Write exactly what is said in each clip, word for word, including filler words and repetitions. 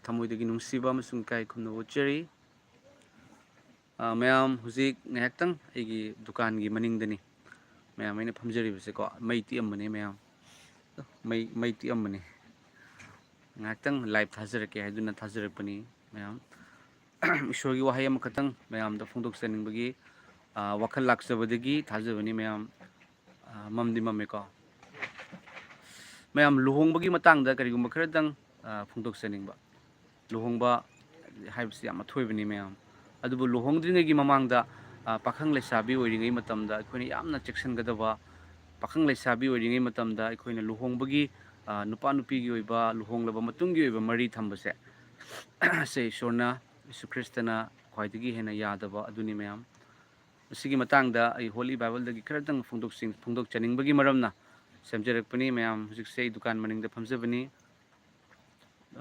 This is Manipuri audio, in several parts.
ꯊꯃꯣꯏꯗꯒꯤ ꯅꯨꯡꯁꯤꯕ ꯑꯃꯁꯨꯡ ꯏꯀꯥꯏ ꯈꯨꯝꯅꯕ ꯎꯠꯆꯔꯤ꯫ ꯑ, ꯃꯌꯥꯝ ꯍꯧꯖꯤꯛ ꯉꯥꯏꯍꯥꯛꯇꯪ ꯑꯩꯒꯤ ꯗꯨꯀꯥꯟꯒꯤ ꯃꯅꯤꯡꯗꯅꯤ ꯃꯌꯥꯝ ꯑꯩꯅ ꯐꯝꯖꯔꯤꯕꯁꯦꯀꯣ꯫ ꯃꯩ ꯇꯤꯛꯑꯝꯕꯅꯦ ꯃꯌꯥꯝ꯫ ꯃꯩ, ꯃꯩ ꯇꯤꯛꯑꯝꯕꯅꯦ꯫ ꯉꯥꯏꯍꯥꯛꯇꯪ live ꯊꯥꯖꯔꯛꯀꯦ ꯍꯥꯏꯗꯨꯅ ꯊꯥꯖꯔꯛꯄꯅꯤ ꯃꯌꯥꯝ꯫ ꯏꯁꯣꯔꯒꯤ ꯋꯥꯍꯩ ꯑꯃꯈꯛꯇꯪ ꯃꯌꯥꯝꯗ ꯐꯣꯡꯗꯣꯛꯆꯅꯤꯡꯕꯒꯤ, ꯑ, ꯋꯥꯈꯜ ꯂꯥꯛꯆꯕꯗꯒꯤ ꯊꯥꯖꯕꯅꯤ ꯃꯌꯥꯝ꯫ ꯑ, ꯃꯝꯗꯤ ꯃꯝꯃꯦꯀꯣ꯫ ꯃꯌꯥꯝ, ꯂꯨꯍꯣꯡꯕꯒꯤ ꯃꯇꯥꯡꯗ ꯀꯔꯤꯒꯨꯝꯕ ꯈꯔꯗꯪ, ꯑ, ꯐꯣꯡꯗꯣꯛꯆꯅꯤꯡꯕ꯫ ꯂꯨꯍꯣꯡꯕ ꯍꯥꯏꯕꯁꯤ ꯌꯥꯝ ꯑꯊꯣꯏꯕꯅꯤ ꯃꯌꯥꯝ꯫ ꯑꯗꯨꯕꯨ ꯂꯨꯍꯣꯡꯗ꯭ꯔꯤꯉꯩꯒꯤ ꯃꯃꯥꯡꯗ, ꯑ, ꯄꯥꯈꯪ ꯂꯩꯁꯥꯕꯤ ꯑꯣꯏꯔꯤꯉꯩ ꯃꯇꯝꯗ ꯑꯩꯈꯣꯏꯅ ꯌꯥꯝꯅ ꯆꯦꯛꯁꯤꯟꯒꯗꯕ, ꯄꯥꯈꯪ ꯂꯩꯁꯥꯕꯤ ꯑꯣꯏꯔꯤꯉꯩ ꯃꯇꯝꯗ ꯑꯩꯈꯣꯏꯅ ꯂꯨꯍꯣꯡꯕꯒꯤ, ꯑ, ꯅꯨꯄꯥ ꯅꯨꯄꯤꯒꯤ ꯑꯣꯏꯕ, ꯂꯨꯍꯣꯡꯂꯕ ꯃꯇꯨꯡꯒꯤ ꯑꯣꯏꯕ ꯃꯔꯤ ꯊꯝꯕꯁꯦ, ꯁꯦ ꯏꯁꯣꯔꯅ, ꯌꯤꯁꯨ ꯈ꯭ꯔꯤꯁꯇꯅ ꯈ꯭ꯋꯥꯏꯗꯒꯤ ꯍꯦꯟꯅ ꯌꯥꯗꯕ ꯑꯗꯨꯅꯤ ꯃꯌꯥꯝ꯫ ꯃꯁꯤꯒꯤ ꯃꯇꯥꯡꯗ ꯑꯩ Holy Bible ꯗꯒꯤ ꯈꯔꯇꯪ ꯐꯣꯡꯗꯣꯛꯆꯅꯤꯡꯕꯒꯤ ꯃꯔꯝꯅ ꯁꯦꯝꯖꯔꯛꯄꯅꯤ꯫ ꯃꯌꯥꯝ, ꯍꯧꯖꯤꯛꯁꯦ ꯑꯩ ꯗꯨꯀꯥꯟ ꯃꯅꯤꯡꯗ ꯐꯝꯖꯕꯅꯤ꯫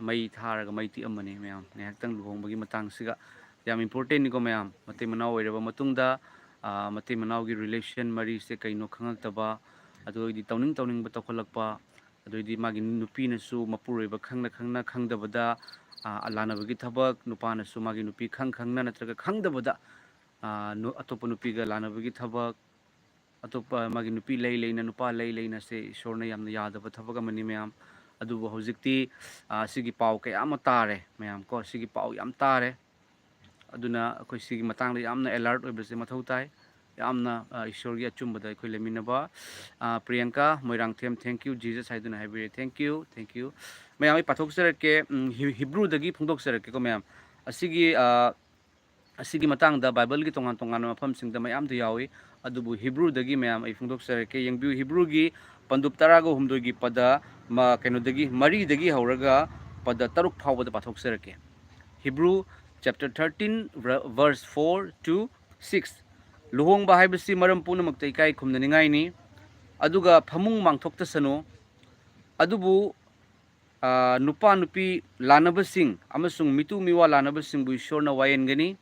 ꯃꯩ ꯊꯥꯔꯒ ꯃꯩ ꯇꯤꯛꯑꯝꯕꯅꯤ ꯃꯌꯥꯝ꯫ ꯉꯥꯏꯍꯥꯛꯇꯪ ꯂꯨꯍꯣꯡꯕꯒꯤ ꯃꯇꯥꯡꯁꯤꯒ ꯌꯥꯝ important ꯅꯤꯀꯣ ꯃꯌꯥꯝ꯫ ꯃꯇꯩ ꯃꯅꯥꯎ ꯑꯣꯏꯔꯕ ꯃꯇꯨꯡꯗ, ꯑ, ꯃꯇꯩ ꯃꯅꯥꯎꯒꯤ relation ꯃꯔꯤꯁꯦ ꯀꯩꯅꯣ ꯈꯪꯉꯛꯇꯕ, ꯑꯗꯨ ꯑꯣꯏꯗꯤ ꯇꯧꯅꯤꯡ ꯇꯧꯅꯤꯡꯕ ꯇꯧꯈꯠꯂꯛꯄ, ꯑꯗꯨ ꯑꯣꯏꯗꯤ ꯃꯥꯒꯤ ꯅꯨꯄꯤꯅꯁꯨ ꯃꯄꯨꯔꯣꯏꯕ ꯈꯪꯅ ꯈꯪꯅ ꯈꯪꯗꯕꯗ, ꯑ, ꯂꯥꯟꯅꯕꯒꯤ ꯊꯕꯛ, ꯅꯨꯄꯥꯅꯁꯨ ꯃꯥꯒꯤ ꯅꯨꯄꯤ ꯈꯪ ꯈꯪꯅ ꯅꯠꯇ꯭ꯔꯒ ꯈꯪꯗꯕꯗ, ꯑ, ꯅꯨ-, ꯑꯇꯣꯞꯄ ꯅꯨꯄꯤꯒ ꯂꯥꯟꯅꯕꯒꯤ ꯊꯕꯛ, ꯑꯇꯣꯞꯄ ꯃꯥꯒꯤ ꯅꯨꯄꯤ ꯂꯩ ꯂꯩꯅ, ꯅꯨꯄꯥ ꯂꯩ ꯂꯩꯅ ꯁꯦ ꯏꯁꯣꯔꯅ ꯌꯥꯝꯅ ꯌꯥꯗꯕ ꯊꯕꯛ ꯑꯃꯅꯤ ꯃꯌꯥꯝ꯫ ꯑꯗꯨꯕꯨ ꯍꯧꯖꯤꯛꯇꯤ, ꯑ, ꯁꯤꯒꯤ ꯄꯥꯎ ꯀꯌꯥ ꯑꯃ ꯇꯥꯔꯦ ꯃꯌꯥꯝ ꯀꯣ, ꯁꯤꯒꯤ ꯄꯥꯎ ꯌꯥꯝ ꯇꯥꯔꯦ꯫ ꯑꯗꯨꯅ ꯑꯩꯈꯣꯏ ꯁꯤꯒꯤ ꯃꯇꯥꯡꯗ ꯌꯥꯝꯅ alert ꯑꯣꯏꯕꯁꯦ ꯃꯊꯧ ꯇꯥꯏ꯫ ꯌꯥꯝꯅ, ꯑ, ꯏꯁꯣꯔꯒꯤ ꯑꯆꯨꯝꯕꯗ ꯑꯩꯈꯣꯏ ꯂꯩꯃꯤꯟꯅꯕ, ꯑ, Priyanka Moirangthem, "Thank you, Jesus" ꯍꯥꯏꯗꯨꯅ ꯍꯥꯏꯕꯤꯔꯦ꯫ Thank you, thank you꯫ ꯃꯌꯥꯝ, ꯑꯩ ꯄꯥꯊꯣꯛꯆꯔꯛꯀꯦ, ꯎꯝ, ꯍꯤ-, ꯍꯤꯕ꯭ꯔꯨꯗꯒꯤ ꯐꯣꯡꯗꯣꯛꯆꯔꯛꯀꯦꯀꯣ ꯃꯌꯥꯝ꯫ ꯑꯁꯤꯒꯤ, ꯑ, ꯑꯁꯤꯒꯤ ꯃꯇꯥꯡꯗ ꯕꯥꯏꯕꯜꯒꯤ ꯇꯣꯉꯥꯟ ꯇꯣꯉꯥꯟꯕ ꯃꯐꯝꯁꯤꯡꯗ ꯃꯌꯥꯝꯗ ꯌꯥꯎꯏ, ꯑꯗꯨꯕꯨ ꯍꯤꯕ꯭ꯔꯨꯗꯒꯤ ꯃꯌꯥꯝ ꯑꯩ ꯐꯣꯡꯗꯣꯛꯆꯔꯛꯀꯦ꯫ ꯌꯦꯡꯕꯤꯌꯨ, ꯍꯤꯕ꯭ꯔꯨꯒꯤ ꯄꯟꯗꯨꯞ ꯇꯔꯥꯒ ꯍꯨꯝꯗꯣꯏꯒꯤ ꯄꯗ ꯃ-, ꯀꯩꯅꯣꯗꯒꯤ, ꯃꯔꯤꯗꯒꯤ ꯍꯧꯔꯒ ꯄꯗ ꯇꯔꯨꯛ ꯐꯥꯎꯕꯗ ꯄꯥꯊꯣꯛꯆꯔꯛꯀꯦ꯫ Hebrew chapter thirteen, ver-, verse four to six꯫ "ꯂꯨꯍꯣꯡꯕ ꯍꯥꯏꯕꯁꯤ ꯃꯔꯝ ꯄꯨꯝꯅꯃꯛꯇ ꯏꯀꯥꯏ ꯈꯨꯝꯅꯅꯤꯡꯉꯥꯏꯅꯤ, ꯑꯗꯨꯒ ꯐꯃꯨꯡ ꯃꯥꯡꯊꯣꯛꯇꯁꯅꯨ꯫ ꯑꯗꯨꯕꯨ, ꯑ, ꯅꯨꯄꯥ ꯅꯨꯄꯤ ꯂꯥꯟꯅꯕꯁꯤꯡ ꯑꯃꯁꯨꯡ ꯃꯤꯇꯨ ꯃꯤꯋꯥ ꯂꯥꯟꯅꯕꯁꯤꯡꯕꯨ ꯏꯁꯣꯔꯅ ꯋꯥꯌꯦꯟꯒꯅꯤ꯫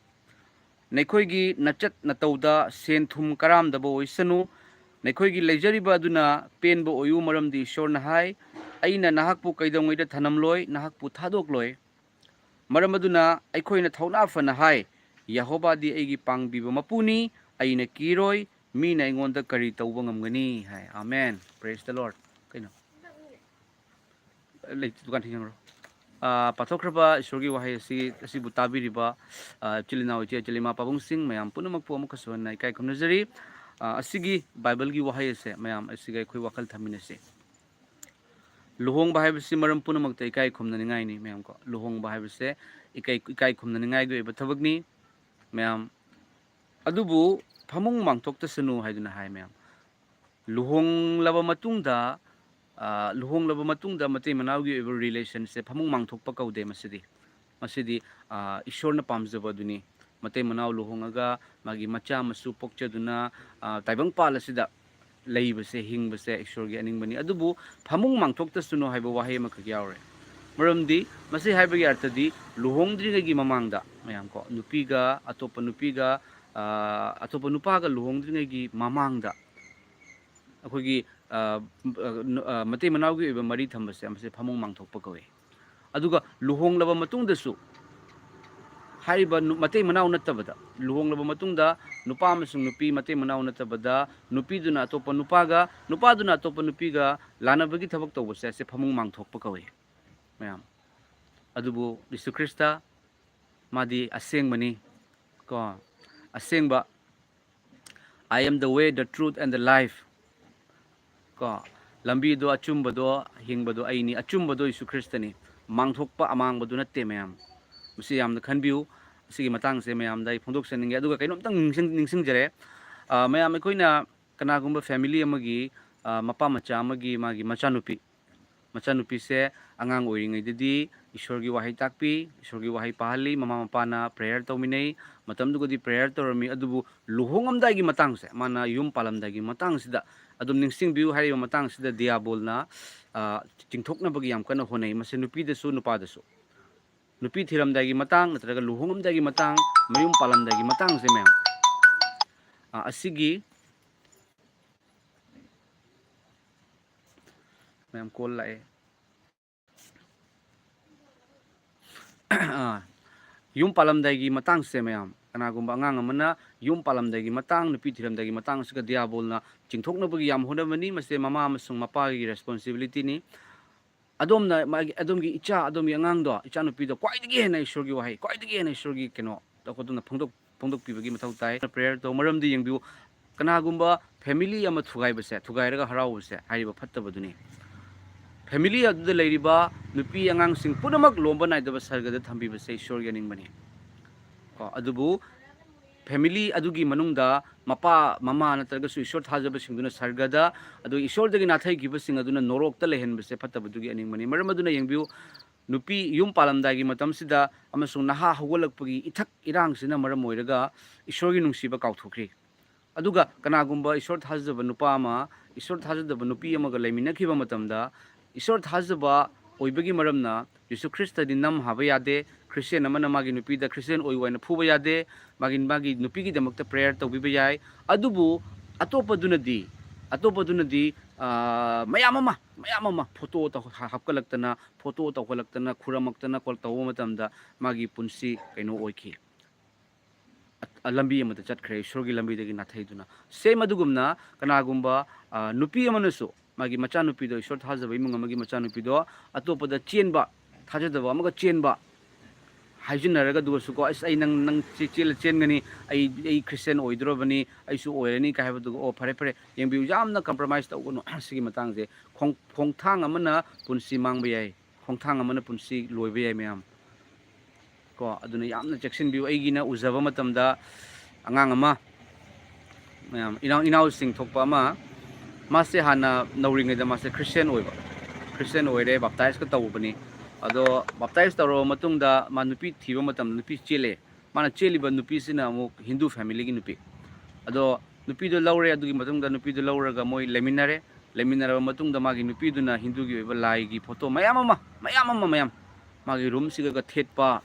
ꯅꯈꯣꯏꯒꯤ ꯅꯆꯠ ꯅꯇꯧꯗ ꯁꯦꯟ ꯊꯨꯝ ꯀꯔꯥꯝꯗꯕ ꯑꯣꯏꯁꯅꯨ꯫ ꯅꯈꯣꯏꯒꯤ ꯂꯩꯖꯔꯤꯕ ꯑꯗꯨꯅ ꯄꯦꯟꯕ ꯑꯣꯏꯌꯨ, ꯃꯔꯝꯗꯤ ꯏꯁꯣꯔꯅ ꯍꯥꯏ, 'ꯑꯩꯅ ꯅꯍꯥꯛꯄꯨ ꯀꯩꯗꯧꯉꯩꯗ ꯊꯅꯝꯂꯣꯏ, ꯅꯍꯥꯛꯄꯨ ꯊꯥꯗꯣꯛꯂꯣꯏ.'" ꯃꯔꯝ ꯑꯗꯨꯅ ꯑꯩꯈꯣꯏꯅ ꯊꯧꯅꯥ ꯐꯅ ꯍꯥꯏ, "ꯌꯦꯍꯣꯕꯥꯗꯤ ꯑꯩꯒꯤ ꯄꯥꯡꯕꯤꯕ ꯃꯄꯨꯅꯤ, ꯑꯩꯅ ꯀꯤꯔꯣꯏ, ꯃꯤꯅ ꯑꯩꯉꯣꯟꯗ ꯀꯔꯤ ꯇꯧꯕ ꯉꯝꯒꯅꯤ?" ꯍꯥꯏ꯫ Amen, praise the Lord꯫ ꯀꯩꯅꯣ? ꯂꯩ, ꯗꯨꯀꯥꯟ ꯊꯤꯡꯖꯤꯟꯈ꯭ꯔꯣ꯫ ꯑꯥ, ꯄꯥꯊꯣꯛꯈ꯭ꯔꯕ ꯏꯁꯣꯔꯒꯤ ꯋꯥꯍꯩ ꯑꯁꯤ, ꯑꯁꯤꯕꯨ ꯇꯥꯕꯤꯔꯤꯕ, ꯑꯥ, ꯏꯆꯤꯜ ꯏꯅꯥꯎ, ꯏꯆꯦ ꯏꯆꯤꯜ ꯏꯃꯥ ꯄꯥꯕꯨꯡꯁꯤꯡ ꯃꯌꯥꯝ ꯄꯨꯝꯅꯃꯛꯄꯨ ꯑꯃꯨꯛꯀꯁꯨ ꯍꯟꯅ ꯏꯀꯥꯏ ꯈꯨꯝꯅꯖꯔꯤ꯫ ꯑꯥ, ꯑꯁꯤꯒꯤ ꯕꯥꯏꯕꯜꯒꯤ ꯋꯥꯍꯩ ꯑꯁꯦ ꯃꯌꯥꯝ ꯑꯁꯤꯒ ꯑꯩꯈꯣꯏ ꯋꯥꯈꯜ ꯊꯝꯃꯤꯟꯅꯁꯤ꯫ ꯂꯨꯍꯣꯡꯕ ꯍꯥꯏꯕꯁꯤ ꯃꯔꯝ ꯄꯨꯝꯅꯃꯛꯇ ꯏꯀꯥꯏ ꯈꯨꯝꯅꯅꯤꯡꯉꯥꯏꯅꯤ, ꯃꯌꯥꯝ ꯀꯣ꯫ ꯂꯨꯍꯣꯡꯕ ꯍꯥꯏꯕꯁꯦ ꯏꯀꯥꯏ, ꯏꯀꯥꯏ ꯈꯨꯝꯅꯅꯤꯡꯉꯥꯏꯒꯤ ꯑꯣꯏꯕ ꯊꯕꯛꯅꯤ, ꯃꯌꯥꯝ꯫ ꯑꯗꯨꯕꯨ ꯐꯃꯨꯡ ꯃꯥꯡꯊꯣꯛꯇꯁꯅꯨ ꯍꯥꯏꯗꯨꯅ ꯍꯥꯏ, ꯃꯌꯥꯝ꯫ ꯂꯨꯍꯣꯡꯂꯕ ꯃꯇꯨꯡꯗ, ꯑ, ꯂꯨꯍꯣꯡꯂꯕ ꯃꯇꯨꯡꯗ ꯃꯇꯩ ꯃꯅꯥꯎꯒꯤ ꯑꯣꯏꯕ relationꯁꯦ ꯐꯃꯨꯡ ꯃꯥꯡꯊꯣꯛꯄ ꯀꯧꯗꯦ꯫ ꯃꯁꯤꯗꯤ, ꯃꯁꯤꯗꯤ, ꯑ, ꯏꯁꯣꯔꯅ ꯄꯥꯝꯖꯕ ꯑꯗꯨꯅꯤ꯫ ꯃꯇꯩ ꯃꯅꯥꯎ ꯂꯨꯍꯣꯡꯉꯒ ꯃꯥꯒꯤ ꯃꯆꯥ ꯃꯁꯨ ꯄꯣꯛꯆꯗꯨꯅ, ꯑ, ꯇꯥꯏꯕꯪꯄꯥꯜ ꯑꯁꯤꯗ ꯂꯩꯕꯁꯦ, ꯍꯤꯡꯕꯁꯦ ꯏꯁꯣꯔꯒꯤ ꯑꯅꯤꯡꯕꯅꯤ꯫ ꯑꯗꯨꯕꯨ ꯐꯃꯨꯡ ꯃꯥꯡꯊꯣꯛꯇꯁꯅꯨ ꯍꯥꯏꯕ ꯋꯥꯍꯩ ꯑꯃꯈꯛ ꯌꯥꯎꯔꯦ꯫ ꯃꯔꯝꯗꯤ ꯃꯁꯤ ꯍꯥꯏꯕꯒꯤ ꯑꯔꯊꯗꯤ ꯂꯨꯍꯣꯡꯗ꯭ꯔꯤꯉꯩꯒꯤ ꯃꯃꯥꯡꯗ, ꯃꯌꯥꯝ ꯀꯣ, ꯅꯨꯄꯤꯒ ꯑꯇꯣꯞꯄ ꯅꯨꯄꯤꯒ, ꯑ, ꯑꯇꯣꯞꯄ ꯅꯨꯄꯥꯒ ꯂꯨꯍꯣꯡꯗ꯭ꯔꯤꯉꯩꯒꯤ ꯃꯃꯥꯡꯗ ꯑꯩꯈꯣꯏꯒꯤ, ꯑ, ꯑ, ꯅꯨ-, ꯑ, ꯃꯇꯩ ꯃꯅꯥꯎꯒꯤ ꯑꯣꯏꯕ ꯃꯔꯤ ꯊꯝꯕꯁꯦ, ꯃꯁꯤ ꯐꯃꯨꯡ ꯃꯥꯡꯊꯣꯛꯄ ꯀꯧꯏ꯫ ꯑꯗꯨꯒ ꯂꯨꯍꯣꯡꯂꯕ ꯃꯇꯨꯡꯗꯁꯨ ꯍꯥꯏꯔꯤꯕ ꯅꯨ-, ꯃꯇꯩ ꯃꯅꯥꯎ ꯅꯠꯇꯕꯗ, ꯂꯨꯍꯣꯡꯂꯕ ꯃꯇꯨꯡꯗ ꯅꯨꯄꯥ ꯑꯃꯁꯨꯡ ꯅꯨꯄꯤ ꯃꯇꯩ ꯃꯅꯥꯎ ꯅꯠꯇꯕꯗ, ꯅꯨꯄꯤꯗꯨꯅ ꯑꯇꯣꯞꯄ ꯅꯨꯄꯥꯒ, ꯅꯨꯄꯥꯗꯨꯅ ꯑꯇꯣꯞꯄ ꯅꯨꯄꯤꯒ ꯂꯥꯟꯅꯕꯒꯤ ꯊꯕꯛ ꯇꯧꯕꯁꯦ, ꯑꯁꯦ ꯐꯃꯨꯡ ꯃꯥꯡꯊꯣꯛꯄ ꯀꯧꯏ, ꯃꯌꯥꯝ꯫ ꯑꯗꯨꯕꯨ ꯖꯤꯁꯨ ꯈ꯭ꯔꯤꯁꯇ, ꯃꯥꯗꯤ ꯑꯁꯦꯡꯕꯅꯤ, ꯀꯣ, ꯑꯁꯦꯡꯕ, "I am the way, the truth and the life", ꯀꯣ, ꯂꯝꯕꯤꯗꯣ, ꯑꯆꯨꯝꯕꯗꯣ, ꯍꯤꯡꯕꯗꯣ ꯑꯩꯅꯤ, ꯑꯆꯨꯝꯕꯗꯣ ꯖꯤꯁꯨ ꯈ꯭ꯔꯤꯁꯇꯅꯤ, ꯃꯥꯡꯊꯣꯛꯄ ꯑꯃꯥꯡꯕꯗꯨ ꯅꯠꯇꯦ, ꯃꯌꯥꯝ꯫ ꯃꯁꯤ ꯌꯥꯝꯅ ꯈꯟꯕꯤꯌꯨ꯫ ꯑꯁꯤꯒꯤ ꯃꯇꯥꯡꯁꯦ ꯃꯌꯥꯝꯗ ꯑꯩ ꯐꯣꯡꯗꯣꯛꯆꯅꯤꯡꯉꯦ꯫ ꯑꯗꯨꯒ ꯀꯩꯅꯣꯝꯇꯪ ꯅꯤꯡꯁꯤꯡ-, ꯅꯤꯡꯁꯤꯡꯖꯔꯦ꯫ ꯑ, ꯃꯌꯥꯝ, ꯑꯩꯈꯣꯏꯅ ꯀꯅꯥꯒꯨꯝꯕ family ꯑꯃꯒꯤ, ꯑ, ꯃꯄꯥ ꯃꯆꯥ ꯑꯃꯒꯤ ꯃꯥꯒꯤ ꯃꯆꯥꯅꯨꯄꯤ, ꯃꯆꯥꯅꯨꯄꯤꯁꯦ ꯑꯉꯥꯡ ꯑꯣꯏꯔꯤꯉꯩꯗꯗꯤ ꯏꯁꯣꯔꯒꯤ ꯋꯥꯍꯩ ꯇꯥꯛꯄꯤ, ꯏꯁꯣꯔꯒꯤ ꯋꯥꯍꯩ ꯄꯥꯍꯜꯂꯤ, ꯃꯃꯥ ꯃꯄꯥꯅ prayer ꯇꯧꯃꯤꯟꯅꯩ, ꯃꯇꯝꯗꯨꯒꯗꯤ prayer ꯇꯧꯔꯝꯃꯤ꯫ ꯑꯗꯨꯕꯨ ꯂꯨꯍꯣꯡꯉꯝꯗꯥꯏꯒꯤ ꯃꯇꯥꯡꯁꯦ, ꯃꯥꯅ ꯌꯨꯝ ꯄꯥꯜꯂꯝꯗꯥꯏꯒꯤ ꯃꯇꯥꯡꯁꯤꯗ ꯑꯗꯨꯝ ꯅꯤꯡꯁꯤꯡꯕꯤꯌꯨ꯫ ꯍꯥꯏꯔꯤꯕ ꯃꯇꯥꯡꯁꯤꯗ ꯗꯤꯌꯥꯕꯣꯜꯅ, ꯑ, ꯆꯤꯡꯊꯣꯛꯅꯕꯒꯤ ꯌꯥꯝ ꯀꯟꯅ ꯍꯣꯠꯅꯩ, ꯃꯁꯤ ꯅꯨꯄꯤꯗꯁꯨ ꯅꯨꯄꯥꯗꯁꯨ꯫ ꯅꯨꯄꯤ ꯊꯤꯔꯝꯗꯥꯏꯒꯤ ꯃꯇꯥꯡ ꯅꯠꯇ꯭ꯔꯒ ꯂꯨꯍꯣꯡꯉꯝꯗꯥꯏꯒꯤ ꯃꯇꯥꯡ, ꯃꯌꯨꯝ ꯄꯥꯜꯂꯝꯗꯥꯏꯒꯤ ꯃꯇꯥꯡꯁꯦ, ꯃꯌꯥꯝ, ꯑ, ꯑꯁꯤꯒꯤ, ꯃꯌꯥꯝ, call ꯂꯥꯛꯑꯦ꯫ ꯑꯥ, ꯌꯨꯝ ꯄꯥꯜꯂꯝꯗꯥꯏꯒꯤ ꯃꯇꯥꯡꯁꯦ, ꯃꯌꯥꯝ, ꯀꯅꯥꯒꯨꯝꯕ ꯑꯉꯥꯡ ꯑꯃꯅ ꯌꯨꯝ ꯄꯥꯜꯂꯝꯗꯥꯏꯒꯤ ꯃꯇꯥꯡ, ꯅꯨꯄꯤ ꯊꯤꯔꯝꯗꯥꯏꯒꯤ ꯃꯇꯥꯡ ꯑꯁꯤꯒ ꯗꯤꯌꯥꯕꯣꯜꯅ ꯆꯤꯡꯊꯣꯛꯅꯕꯒꯤ ꯌꯥꯝ ꯍꯣꯠꯅꯕꯅꯤ꯫ ꯃꯁꯦ ꯃꯃꯥ ꯑꯃꯁꯨꯡ ꯃꯄꯥꯒꯤ ꯔꯦꯁꯄꯣꯟꯁꯤꯕꯤꯂꯤꯇꯤꯅꯤ꯫ ꯑꯗꯣꯝꯅ ꯃꯥꯒꯤ, ꯑꯗꯣꯝꯒꯤ ꯏꯆꯥ, ꯑꯗꯣꯝꯒꯤ ꯑꯉꯥꯡꯗꯣ, ꯏꯆꯥꯅꯨꯄꯤꯗꯣ ꯈ꯭ꯋꯥꯏꯗꯒꯤ ꯍꯦꯟꯅ ꯏꯁꯣꯔꯒꯤ ꯋꯥꯍꯩ, ꯈ꯭ꯋꯥꯏꯗꯒꯤ ꯍꯦꯟꯅ ꯏꯁꯣꯔꯒꯤ ꯀꯩꯅꯣ, ꯑꯗꯣꯝꯅ ꯐꯣꯡꯗꯣꯛ-, ꯐꯣꯡꯗꯣꯛꯄꯤꯕꯒꯤ ꯃꯊꯧ ꯇꯥꯏ꯫ ꯄ꯭ꯔꯦꯌꯔ ꯇꯧ꯫ ꯃꯔꯝꯗꯤ ꯌꯦꯡꯕꯤꯌꯨ, ꯀꯅꯥꯒꯨꯝꯕ ꯐꯦꯃꯤꯂꯤ ꯑꯃ ꯊꯨꯒꯥꯏꯕꯁꯦ, ꯊꯨꯒꯥꯏꯔꯒ ꯍꯔꯥꯎꯕꯁꯦ, ꯍꯥꯏꯔꯤꯕ ꯐꯠꯇꯕꯗꯨꯅꯤ꯫ ꯐꯦꯃꯤꯂꯤ ꯑꯗꯨꯗ ꯂꯩꯔꯤꯕ ꯅꯨꯄꯤ ꯑꯉꯥꯡꯁꯤꯡ ꯄꯨꯝꯅꯃꯛ ꯂꯣꯝꯕ ꯅꯥꯏꯗꯕ ꯁꯔꯒꯗ ꯊꯝꯕꯤꯕꯁꯦ ꯏꯁꯣꯔꯒꯤ ꯑꯅꯤꯡꯕꯅꯤ꯫ ꯀꯣ, ꯑꯗꯨꯕꯨ ꯐꯦꯃꯤꯂꯤ ꯑꯗꯨꯒꯤ ꯃꯅꯨꯡꯗ ꯃꯄꯥ, ꯃꯃꯥ ꯅꯠꯇ꯭ꯔꯒꯁꯨ ꯏꯁꯣꯔ ꯊꯥꯖꯕꯁꯤꯡꯗꯨꯅ ꯁꯔꯒꯗ, ꯑꯗꯨꯒ ꯏꯁꯣꯔꯗꯒꯤ ꯅꯥꯊꯩꯈꯤꯕꯁꯤꯡ ꯑꯗꯨꯅ ꯅꯣꯔꯣꯛꯇ ꯂꯩꯍꯟꯕꯁꯦ ꯐꯠꯇꯕꯗꯨꯒꯤ ꯑꯅꯤꯡꯕꯅꯤ꯫ ꯃꯔꯝ ꯑꯗꯨꯅ ꯌꯦꯡꯕꯤꯌꯨ, ꯅꯨꯄꯤ ꯌꯨꯝ ꯄꯥꯜꯂꯝꯗꯥꯏꯒꯤ ꯃꯇꯝꯁꯤꯗ ꯑꯃꯁꯨꯡ ꯅꯍꯥ ꯍꯧꯒꯠꯂꯛꯄꯒꯤ ꯏꯊꯛ ꯏꯔꯥꯡꯁꯤꯅ ꯃꯔꯝ ꯑꯣꯏꯔꯒ ꯏꯁꯣꯔꯒꯤ ꯅꯨꯡꯁꯤꯕ ꯀꯥꯎꯊꯣꯛꯈ꯭ꯔꯤ꯫ ꯑꯗꯨꯒ ꯀꯅꯥꯒꯨꯝꯕ ꯏꯁꯣꯔ ꯊꯥꯖꯕ ꯅꯨꯄꯥ ꯑꯃ ꯏꯁꯣꯔ ꯊꯥꯖꯗꯕ ꯅꯨꯄꯤ ꯑꯃꯒ ꯂꯩꯃꯤꯟꯅꯈꯤꯕ ꯃꯇꯝꯗ, ꯏꯁꯣꯔ ꯊꯥꯖꯕ ꯑꯣꯏꯕꯒꯤ ꯃꯔꯝꯅ ꯖꯤꯁꯨ ꯈ꯭ꯔꯤꯁꯇꯗꯤ ꯅꯝ ꯍꯥꯕ ꯌꯥꯗꯦ, ꯈ꯭ꯔꯤꯁꯇꯤꯌꯥꯟ ꯑꯃꯅ ꯃꯥꯒꯤ ꯅꯨꯄꯤꯗ ꯈ꯭ꯔꯤꯁꯇꯤꯌꯥꯟ ꯑꯣꯏꯌꯨ ꯍꯥꯏꯅ ꯐꯨꯕ ꯌꯥꯗꯦ, ꯃꯥꯒꯤ, ꯃꯥꯒꯤ ꯅꯨꯄꯤꯒꯤꯗꯃꯛꯇ ꯄ꯭ꯔꯦꯌꯔ ꯇꯧꯕꯤꯕ ꯌꯥꯏ꯫ ꯑꯗꯨꯕꯨ ꯑꯇꯣꯞꯄꯗꯨꯅꯗꯤ, ꯑꯇꯣꯞꯄꯗꯨꯅꯗꯤ, ꯑꯥ, ꯃꯌꯥꯝ ꯑꯃ, ꯃꯌꯥꯝ ꯑꯃ ꯐꯣꯇꯣ ꯇꯧ-, ꯍꯥꯞꯀꯠꯂꯛꯇꯅ, ꯐꯣꯇꯣ ꯇꯧꯈꯠꯂꯛꯇꯅ, ꯈꯨꯔꯝꯃꯛꯇꯅ, ꯀꯣꯜ ꯇꯧꯕ ꯃꯇꯝꯗ ꯃꯥꯒꯤ ꯄꯨꯟꯁꯤ ꯀꯩꯅꯣ ꯑꯣꯏꯈꯤ꯫ ꯑ-, ꯂꯝꯕꯤ ꯑꯃꯗ ꯆꯠꯈ꯭ꯔꯦ, ꯏꯁꯣꯔꯒꯤ ꯂꯝꯕꯤꯗꯒꯤ ꯅꯥꯊꯩꯗꯨꯅ꯫ ꯁꯦꯝ ꯑꯗꯨꯒꯨꯝꯅ ꯀꯅꯥꯒꯨꯝꯕ, ꯑ, ꯅꯨꯄꯤ ꯑꯃꯅꯁꯨ ꯃꯥꯒꯤ ꯃꯆꯥꯅꯨꯄꯤꯗꯣ, ꯏꯁꯣꯔ ꯊꯥꯖꯕ ꯏꯃꯨꯡ ꯑꯃꯒꯤ ꯃꯆꯥꯅꯨꯄꯤꯗꯣ ꯑꯇꯣꯞꯄꯗ ꯆꯦꯟꯕ, ꯊꯥꯖꯗꯕ ꯑꯃꯒ ꯆꯦꯟꯕ ꯍꯥꯏꯖꯤꯟꯅꯔꯒ, ꯑꯗꯨꯒꯁꯨꯀꯣ, "ꯑꯁ, ꯑꯩ ꯅꯪ, ꯅꯪ ꯆꯦ-, ꯆꯦꯜꯂ ꯆꯦꯟꯒꯅꯤ, ꯑꯩ, ꯑꯩ ꯈ꯭ꯔꯤꯁꯇꯤꯌꯥꯟ ꯑꯣꯏꯗꯣꯔꯕꯅꯤ, ꯑꯩꯁꯨ ꯑꯣꯏꯔꯅꯤ" ꯀꯥꯏ ꯍꯥꯏꯕꯗꯨꯒ, ꯑꯣ, ꯐꯔꯦ, ꯐꯔꯦ, ꯌꯦꯡꯕꯤꯌꯨ, ꯌꯥꯝꯅ ꯀꯝꯄ꯭ꯔꯣꯃꯥꯏꯁ ꯇꯧꯒꯅꯨ꯫ ꯁꯤꯒꯤ ꯃꯇꯥꯡꯁꯦ ꯈꯣꯡ-, ꯈꯣꯡꯊꯥꯡ ꯑꯃꯅ ꯄꯨꯟꯁꯤ ꯃꯥꯡꯕ ꯌꯥꯏ, ꯈꯣꯡꯊꯥꯡ ꯑꯃꯅ ꯄꯨꯟꯁꯤ ꯂꯣꯏꯕ ꯌꯥꯏ, ꯃꯌꯥꯝ꯫ ꯀꯣ, ꯑꯗꯨꯅ ꯌꯥꯝꯅ ꯆꯦꯛꯁꯤꯟꯕꯤꯌꯨ꯫ ꯑꯩꯒꯤꯅ ꯎꯖꯕ ꯃꯇꯝꯗ ꯑꯉꯥꯡ ꯑꯃ, ꯃꯌꯥꯝ, ꯏꯅꯥꯎ-, ꯏꯅꯥꯎꯁꯤꯡ ꯊꯣꯛꯄ ꯑꯃ, ꯃꯥꯁꯦ ꯍꯥꯟꯅ ꯅꯧꯔꯤꯉꯩꯗ ꯃꯥꯁꯦ ꯈ꯭ꯔꯤꯁꯇꯤꯌꯥꯟ ꯑꯣꯏꯕ, ꯈ꯭ꯔꯤꯁꯇꯤꯌꯥꯟ ꯑꯣꯏꯔꯦ, ꯕꯥꯞꯇꯥꯏꯖꯀ ꯇꯧꯕꯅꯤ꯫ ꯑꯗꯣ ꯕꯥꯞꯇꯥꯏꯖ ꯇꯧꯔꯕ ꯃꯇꯨꯡꯗ ꯃꯥ ꯅꯨꯄꯤ ꯊꯤꯕ ꯃꯇꯝꯗ ꯅꯨꯄꯤ ꯆꯦꯜꯂꯦ꯫ ꯃꯥꯅ ꯆꯦꯜꯂꯤꯕ ꯅꯨꯄꯤꯁꯤꯅ ꯑꯃꯨꯛ ꯍꯤꯟꯗꯨ ꯐꯦꯃꯤꯂꯤꯒꯤ ꯅꯨꯄꯤ꯫ ꯑꯗꯣ ꯅꯨꯄꯤꯗꯣ ꯂꯧꯔꯦ, ꯑꯗꯨꯒꯤ ꯃꯇꯨꯡꯗ ꯅꯨꯄꯤꯗꯣ ꯂꯧꯔꯒ ꯃꯣꯏ ꯂꯩꯃꯤꯟꯅꯔꯦ꯫ ꯂꯩꯃꯤꯟꯅꯔꯕ ꯃꯇꯨꯡꯗ ꯃꯥꯒꯤ ꯅꯨꯄꯤꯗꯨꯅ ꯍꯤꯟꯗꯨꯒꯤ ꯑꯣꯏꯕ ꯂꯥꯏꯒꯤ ꯐꯣꯇꯣ ꯃꯌꯥꯝ ꯑꯃ, ꯃꯌꯥꯝ ꯑꯃ, ꯃꯌꯥꯝ, ꯃꯥꯒꯤ ꯔꯨꯝꯁꯤꯒ ꯊꯦꯠꯄ,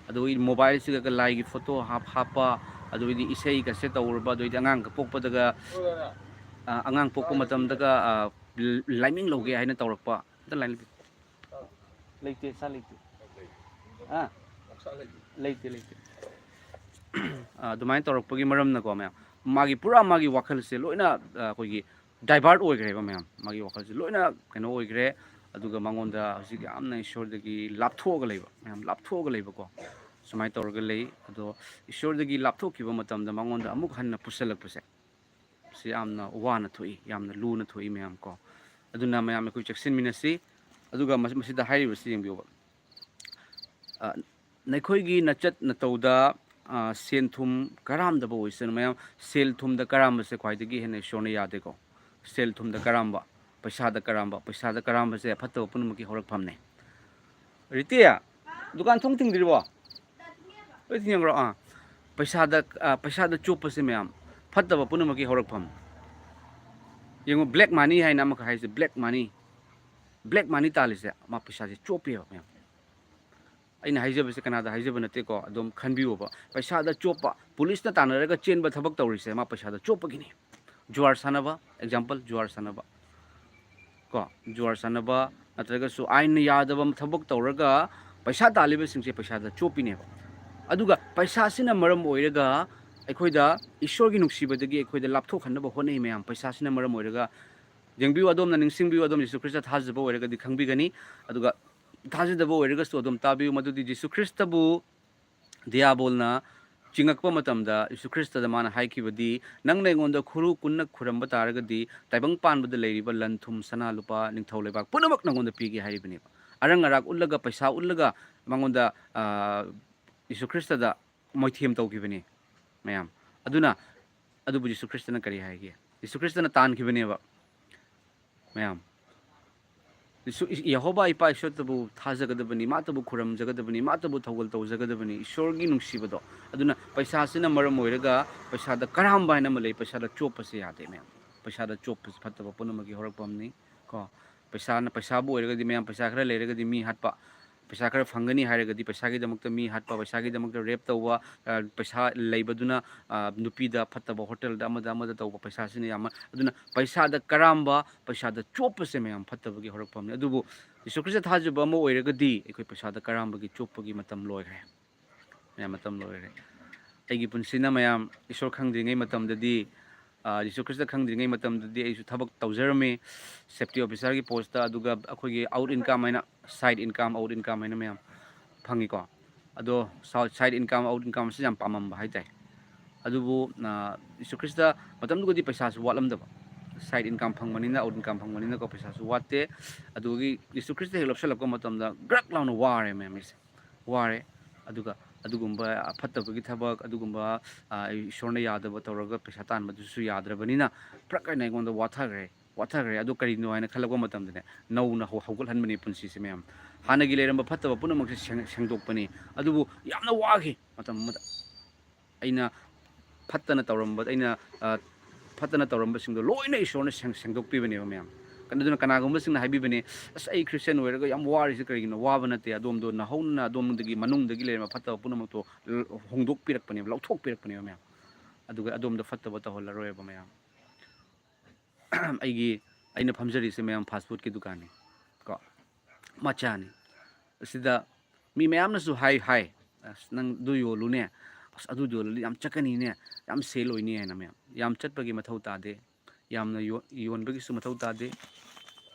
ꯑꯗꯨꯒ ꯃꯣꯕꯥꯏꯜꯁꯤꯒ ꯂꯥꯏꯒꯤ ꯐꯣꯇꯣ ꯍꯥꯞ-, ꯍꯥꯞꯄ, ꯑꯗꯨꯒꯤꯗꯤ ꯏꯁꯩꯒꯁꯦ ꯇꯧꯔꯕ, ꯑꯗꯨꯒꯤꯗꯤ ꯑꯉꯥꯡꯒ ꯄꯣꯛꯄꯗꯒ, ꯑ, ꯑꯉꯥꯡ ꯄꯣꯛꯄ ꯃꯇꯝꯗꯒ, ꯑ, ꯂꯥꯏꯃꯤꯡ ꯂꯧꯒꯦ ꯍꯥꯏꯅ ꯇꯧꯔꯛꯄ꯫ ꯑꯝꯇ ꯂꯥꯏꯟ ꯂꯩꯇꯦ꯫ ꯂꯩꯇꯦ, ꯁꯥ ꯂꯩꯇꯦ꯫ ꯑ? ꯂꯩꯇꯦ, ꯂꯩꯇꯦ꯫ ꯑ, ꯑꯗꯨꯃꯥꯏꯅ ꯇꯧꯔꯛꯄꯒꯤ ꯃꯔꯝꯅꯀꯣ, ꯃꯌꯥꯝ, ꯃꯥꯒꯤ ꯄꯨꯔꯥ ꯃꯥꯒꯤ ꯋꯥꯈꯜꯁꯦ ꯂꯣꯏꯅ, ꯑ, ꯑꯩꯈꯣꯏꯒꯤ divert ꯑꯣꯏꯈ꯭ꯔꯦꯕ, ꯃꯌꯥꯝ꯫ ꯃꯥꯒꯤ ꯋꯥꯈꯜꯁꯦ ꯂꯣꯏꯅ ꯀꯩꯅꯣ ꯑꯣꯏꯈ꯭ꯔꯦ꯫ ꯑꯗꯨꯒ ꯃꯉꯣꯟꯗ ꯍꯧꯖꯤꯛ ꯌꯥꯝꯅ ꯏꯁꯣꯔꯗꯒꯤ ꯂꯥꯞꯊꯣꯛꯑꯒ ꯂꯩꯕ, ꯃꯌꯥꯝ, ꯂꯥꯞꯊꯣꯛꯑꯒ ꯂꯩꯕꯀꯣ, ꯁꯨꯃꯥꯏꯅ ꯇꯧꯔꯒ ꯂꯩ꯫ ꯑꯗꯣ ꯏꯁꯣꯔꯗꯒꯤ ꯂꯥꯞꯊꯣꯛꯈꯤꯕ ꯃꯇꯝꯗ ꯃꯉꯣꯟꯗ ꯑꯃꯨꯛ ꯍꯟꯅ ꯄꯨꯁꯜꯂꯛꯄꯁꯦ, ꯁꯤ ꯌꯥꯝꯅ ꯋꯥꯅ ꯊꯣꯛꯏ, ꯌꯥꯝꯅ ꯂꯨꯅ ꯊꯣꯛꯏ, ꯃꯌꯥꯝ ꯀꯣ꯫ ꯑꯗꯨꯅ ꯃꯌꯥꯝ ꯑꯩꯈꯣꯏ ꯆꯦꯛꯁꯤꯟꯃꯤꯟꯅꯁꯤ꯫ ꯑꯗꯨꯒ ꯃꯁ-, ꯃꯁꯤꯗ ꯍꯥꯏꯔꯤꯕꯁꯤ ꯌꯦꯡꯕꯤꯌꯨꯕ꯫ ꯑ, ꯅꯈꯣꯏꯒꯤ ꯅꯆꯠ ꯅꯇꯧꯗ, ꯑ, ꯁꯦꯟ ꯊꯨꯝ ꯀꯔꯥꯝꯗꯕ ꯑꯣꯏꯁꯅꯨ꯫ ꯃꯌꯥꯝ, ꯁꯦꯜ ꯊꯨꯝꯗ ꯀꯔꯥꯝꯕꯁꯦ ꯈ꯭ꯋꯥꯏꯗꯒꯤ ꯍꯦꯟꯅ ꯏꯁꯣꯔꯅ ꯌꯥꯗꯦꯀꯣ꯫ ꯁꯦꯜ ꯊꯨꯝꯗ ꯀꯔꯥꯝꯕ, ꯄꯩꯁꯥꯗ ꯀꯔꯥꯝꯕ, ꯄꯩꯁꯥꯗ ꯀꯔꯥꯝꯕꯁꯦ ꯐꯠꯇꯕ ꯄꯨꯝꯅꯃꯛꯀꯤ ꯍꯧꯔꯛꯐꯝꯅꯦ꯫ ꯔꯤꯇꯤ, ꯗꯨꯀꯥꯟ ꯊꯣꯡ ꯊꯤꯡꯗ꯭ꯔꯤꯕꯣ? ꯂꯣꯏ ꯊꯤꯡꯉꯕ꯭ꯔꯣ? ꯑꯥ꯫ ꯄꯩꯁꯥꯗ, ꯑ, ꯄꯩꯁꯥꯗ ꯆꯣꯞꯄꯁꯦ, ꯃꯌꯥꯝ, ꯐꯠꯇꯕ ꯄꯨꯝꯅꯃꯛꯀꯤ ꯍꯧꯔꯛꯐꯝ꯫ ꯌꯦꯡꯉꯨ, black money ꯍꯥꯏꯅ ꯑꯃꯈꯛ ꯍꯥꯏꯁꯦ, black money꯫ Black money ꯇꯥꯜꯂꯤꯁꯦ, ꯃꯥ ꯄꯩꯁꯥꯁꯦ ꯆꯣꯞꯄꯦꯕ, ꯃꯌꯥꯝ꯫ ꯑꯩꯅ ꯍꯥꯏꯖꯕꯁꯦ ꯀꯅꯥꯗ ꯍꯥꯏꯖꯕ ꯅꯠꯇꯦꯀꯣ, ꯑꯗꯨꯝ ꯈꯟꯕꯤꯌꯣꯕ꯫ ꯄꯩꯁꯥꯗ ꯆꯣꯞꯄ, ꯄꯨꯂꯤꯁꯅ ꯇꯥꯟꯅꯔꯒ ꯆꯦꯟꯕ ꯊꯕꯛ ꯇꯧꯔꯤꯁꯦ, ꯃꯥ ꯄꯩꯁꯥꯗ ꯆꯣꯞꯄꯒꯤꯅꯤ꯫ ꯖꯨꯋꯥꯔ ꯁꯥꯟꯅꯕ, example, ꯖꯨꯋꯥꯔ ꯁꯥꯟꯅꯕ꯫ ꯀꯣ, ꯖꯨꯋꯥꯔ ꯁꯥꯟꯅꯕ, ꯅꯠꯇ꯭ꯔꯒꯁꯨ ꯑꯥꯏꯟꯅ ꯌꯥꯗꯕ ꯊꯕꯛ ꯇꯧꯔꯒ ꯄꯩꯁꯥ ꯇꯥꯜꯂꯤꯕꯁꯤꯡꯁꯦ ꯄꯩꯁꯥꯗ ꯆꯣꯞꯄꯤꯅꯦꯕ꯫ ꯑꯗꯨꯒ ꯄꯩꯁꯥꯁꯤꯅ ꯃꯔꯝ ꯑꯣꯏꯔꯒ ꯑꯩꯈꯣꯏꯗ ꯏꯁꯣꯔꯒꯤ ꯅꯨꯡꯁꯤꯕꯗꯒꯤ ꯑꯩꯈꯣꯏꯗ ꯂꯥꯞꯊꯣꯛꯍꯟꯅꯕ ꯍꯣꯠꯅꯩ, ꯃꯌꯥꯝ꯫ ꯄꯩꯁꯥꯁꯤꯅ ꯃꯔꯝ ꯑꯣꯏꯔꯒ, ꯌꯦꯡꯕꯤꯌꯨ, ꯑꯗꯣꯝꯅ ꯅꯤꯡꯁꯤꯡꯕꯤꯌꯨ, ꯑꯗꯣꯝ ꯖꯤꯁꯨ ꯈ꯭ꯔꯤꯁꯇ ꯊꯥꯖꯕ ꯑꯣꯏꯔꯒꯗꯤ ꯈꯪꯕꯤꯒꯅꯤ꯫ ꯑꯗꯨꯒ ꯊꯥꯖꯗꯕ ꯑꯣꯏꯔꯒꯁꯨ ꯑꯗꯨꯝ ꯇꯥꯕꯤꯌꯨ, ꯃꯗꯨꯗꯤ ꯖꯤꯁꯨ ꯈ꯭ꯔꯤꯁꯇꯕꯨ ꯗꯤꯌꯥꯕꯣꯜꯅ ꯆꯤꯡꯉꯛꯄ ꯃꯇꯝꯗ ꯖꯤꯁꯨ ꯈ꯭ꯔꯤꯁꯇꯗ ꯃꯥꯅ ꯍꯥꯏꯈꯤꯕꯗꯤ, "ꯅꯪꯅ ꯑꯩꯉꯣꯟꯗ ꯈꯨꯔꯨ ꯀꯨꯟꯅ ꯈꯨꯔꯝꯕ ꯇꯥꯔꯒꯗꯤ, ꯇꯥꯏꯕꯪ ꯄꯥꯟꯕꯗ ꯂꯩꯔꯤꯕ ꯂꯟ ꯊꯨꯝ, ꯁꯅꯥ ꯂꯨꯄꯥ, ꯅꯤꯡꯊꯧ ꯂꯩꯕꯥꯛ ꯄꯨꯝꯅꯃꯛ ꯅꯪꯉꯣꯟꯗ ꯄꯤꯒꯦ" ꯍꯥꯏꯔꯤꯕꯅꯦꯕ꯫ ꯑꯔꯪ ꯑꯔꯥꯛ ꯎꯠꯂꯒ, ꯄꯩꯁꯥ ꯎꯠꯂꯒ ꯃꯉꯣꯟꯗ, ꯑ, ꯖꯤꯁꯨ ꯈ꯭ꯔꯤꯁꯇꯗ ꯃꯣꯏꯊꯦꯝ ꯇꯧꯈꯤꯕꯅꯤ, ꯃꯌꯥꯝ꯫ ꯑꯗꯨꯅ ꯑꯗꯨꯕꯨ ꯖꯤꯁꯨ ꯈ꯭ꯔꯤꯁꯇꯅ ꯀꯔꯤ ꯍꯥꯏꯒꯦ? ꯖꯤꯁꯨ ꯈ꯭ꯔꯤꯁꯇꯅ ꯇꯥꯟꯈꯤꯕꯅꯦꯕ, ꯃꯌꯥꯝ꯫ ꯖꯤꯁꯨ, ꯌꯦꯍꯣꯕꯥ ꯏꯄꯥ ꯏꯁꯣꯔꯇꯕꯨ ꯊꯥꯖꯒꯗꯕꯅꯤ, ꯃꯥꯇꯕꯨ ꯈꯨꯔꯨꯝꯖꯒꯗꯕꯅꯤ, ꯃꯥꯇꯕꯨ ꯊꯧꯒꯜ ꯇꯧꯖꯒꯗꯕꯅꯤ, ꯏꯁꯣꯔꯒꯤ ꯅꯨꯡꯁꯤꯕꯗꯣ꯫ ꯑꯗꯨꯅ ꯄꯩꯁꯥꯁꯤꯅ ꯃꯔꯝ ꯑꯣꯏꯔꯒ ꯄꯩꯁꯥꯗ ꯀꯔꯥꯝꯕ ꯍꯥꯏꯅ ꯑꯃ ꯂꯩ, ꯄꯩꯁꯥꯗ ꯆꯣꯞꯄꯁꯦ ꯌꯥꯗꯦ, ꯃꯌꯥꯝ꯫ ꯄꯩꯁꯥꯗ ꯆꯣꯞꯄꯁꯦ ꯐꯠꯇꯕ ꯄꯨꯝꯅꯃꯛꯀꯤ ꯍꯧꯔꯛꯐꯝꯅꯤ, ꯀꯣ꯫ ꯄꯩꯁꯥꯅ, ꯄꯩꯁꯥꯕꯨ ꯑꯣꯏꯔꯒꯗꯤ, ꯃꯌꯥꯝ, ꯄꯩꯁꯥ ꯈꯔ ꯂꯩꯔꯒꯗꯤ ꯃꯤ ꯍꯥꯠꯄ, ꯄꯩꯁꯥ ꯈꯔ ꯐꯪꯒꯅꯤ ꯍꯥꯏꯔꯒꯗꯤ ꯄꯩꯁꯥꯒꯤꯗꯃꯛꯇ ꯃꯤ ꯍꯥꯠꯄ, ꯄꯩꯁꯥꯒꯤꯗꯃꯛꯇ rape ꯇꯧꯕ, ꯑ, ꯄꯩꯁꯥ ꯂꯩꯕꯗꯨꯅ, ꯑ, ꯅꯨꯄꯤꯗ ꯐꯠꯇꯕ ꯍꯣꯇꯦꯜꯗ ꯑꯃꯗ ꯑꯃꯗ ꯇꯧꯕ, ꯄꯩꯁꯥꯁꯤꯅ ꯌꯥꯝꯅ, ꯑꯗꯨꯅ ꯄꯩꯁꯥꯗ ꯀꯔꯥꯝꯕ, ꯄꯩꯁꯥꯗ ꯆꯣꯞꯄꯁꯦ, ꯃꯌꯥꯝ, ꯐꯠꯇꯕꯒꯤ ꯍꯧꯔꯛꯐꯝꯅꯤ꯫ ꯑꯗꯨꯕꯨ ꯖꯤꯁꯨ ꯈ꯭ꯔꯤꯁꯇ ꯊꯥꯖꯕ ꯑꯃ ꯑꯣꯏꯔꯒꯗꯤ ꯑꯩꯈꯣꯏ ꯄꯩꯁꯥꯗ ꯀꯔꯥꯝꯕꯒꯤ ꯆꯣꯞꯄꯒꯤ ꯃꯇꯝ ꯂꯣꯏꯈ꯭ꯔꯦ꯫ ꯃꯌꯥꯝ, ꯃꯇꯝ ꯂꯣꯏꯈ꯭ꯔꯦ꯫ ꯑꯩꯒꯤ ꯄꯨꯟꯁꯤꯅ, ꯃꯌꯥꯝ, ꯏꯁꯣꯔ ꯈꯪꯗ꯭ꯔꯤꯉꯩ ꯃꯇꯝꯗꯗꯤ, ꯑ, ꯖꯤꯁꯨ ꯈ꯭ꯔꯤꯁꯇ ꯈꯪꯗ꯭ꯔꯤꯉꯩ ꯃꯇꯝꯗꯗꯤ ꯑꯩꯁꯨ ꯊꯕꯛ ꯇꯧꯖꯔꯝꯃꯤ, ꯁꯦꯐꯇꯤ ꯑꯣꯐꯤꯁꯥꯔꯒꯤ ꯄꯣꯁꯇ, ꯑꯗꯨꯒ ꯑꯩꯈꯣꯏꯒꯤ ꯑꯥꯎꯠ ꯏꯟꯀꯝ ꯍꯥꯏꯅ, ꯁꯥꯏꯠ ꯏꯟꯀꯝ, ꯑꯥꯎꯠ ꯏꯟꯀꯝ ꯍꯥꯏꯅ ꯃꯌꯥꯝ ꯐꯪꯉꯤꯀꯣ꯫ ꯑꯗꯣ ꯁꯥꯏꯠ ꯏꯟꯀꯝ, ꯑꯥꯎꯠ ꯏꯟꯀꯝꯁꯤ ꯌꯥꯝ ꯄꯥꯝꯃꯝꯕ ꯍꯥꯏꯇꯥꯔꯦ꯫ ꯑꯗꯨꯕꯨ, ꯑ, ꯖꯤꯁꯨ ꯈ꯭ꯔꯤꯁꯇ ꯃꯇꯝꯗꯨꯒꯗꯤ ꯄꯩꯁꯥꯁꯨ ꯋꯥꯠꯂꯝꯗꯕ, ꯁꯥꯏꯠ ꯏꯟꯀꯝ ꯐꯪꯕꯅꯤꯅ, ꯑꯥꯎꯠ ꯏꯟꯀꯝ ꯐꯪꯕꯅꯤꯅꯀꯣ, ꯄꯩꯁꯥꯁꯨ ꯋꯥꯠꯇꯦ꯫ ꯑꯗꯨꯒꯤ ꯖꯤꯁꯨ ꯈ꯭ꯔꯤꯁꯇ ꯍꯦꯛ ꯂꯧꯁꯜꯂꯛꯄ ꯃꯇꯝꯗ ꯒ꯭ꯔꯛ ꯂꯥꯎꯅ ꯋꯥꯔꯦ, ꯃꯌꯥꯝ, ꯑꯩꯁꯦ ꯋꯥꯔꯦ꯫ ꯑꯗꯨꯒ ꯑꯗꯨꯒꯨꯝꯕ ꯐꯠꯇꯕꯒꯤ ꯊꯕꯛ, ꯑꯗꯨꯒꯨꯝꯕ, ꯑ, ꯏꯁꯣꯔꯅ ꯌꯥꯗꯕ ꯇꯧꯔꯒ ꯄꯩꯁꯥ ꯇꯥꯟꯕꯗꯨꯁꯨ ꯌꯥꯗ꯭ꯔꯕꯅꯤꯅ ꯄ꯭ꯔꯛ ꯍꯥꯏꯅ ꯑꯩꯉꯣꯟꯗ ꯋꯥꯊꯈ꯭ꯔꯦ, ꯋꯥꯊꯈ꯭ꯔꯦ꯫ ꯑꯗꯨ ꯀꯔꯤꯅꯣ ꯍꯥꯏꯅ ꯈꯜꯂꯛꯄ ꯃꯇꯝꯗꯅꯦ, ꯅꯧꯅ ꯍꯧ-, ꯍꯧꯒꯠꯍꯟꯕꯅꯤ ꯄꯨꯟꯁꯤꯁꯦ, ꯃꯌꯥꯝ꯫ ꯍꯥꯟꯅꯒꯤ ꯂꯩꯔꯝꯕ ꯐꯠꯇꯕ ꯄꯨꯝꯅꯃꯛꯁꯦ ꯁꯦꯡ-, ꯁꯦꯡꯗꯣꯛꯄꯅꯤ꯫ ꯑꯗꯨꯕꯨ ꯌꯥꯝꯅ ꯋꯥꯈꯤ ꯃꯇꯝ ꯑꯃꯗ꯫ ꯑꯩꯅ ꯐꯠꯇꯅ ꯇꯧꯔꯝꯕ, ꯑꯩꯅ, ꯑ, ꯐꯠꯇꯅ ꯇꯧꯔꯝꯕꯁꯤꯡꯗꯣ ꯂꯣꯏꯅ ꯏꯁꯣꯔꯅ ꯁꯦꯡ-, ꯁꯦꯡꯗꯣꯛꯄꯤꯕꯅꯦꯕ, ꯃꯌꯥꯝ꯫ ꯑꯗꯨꯅ ꯀꯅꯥꯒꯨꯝꯕꯁꯤꯡꯅ ꯍꯥꯏꯕꯤꯕꯅꯦ, "ꯑꯁ, ꯑꯩ ꯈ꯭ꯔꯤꯁꯇꯤꯌꯥꯟ ꯑꯣꯏꯔꯒ ꯌꯥꯝ ꯋꯥꯔꯤꯁꯦ ꯀꯔꯤꯒꯤꯅꯣ?" ꯋꯥꯕ ꯅꯠꯇꯦ꯫ ꯑꯗꯣꯝꯗꯣ ꯅꯍꯧꯅ ꯑꯗꯣꯝꯗꯒꯤ, ꯃꯅꯨꯡꯗꯒꯤ ꯂꯩꯔꯝꯕ ꯐꯠꯇꯕ ꯄꯨꯝꯅꯃꯛꯇꯣ ꯍꯣꯡꯗꯣꯛꯄꯤꯔꯛꯄꯅꯦꯕ, ꯂꯧꯊꯣꯛꯄꯤꯔꯛꯄꯅꯦꯕ, ꯃꯌꯥꯝ꯫ ꯑꯗꯨꯒ ꯑꯗꯣꯝꯗ ꯐꯠꯇꯕ ꯇꯧꯍꯜꯂꯔꯣꯏꯕ, ꯃꯌꯥꯝ꯫ ꯑꯩꯒꯤ, ꯑꯩꯅ ꯐꯝꯖꯔꯤꯁꯦ, ꯃꯌꯥꯝ, ꯐꯥꯁ ꯐꯨꯗꯀꯤ ꯗꯨꯀꯥꯟꯅꯤ ꯀꯣ, ꯃꯆꯥꯅꯤ꯫ ꯑꯁꯤꯗ ꯃꯤ ꯃꯌꯥꯝꯅꯁꯨ ꯍꯥꯏ, ꯍꯥꯏ, "ꯑꯁ, ꯅꯪ ꯑꯗꯨ ꯌꯣꯜꯂꯨꯅꯦ, ꯑꯁ, ꯑꯗꯨ ꯌꯣꯜꯂꯗꯤ ꯌꯥꯝ ꯆꯠꯀꯅꯤꯅꯦ, ꯌꯥꯝ ꯁꯦꯜ ꯑꯣꯏꯅꯤ" ꯍꯥꯏꯅ, ꯃꯌꯥꯝ꯫ ꯌꯥꯝ ꯆꯠꯄꯒꯤ ꯃꯊꯧ ꯇꯥꯗꯦ, ꯌꯥꯝꯅ ꯌꯣ-, ꯌꯣꯟꯕꯒꯤꯁꯨ ꯃꯊꯧ ꯇꯥꯗꯦ,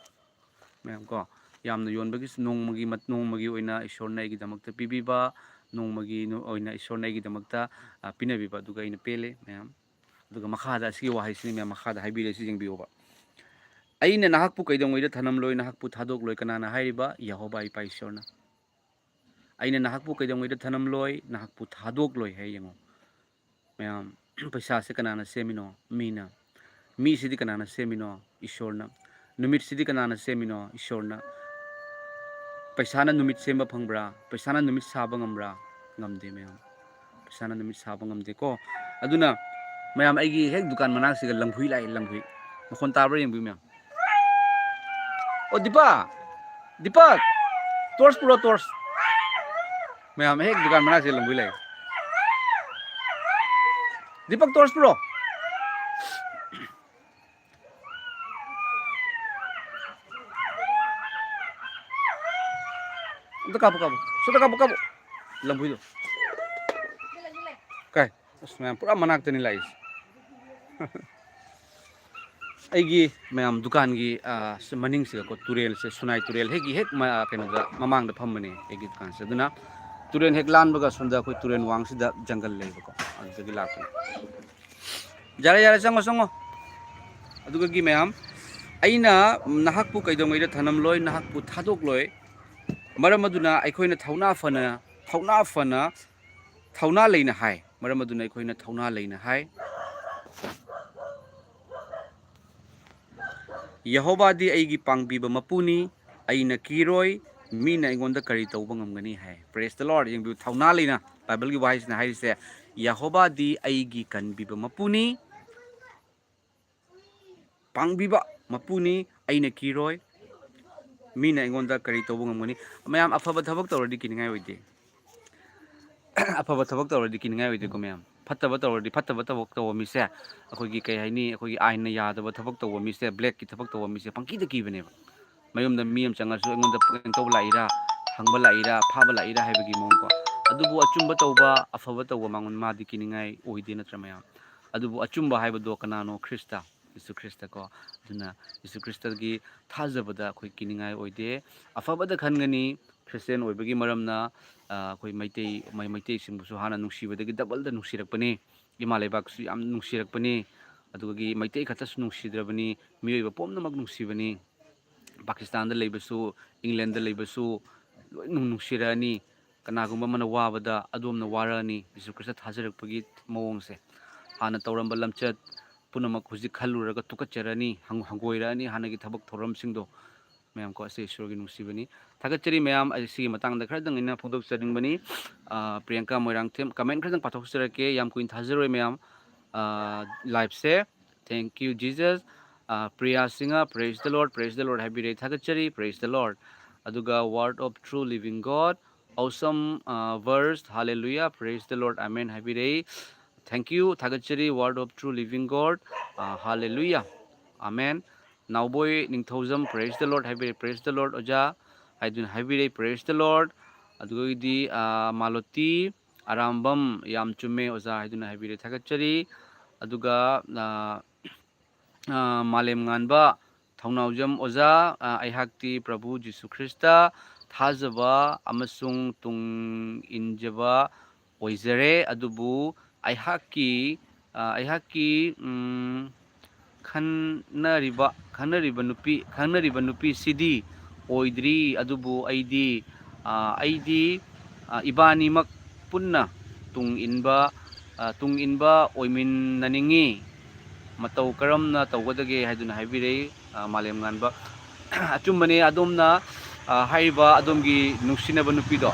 ꯃꯌꯥꯝ ꯀꯣ꯫ ꯌꯥꯝꯅ ꯌꯣꯟꯕꯒꯤꯁꯨ, ꯅꯣꯡꯃꯒꯤ ꯃꯠ-, ꯅꯣꯡꯃꯒꯤ ꯑꯣꯏꯅ ꯏꯁꯣꯔꯅ ꯑꯩꯒꯤꯗꯃꯛꯇ ꯄꯤꯕꯤꯕ, ꯅꯣꯡꯃꯒꯤ ꯅꯣ-, ꯑꯣꯏꯅ ꯏꯁꯣꯔꯅ ꯑꯩꯒꯤꯗꯃꯛꯇ, ꯑ, ꯄꯤꯅꯕꯤꯕ, ꯑꯗꯨꯒ ꯑꯩꯅ ꯄꯦꯜꯂꯦ, ꯃꯌꯥꯝ꯫ ꯑꯗꯨꯒ ꯃꯈꯥꯗ ꯑꯁꯤꯒꯤ ꯋꯥꯍꯩꯁꯤꯅꯤ, ꯃꯌꯥꯝ, ꯃꯈꯥꯗ ꯍꯥꯏꯕꯤꯔꯦ, ꯁꯤ ꯌꯦꯡꯕꯤꯌꯣꯕ꯫ "ꯑꯩꯅ ꯅꯍꯥꯛꯄꯨ ꯀꯩꯗꯧꯉꯩꯗ ꯊꯅꯝꯂꯣꯏ, ꯅꯍꯥꯛꯄꯨ ꯊꯥꯗꯣꯛꯂꯣꯏ"꯫ ꯀꯅꯥꯅ ꯍꯥꯏꯔꯤꯕ? ꯌꯦꯍꯣꯕꯥ ꯏꯄꯥ ꯏꯁꯣꯔꯅ꯫ "ꯑꯩꯅ ꯅꯍꯥꯛꯄꯨ ꯀꯩꯗꯧꯉꯩꯗ ꯊꯅꯝꯂꯣꯏ, ꯅꯍꯥꯛꯄꯨ ꯊꯥꯗꯣꯛꯂꯣꯏ" ꯍꯥꯏ꯫ ꯌꯦꯡꯉꯣ, ꯃꯌꯥꯝ, ꯄꯩꯁꯥꯁꯦ ꯀꯅꯥꯅ ꯁꯦꯝꯃꯤꯅꯣ? ꯃꯤꯅ꯫ ꯃꯤꯁꯤꯗꯤ ꯀꯅꯥꯅ ꯁꯦꯝꯃꯤꯅꯣ? ꯏꯁꯣꯔꯅ꯫ ꯅꯨꯃꯤꯠꯁꯤꯗꯤ ꯀꯅꯥꯅ ꯁꯦꯝꯃꯤꯅꯣ? ꯏꯁꯣꯔꯅ꯫ ꯄꯩꯁꯥꯅ ꯅꯨꯃꯤꯠ ꯁꯦꯝꯕ ꯐꯪꯕ꯭ꯔꯥ? ꯄꯩꯁꯥꯅ ꯅꯨꯃꯤꯠ ꯁꯥꯕ ꯉꯝꯕ꯭ꯔꯥ? ꯉꯝꯗꯦ, ꯃꯌꯥꯝ꯫ ꯄꯩꯁꯥꯅ ꯅꯨꯃꯤꯠ ꯁꯥꯕ ꯉꯝꯗꯦꯀꯣ꯫ ꯑꯗꯨꯅ, ꯃꯌꯥꯝ, ꯑꯩꯒꯤ ꯍꯦꯛ ꯗꯨꯀꯥꯟ ꯃꯅꯥꯛꯁꯤꯒ ꯂꯪꯍꯨꯏ ꯂꯥꯛꯑꯦ, ꯂꯪꯍꯨꯏ꯫ ꯃꯈꯣꯟ ꯇꯥꯕ꯭ꯔꯥ ꯌꯦꯡꯕꯤꯌꯨ, ꯃꯌꯥꯝ꯫ ꯑꯣ, ꯗꯤꯄꯥ! ꯗꯤꯄꯛ! ꯇꯣꯔꯁ ꯄꯨꯔꯣ, ꯇꯣꯔꯁ꯫ ꯃꯌꯥꯝ, ꯍꯦꯛ ꯗꯨꯀꯥꯟ ꯃꯅꯥꯛꯁꯤꯗ ꯂꯪꯕꯤ ꯂꯩ꯫ ꯗꯤꯄꯛ, ꯇꯣꯔꯁ ꯄꯨꯔꯣ꯫ ꯁꯣꯗ ꯀꯥꯞꯄꯨ, ꯀꯥꯞꯄꯨ꯫ ꯁꯣꯗ ꯀꯥꯞꯄꯨ, ꯀꯥꯞꯄꯨ꯫ ꯂꯝꯍꯨꯏꯗꯣ꯫ ꯀꯥꯏ? ꯑꯁ, ꯃꯌꯥꯝ ꯄꯨꯔꯥ ꯃꯅꯥꯛꯇꯅꯤ ꯂꯥꯛꯏꯁꯦ꯫ ꯑꯩꯒꯤ ꯃꯌꯥꯝ ꯗꯨꯀꯥꯟꯒꯤ, ꯑ, ꯁꯤ ꯃꯅꯤꯡꯁꯤꯗꯀꯣ ꯇꯨꯔꯦꯜꯁꯦ, ꯁꯨꯅꯥꯏ ꯇꯨꯔꯦꯜ ꯍꯦꯛ, ꯍꯦꯛ ꯃ-, ꯀꯩꯅꯣꯗ ꯃꯃꯥꯡꯗ ꯐꯝꯕꯅꯦ ꯑꯩꯒꯤ ꯗꯨꯀꯥꯟꯁꯦ꯫ ꯑꯗꯨꯅ ꯇꯨꯔꯦꯜ ꯍꯦꯛ ꯂꯥꯟꯕꯒ ꯁꯣꯝꯗ ꯑꯩꯈꯣꯏ ꯇꯨꯔꯦꯜ ꯋꯥꯡꯁꯤꯗ ꯖꯪꯒꯜ ꯂꯩꯕꯀꯣ, ꯑꯗꯨꯗꯒꯤ ꯂꯥꯛꯄꯅꯦ꯫ ꯌꯥꯔꯦ, ꯌꯥꯔꯦ, ꯆꯪꯉꯣ, ꯆꯪꯉꯣ꯫ ꯑꯗꯨꯒꯒꯤ ꯃꯌꯥꯝ, ꯑꯩꯅ ꯅꯍꯥꯛꯄꯨ ꯀꯩꯗꯧꯉꯩꯗ ꯊꯅꯝꯂꯣꯏ, ꯅꯍꯥꯛꯄꯨ ꯊꯥꯗꯣꯛꯂꯣꯏ꯫ ꯃꯔꯝ ꯑꯗꯨꯅ ꯑꯩꯈꯣꯏꯅ ꯊꯧꯅꯥ ꯐꯅ, ꯊꯧꯅꯥ ꯐꯅ, ꯊꯧꯅꯥ ꯂꯩꯅ ꯍꯥꯏ꯫ ꯃꯔꯝ ꯑꯗꯨꯅ ꯑꯩꯈꯣꯏꯅ ꯊꯧꯅꯥ ꯂꯩꯅ ꯍꯥꯏ꯫ "ꯌꯦꯍꯣꯕꯥꯗꯤ ꯑꯩꯒꯤ ꯄꯥꯡꯕꯤꯕ ꯃꯄꯨꯅꯤ, ꯑꯩꯅ ꯀꯤꯔꯣꯏ, ꯃꯤꯅ ꯑꯩꯉꯣꯟꯗ ꯀꯔꯤ ꯇꯧꯕ ꯉꯝꯒꯅꯤ?" ꯍꯥꯏ꯫ Praise the Lord꯫ ꯌꯦꯡꯕꯤꯌꯨ, ꯊꯧꯅꯥ ꯂꯩꯅ ꯕꯥꯏꯕꯜꯒꯤ ꯋꯥꯍꯩꯁꯤꯅ ꯍꯥꯏꯔꯤꯁꯦ, "ꯌꯦꯍꯣꯕꯥꯗꯤ ꯑꯩꯒꯤ ꯀꯟꯕꯤꯕ ꯃꯄꯨꯅꯤ, ꯄꯥꯡꯕꯤꯕ ꯃꯄꯨꯅꯤ, ꯑꯩꯅ ꯀꯤꯔꯣꯏ, ꯃꯤꯅ ꯑꯩꯉꯣꯟꯗ ꯀꯔꯤ ꯇꯧꯕ ꯉꯝꯒꯅꯤ?" ꯃꯌꯥꯝ, ꯑꯐꯕ ꯊꯕꯛ ꯇꯧꯔꯗꯤ ꯀꯤꯅꯤꯡꯉꯥꯏ ꯑꯣꯏꯗꯦ꯫ ꯑꯐꯕ ꯊꯕꯛ ꯇꯧꯔꯗꯤ ꯀꯤꯅꯤꯡꯉꯥꯏ ꯑꯣꯏꯗꯦꯀꯣ ꯃꯌꯥꯝ꯫ ꯐꯠꯇꯕ ꯇꯧꯔꯗꯤ, ꯐꯠꯇꯕ ꯊꯕꯛ ꯇꯧꯕ ꯃꯤꯁꯦ, ꯑꯩꯈꯣꯏꯒꯤ ꯀꯩ ꯍꯥꯏꯅꯤ, ꯑꯩꯈꯣꯏꯒꯤ ꯑꯥꯏꯟꯅ ꯌꯥꯗꯕ ꯊꯕꯛ ꯇꯧꯕ ꯃꯤꯁꯦ, ꯕ꯭ꯂꯦꯛꯀꯤ ꯊꯕꯛ ꯇꯧꯕ ꯃꯤꯁꯦ ꯄꯪꯀꯤꯗ ꯀꯤꯕꯅꯦꯕ꯫ ꯃꯌꯨꯝꯗ ꯃꯤ ꯑꯃ ꯆꯪꯉꯁꯨ ꯑꯩꯉꯣꯟꯗ ꯀꯩꯅꯣ ꯇꯧꯕ ꯂꯥꯛꯏꯔꯥ, ꯍꯪꯕ ꯂꯥꯛꯏꯔꯥ, ꯐꯥꯕ ꯂꯥꯛꯏꯔꯥ ꯍꯥꯏꯕꯒꯤ ꯃꯑꯣꯡꯀꯣ꯫ ꯑꯗꯨꯕꯨ ꯑꯆꯨꯝꯕ ꯇꯧꯕ, ꯑꯐꯕ ꯇꯧꯕ ꯃꯉꯣꯟ ꯃꯥꯗꯤ ꯀꯤꯅꯤꯡꯉꯥꯏ ꯑꯣꯏꯗꯦ ꯅꯠꯇ꯭ꯔꯥ ꯃꯌꯥꯝ? ꯑꯗꯨꯕꯨ ꯑꯆꯨꯝꯕ ꯍꯥꯏꯕꯗꯣ ꯀꯅꯥꯅꯣ? ꯈ꯭ꯔꯤꯁꯇ, ꯌꯤꯁꯨ ꯈ꯭ꯔꯤꯁꯇꯀꯣ꯫ ꯑꯗꯨꯅ ꯌꯤꯁꯨ ꯈ꯭ꯔꯤꯁꯇꯒꯤ ꯊꯥꯖꯕꯗ ꯑꯩꯈꯣꯏ ꯀꯤꯅꯤꯡꯉꯥꯏ ꯑꯣꯏꯗꯦ꯫ ꯑꯐꯕꯗ ꯈꯟꯒꯅꯤ, ꯈ꯭ꯔꯤꯁꯇꯦꯟ ꯑꯣꯏꯕꯒꯤ ꯃꯔꯝꯅ, ꯑ, ꯑꯩꯈꯣꯏ ꯃꯩꯇꯩ, ꯃꯩ-, ꯃꯩꯇꯩꯁꯤꯡꯕꯨꯁꯨ ꯍꯥꯟꯅ ꯅꯨꯡꯁꯤꯕꯗꯒꯤ ꯗꯕꯜꯗ ꯅꯨꯡꯁꯤꯔꯛꯄꯅꯤ꯫ ꯏꯃꯥ ꯂꯩꯕꯥꯛꯁꯨ ꯌꯥꯝ ꯅꯨꯡꯁꯤꯔꯛꯄꯅꯤ꯫ ꯑꯗꯨꯒꯤ ꯃꯩꯇꯩ ꯈꯛꯇꯁꯨ ꯅꯨꯡꯁꯤꯗ꯭ꯔꯕꯅꯤ, ꯃꯤꯑꯣꯏꯕ ꯄꯨꯝꯅꯃꯛ ꯅꯨꯡꯁꯤꯕꯅꯤ꯫ ꯄꯥꯀꯤꯁꯇꯥꯟꯗ ꯂꯩꯕꯁꯨ, ꯏꯪꯂꯦꯟꯗ ꯂꯩꯕꯁꯨ ꯂꯣꯏ ꯅꯨꯡ-, ꯅꯨꯡꯁꯤꯔꯛꯑꯅꯤ꯫ ꯀꯅꯥꯒꯨꯝꯕ ꯑꯃꯅ ꯋꯥꯕꯗ ꯑꯗꯣꯝꯅ ꯋꯥꯔꯛꯑꯅꯤ꯫ ꯌꯤꯁꯨ ꯈ꯭ꯔꯤꯁꯇ ꯊꯥꯖꯔꯛꯄꯒꯤ ꯃꯑꯣꯡꯁꯦ, ꯍꯥꯟꯅ ꯇꯧꯔꯝꯕ ꯂꯝꯆꯠ ꯄꯨꯝꯅꯃꯛ ꯍꯧꯖꯤꯛ ꯈꯜꯂꯨꯔꯒ ꯇꯨꯀꯠꯆꯔꯅꯤ, ꯍꯪ-, ꯍꯪꯒꯣꯏꯔꯛꯑꯅꯤ ꯍꯥꯟꯅꯒꯤ ꯊꯕꯛ ꯊꯧꯔꯝꯁꯤꯡꯗꯣ꯫ ꯃꯌꯥꯝ ꯀꯣ, ꯑꯁꯤ ꯏꯁꯣꯔꯒꯤ ꯅꯨꯡꯁꯤꯕꯅꯤ꯫ ꯊꯥꯒꯠꯆꯔꯤ ꯃꯌꯥꯝ꯫ ꯑꯩ ꯁꯤꯒꯤ ꯃꯇꯥꯡꯗ ꯈꯔꯗꯪ ꯑꯩꯅ ꯐꯣꯡꯗꯣꯛꯆꯅꯤꯡꯕꯅꯤ꯫ ꯑ, ꯄ꯭ꯔꯤꯌꯥꯡꯀꯥ ꯃꯣꯏꯔꯥꯡꯊꯦꯝ, comment ꯈꯔꯗꯪ ꯄꯥꯊꯣꯛꯆꯔꯛꯀꯦ, ꯌꯥꯝ ꯀꯨꯏꯅ ꯊꯥꯖꯔꯣꯏ ꯃꯌꯥꯝ꯫ ꯑ, live say. Thank you, Jesus꯫ ꯑ, Priya Singh, "Praise the Lord, praise the Lord" ꯍꯥꯏꯕꯤꯔꯦ, ꯊꯥꯒꯠꯆꯔꯤ, praise the Lord꯫ ꯑꯗꯨꯒ "Word of true living God, awesome, ꯑ, verse, hallelujah, praise the Lord, amen" ꯍꯥꯏꯕꯤꯔꯦ꯫ Thank you, ꯊꯥꯒꯠꯆꯔꯤ, "Word of true living God, ꯑ, hallelujah, amen"꯫ ꯅꯥꯎꯕꯣꯏ Ningthoujam, "Praise the Lord" ꯍꯥꯏꯕꯤꯔꯦ, praise the Lord ꯑꯣꯖꯥ꯫ ꯍꯥꯏꯗꯨꯅ ꯍꯥꯏꯕꯤꯔꯦ꯫ Praise the Lord꯫ ꯑꯗꯨꯒꯤꯗꯤ, ꯑ, ꯃꯥꯂꯣꯇꯤ ꯑꯔꯥꯝꯕꯝ, ꯌꯥꯝ ꯆꯨꯝꯃꯦ ꯑꯣꯖꯥ ꯍꯥꯏꯗꯨꯅ ꯍꯥꯏꯕꯤꯔꯦ, ꯊꯥꯒꯠꯆꯔꯤ꯫ ꯑꯗꯨꯒ, ꯑ, ꯑ, ꯃꯥꯂꯦꯝ ꯉꯥꯟꯕ ꯊꯧꯅꯥꯎꯖꯝ ꯑꯣꯖꯥ, ꯑ, ꯑꯩꯍꯥꯛꯇꯤ ꯄ꯭ꯔꯚꯨ ꯖꯤꯁꯨ ꯈ꯭ꯔꯤꯁꯇ ꯊꯥꯖꯕ ꯑꯃꯁꯨꯡ ꯇꯨꯡ ꯏꯟꯖꯕ ꯑꯣꯏꯖꯔꯦ, ꯑꯗꯨꯕꯨ ꯑꯩꯍꯥꯛꯀꯤ, ꯑ, ꯑꯩꯍꯥꯛꯀꯤ, ꯎꯝ, ꯈꯟꯅꯔꯤꯕ, ꯈꯪꯅꯔꯤꯕ ꯅꯨꯄꯤ, ꯈꯪꯅꯔꯤꯕ ꯅꯨꯄꯤꯁꯤꯗꯤ ꯑꯣꯏꯗ꯭ꯔꯤ, ꯑꯗꯨꯕꯨ ꯑꯩꯗꯤ, ꯑ, ꯑꯩꯗꯤ, ꯑ, ꯏꯕꯥꯅꯤꯃꯛ ꯄꯨꯟꯅ ꯇꯨꯡ ꯏꯟꯕ, ꯑ, ꯇꯨꯡ ꯏꯟꯕ ꯑꯣꯏꯃꯤꯟꯅꯅꯤꯡꯉꯤ꯫ ꯃꯇꯧ ꯀꯔꯝꯅ ꯇꯧꯒꯗꯒꯦ ꯍꯥꯏꯗꯨꯅ ꯍꯥꯏꯕꯤꯔꯛꯏ, ꯑ, ꯃꯥꯂꯦꯝ ꯉꯥꯟꯕ꯫ ꯑꯆꯨꯝꯕꯅꯦ, ꯑꯗꯣꯝꯅ, ꯑ, ꯍꯥꯏꯔꯤꯕ ꯑꯗꯣꯝꯒꯤ ꯅꯨꯡꯁꯤꯅꯕ ꯅꯨꯄꯤꯗꯣ,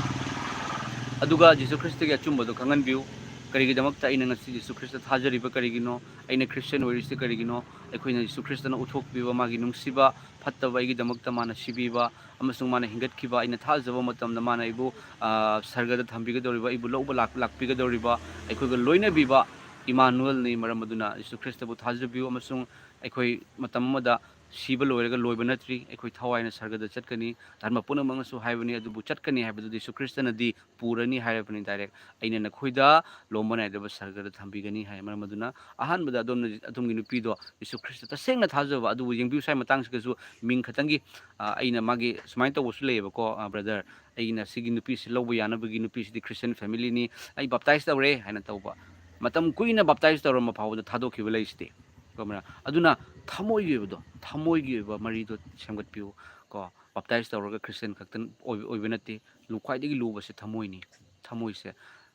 ꯑꯗꯨꯒ ꯖꯤꯁꯨ ꯈ꯭ꯔꯤꯁꯇꯒꯤ ꯑꯆꯨꯝꯕꯗꯣ ꯈꯪꯍꯟꯕꯤꯌꯨ꯫ ꯀꯔꯤꯒꯤꯗꯃꯛꯇ ꯑꯩꯅ ꯉꯁꯤ ꯖꯤꯁꯨ ꯈ꯭ꯔꯤꯁꯇ ꯊꯥꯖꯔꯤꯕ ꯀꯔꯤꯒꯤꯅꯣ? ꯑꯩꯅ ꯈ꯭ꯔꯤꯁꯇꯤꯌꯥꯟ ꯑꯣꯏꯔꯤꯁꯤ ꯀꯔꯤꯒꯤꯅꯣ? ꯑꯩꯈꯣꯏꯅ ꯖꯤꯁꯨ ꯈ꯭ꯔꯤꯁꯇꯅ ꯎꯠꯊꯣꯛꯄꯤꯕ ꯃꯥꯒꯤ ꯅꯨꯡꯁꯤꯕ, ꯐꯠꯇꯕ, ꯑꯩꯒꯤꯗꯃꯛꯇ ꯃꯥꯅ ꯁꯤꯕꯤꯕ ꯑꯃꯁꯨꯡ ꯃꯥꯅ ꯍꯤꯡꯒꯠꯈꯤꯕ, ꯑꯩꯅ ꯊꯥꯖꯕ ꯃꯇꯝꯗ ꯃꯥꯅ ꯑꯩꯕꯨ, ꯑ, ꯁꯔꯒꯗ ꯊꯝꯕꯤꯒꯗꯧꯔꯤꯕ, ꯑꯩꯕꯨ ꯂꯧꯕ ꯂꯥꯛ-, ꯂꯥꯛꯄꯤꯒꯗꯧꯔꯤꯕ, ꯑꯩꯈꯣꯏꯒ ꯂꯣꯏꯅꯕꯤꯕ ꯏꯃꯥꯅꯨꯑꯦꯜꯅꯤ꯫ ꯃꯔꯝ ꯑꯗꯨꯅ ꯖꯤꯁꯨ ꯈ꯭ꯔꯤꯁꯇꯕꯨ ꯊꯥꯖꯕꯤꯌꯨ ꯑꯃꯁꯨꯡ ꯑꯩꯈꯣꯏ ꯃꯇꯝ ꯑꯃꯗ ꯁꯤꯕ ꯂꯣꯏꯔꯒ ꯂꯣꯏꯕ ꯅꯠꯇ꯭ꯔꯤ꯫ ꯑꯩꯈꯣꯏ ꯊꯋꯥꯏꯅ ꯁꯔꯒꯗ ꯆꯠꯀꯅꯤ꯫ ꯙꯔꯃ ꯄꯨꯝꯅꯃꯛꯅꯁꯨ ꯍꯥꯏꯕꯅꯤ, ꯑꯗꯨꯕꯨ ꯆꯠꯀꯅꯤ ꯍꯥꯏꯕꯗꯨꯗꯤ ꯖꯤꯁꯨ ꯈ꯭ꯔꯤꯁꯇꯅꯗꯤ ꯄꯨꯔꯅꯤ ꯍꯥꯏꯔꯕꯅꯤ direct꯫ ꯑꯩꯅ ꯅꯈꯣꯏꯗ ꯂꯣꯝꯕ ꯅꯥꯏꯗꯕ ꯁꯔꯒꯗ ꯊꯝꯕꯤꯒꯅꯤ ꯍꯥꯏ꯫ ꯃꯔꯝ ꯑꯗꯨꯅ ꯑꯍꯥꯟꯕꯗ ꯑꯗꯣꯝꯅ, ꯑꯗꯣꯝꯒꯤ ꯅꯨꯄꯤꯗꯣ ꯖꯤꯁꯨ ꯈ꯭ꯔꯤꯁꯇ ꯇꯁꯦꯡꯅ ꯊꯥꯖꯕ, ꯑꯗꯨꯕꯨ ꯌꯦꯡꯕꯤꯌꯨ, ꯁ꯭ꯋꯥꯏ ꯃꯇꯥꯡꯁꯤꯗꯁꯨ ꯃꯤꯡ ꯈꯛꯇꯪꯒꯤ, ꯑ, ꯑꯩꯅ ꯃꯥꯒꯤ ꯁꯨꯃꯥꯏꯅ ꯇꯧꯕꯁꯨ ꯂꯩꯌꯦꯕꯀꯣ, ꯑ, brother, ꯑꯩꯅ ꯁꯤꯒꯤ ꯅꯨꯄꯤꯁꯤ ꯂꯧꯕ ꯌꯥꯅꯕꯒꯤ, ꯅꯨꯄꯤꯁꯤꯗꯤ Christian family ꯅꯤ, ꯑꯩ baptize ꯇꯧꯔꯦ ꯍꯥꯏꯅ ꯇꯧꯕ, ꯃꯇꯝ ꯀꯨꯏꯅ baptize ꯇꯧꯔꯝꯕ ꯐꯥꯎꯕꯗ ꯊꯥꯗꯣꯛꯈꯤꯕ ꯂꯩꯁꯤꯗꯤ꯫ ꯈꯪꯕ꯭ꯔꯥ? ꯑꯗꯨꯅ ꯊꯃꯣꯏꯒꯤ ꯑꯣꯏꯕꯗꯣ, ꯊꯃꯣꯏꯒꯤ ꯑꯣꯏꯕ ꯃꯔꯤꯗꯣ ꯁꯦꯝꯒꯠꯄꯤꯌꯨ ꯀꯣ꯫ Baptize ꯇꯧꯔꯒ Christian ꯈꯛꯇ ꯑꯣꯏꯕ, ꯑꯣꯏꯕ ꯅꯠꯇꯦ꯫ ꯂꯨ-, ꯈ꯭ꯋꯥꯏꯗꯒꯤ ꯂꯨꯕꯁꯦ ꯊꯃꯣꯏꯅꯤ꯫ ꯊꯃꯣꯏꯁꯦ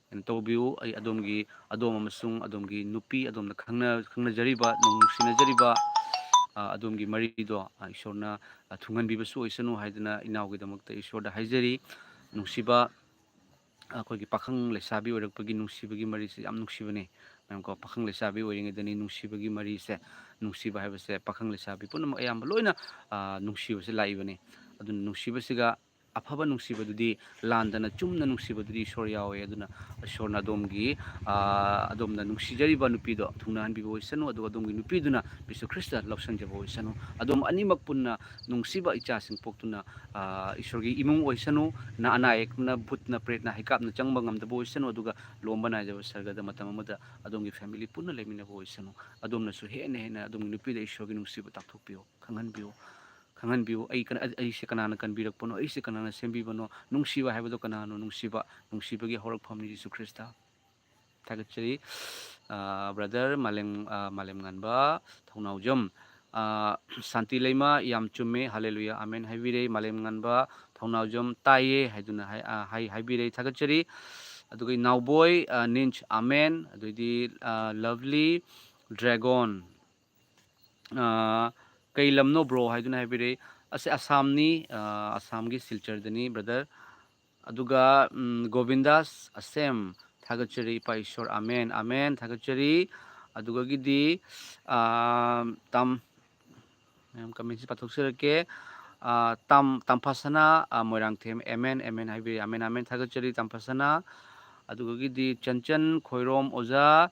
ꯀꯩꯅꯣ ꯇꯧꯕꯤꯌꯨ꯫ ꯑꯩ ꯑꯗꯣꯝꯒꯤ, ꯑꯗꯣꯝ ꯑꯃꯁꯨꯡ ꯑꯗꯣꯝꯒꯤ ꯅꯨꯄꯤ, ꯑꯗꯣꯝꯅ ꯈꯪꯅ-, ꯈꯪꯅꯖꯔꯤꯕ, ꯅꯨꯡꯁꯤꯅꯖꯔꯤꯕ, ꯑ, ꯑꯗꯣꯝꯒꯤ ꯃꯔꯤꯗꯣ, ꯑ, ꯏꯁꯣꯔꯅ, ꯑ, ꯊꯨꯡꯍꯟꯕꯤꯕꯁꯨ ꯑꯣꯏꯁꯅꯨ ꯍꯥꯏꯗꯨꯅ ꯏꯅꯥꯎꯒꯤꯗꯃꯛꯇ ꯏꯁꯣꯔꯗ ꯍꯥꯏꯖꯔꯤ꯫ ꯅꯨꯡꯁꯤꯕ ꯑꯩꯈꯣꯏꯒꯤ ꯄꯥꯈꯪ ꯂꯩꯁꯥꯕꯤ ꯑꯣꯏꯔꯛꯄꯒꯤ ꯅꯨꯡꯁꯤꯕꯒꯤ ꯃꯔꯤꯁꯦ ꯌꯥꯝ ꯅꯨꯡꯁꯤꯕꯅꯤ꯫ ꯃꯦꯝꯀꯣ, ꯄꯥꯈꯪ ꯂꯩꯁꯥꯕꯤ ꯑꯣꯏꯔꯤꯉꯩꯗꯅꯤ ꯅꯨꯡꯁꯤꯕꯒꯤ ꯃꯔꯤꯁꯦ, ꯅꯨꯡꯁꯤꯕ ꯍꯥꯏꯕꯁꯦ ꯄꯥꯈꯪ ꯂꯩꯁꯥꯕꯤ ꯄꯨꯝꯅꯃꯛ ꯑꯌꯥꯝꯕ ꯂꯣꯏꯅ, ꯑ, ꯅꯨꯡꯁꯤꯕꯁꯦ ꯂꯥꯛꯏꯕꯅꯤ꯫ ꯑꯗꯨꯅ ꯅꯨꯡꯁꯤꯕꯁꯤꯒ ꯑꯐꯕ ꯅꯨꯡꯁꯤꯕꯗꯨꯗꯤ, ꯂꯥꯟꯗꯅ ꯆꯨꯝꯅ ꯅꯨꯡꯁꯤꯕꯗꯨꯗꯤ ꯏꯁꯣꯔ ꯌꯥꯎꯋꯦ꯫ ꯑꯗꯨꯅ ꯏꯁꯣꯔꯅ ꯑꯗꯣꯝꯒꯤ, ꯑ, ꯑꯗꯣꯝꯅ ꯅꯨꯡꯁꯤꯖꯔꯤꯕ ꯅꯨꯄꯤꯗꯣ ꯊꯨꯡꯅꯍꯟꯕꯤꯕ ꯑꯣꯏꯁꯅꯨ, ꯑꯗꯨꯒ ꯑꯗꯣꯝꯒꯤ ꯅꯨꯄꯤꯗꯨꯅ ꯖꯤꯁꯨ ꯈ꯭ꯔꯤꯁꯇ ꯂꯧꯁꯟꯖꯕ ꯑꯣꯏꯁꯅꯨ꯫ ꯑꯗꯣꯝ ꯑꯅꯤꯃꯛ ꯄꯨꯟꯅ ꯅꯨꯡꯁꯤꯕ ꯏꯆꯥꯁꯤꯡ ꯄꯣꯛꯇꯨꯅ, ꯑ, ꯏꯁꯣꯔꯒꯤ ꯏꯃꯨꯡ ꯑꯣꯏꯁꯅꯨ꯫ ꯅ-, ꯑꯅꯥ ꯑꯌꯦꯛꯅ, ꯚꯨꯠꯅ, ꯄ꯭ꯔꯦꯠꯅ ꯍꯩꯀꯥꯞꯅ ꯆꯪꯕ ꯉꯝꯗꯕ ꯑꯣꯏꯁꯅꯨ, ꯑꯗꯨꯒ ꯂꯣꯝꯕ ꯅꯥꯏꯗꯕ ꯁꯔꯒꯗ ꯃꯇꯝ ꯑꯃꯗ ꯑꯗꯣꯝꯒꯤ ꯐꯦꯃꯤꯂꯤ ꯄꯨꯟꯅ ꯂꯩꯃꯤꯟꯅꯕ ꯑꯣꯏꯁꯅꯨ꯫ ꯑꯗꯣꯝꯅꯁꯨ ꯍꯦꯟꯅ ꯍꯦꯟꯅ ꯑꯗꯣꯝꯒꯤ ꯅꯨꯄꯤꯗ ꯏꯁꯣꯔꯒꯤ ꯅꯨꯡꯁꯤꯕ ꯇꯥꯛꯊꯣꯛꯄꯤꯌꯨ, ꯈꯪꯍꯟꯕꯤꯌꯨ꯫ ꯈꯪꯍꯟꯕꯤꯌꯨ, ꯑꯩ ꯀꯅꯥ-, ꯑꯩꯁꯦ ꯀꯅꯥꯅ ꯀꯟꯕꯤꯔꯛꯄꯅꯣ, ꯑꯩꯁꯦ ꯀꯅꯥꯅ ꯁꯦꯝꯕꯤꯕꯅꯣ, ꯅꯨꯡꯁꯤꯕ ꯍꯥꯏꯕꯗꯣ ꯀꯅꯥꯅꯣ, ꯅꯨꯡꯁꯤꯕ, ꯅꯨꯡꯁꯤꯕꯒꯤ ꯍꯧꯔꯛꯐꯝꯅꯤ ꯖꯤꯁꯨ ꯈ꯭ꯔꯤꯁꯇ꯫ ꯊꯥꯒꯠꯆꯔꯤ, ꯑ, ꯕ꯭ꯔꯗꯔ ꯃꯥꯂꯦꯝ, ꯑ, ꯃꯥꯂꯦꯝꯉꯥꯟꯕ ꯊꯧꯅꯥꯎꯖꯝ꯫ ꯑ, ꯁꯥꯟꯇꯤ ꯂꯩꯃ, ꯌꯥꯝ ꯆꯨꯝꯃꯦ, ꯍꯥꯂꯦꯂꯨꯌꯥ, ꯑꯃꯦꯟ ꯍꯥꯏꯕꯤꯔꯦ꯫ ꯃꯥꯂꯦꯝꯉꯥꯟꯕ ꯊꯧꯅꯥꯎꯖꯝ, ꯇꯥꯏꯌꯦ ꯍꯥꯏꯗꯨꯅ ꯍꯥꯏ-, ꯑ, ꯍꯥꯏ-, ꯍꯥꯏꯕꯤꯔꯦ, ꯊꯥꯒꯠꯆꯔꯤ꯫ ꯑꯗꯨꯒ ꯏꯅꯥꯎꯕꯣꯏ, ꯑ, ꯅꯤꯟꯁ, ꯑꯃꯦꯟ, ꯑꯗꯩꯗꯤ, ꯑ, ꯂꯚꯂꯤ ꯗ꯭ꯔꯦꯒꯣꯟ, ꯑ, "ꯀꯩ ꯂꯝꯅꯣ ꯕ꯭ꯔꯣ?" ꯍꯥꯏꯗꯨꯅ ꯍꯥꯏꯕꯤꯔꯛꯏ꯫ ꯑꯁꯤ ꯑꯁꯥꯝꯅꯤ, ꯑ, ꯑꯁꯥꯝꯒꯤ ꯁꯤꯜꯆꯔꯗꯅꯤ, ꯕ꯭ꯔꯗꯔ꯫ ꯑꯗꯨꯒ, ꯎꯝ, ꯒꯣꯕꯤꯟꯗꯥꯁ ꯑꯁꯦꯝ, ꯊꯥꯒꯠꯆꯔꯤ ꯏꯄꯥ ꯏꯁꯣꯔ, ꯑꯃꯦꯟ, ꯑꯃꯦꯟ, ꯊꯥꯒꯠꯆꯔꯤ꯫ ꯑꯗꯨꯒꯒꯤꯗꯤ, ꯑ, ꯇꯝ-, ꯃꯌꯥꯝ ꯀꯃꯦꯟꯁꯤ ꯄꯥꯊꯣꯛꯆꯔꯛꯀꯦ꯫ ꯑ, ꯇꯝ-, ꯇꯝꯐꯥꯁꯅꯥ, ꯑ, ꯃꯣꯏꯔꯥꯡꯊꯦꯝ, ꯑꯦꯃꯦꯟ, ꯑꯦꯃꯦꯟ ꯍꯥꯏꯕꯤꯔꯤ, ꯑꯃꯦꯟ, ꯑꯃꯦꯟ, ꯊꯥꯒꯠꯆꯔꯤ ꯇꯝꯐꯥꯁꯅꯥ꯫ ꯑꯗꯨꯒꯒꯤꯗꯤ ꯆꯟꯆꯟ ꯈꯣꯏꯔꯣꯝ ꯑꯣꯖꯥ,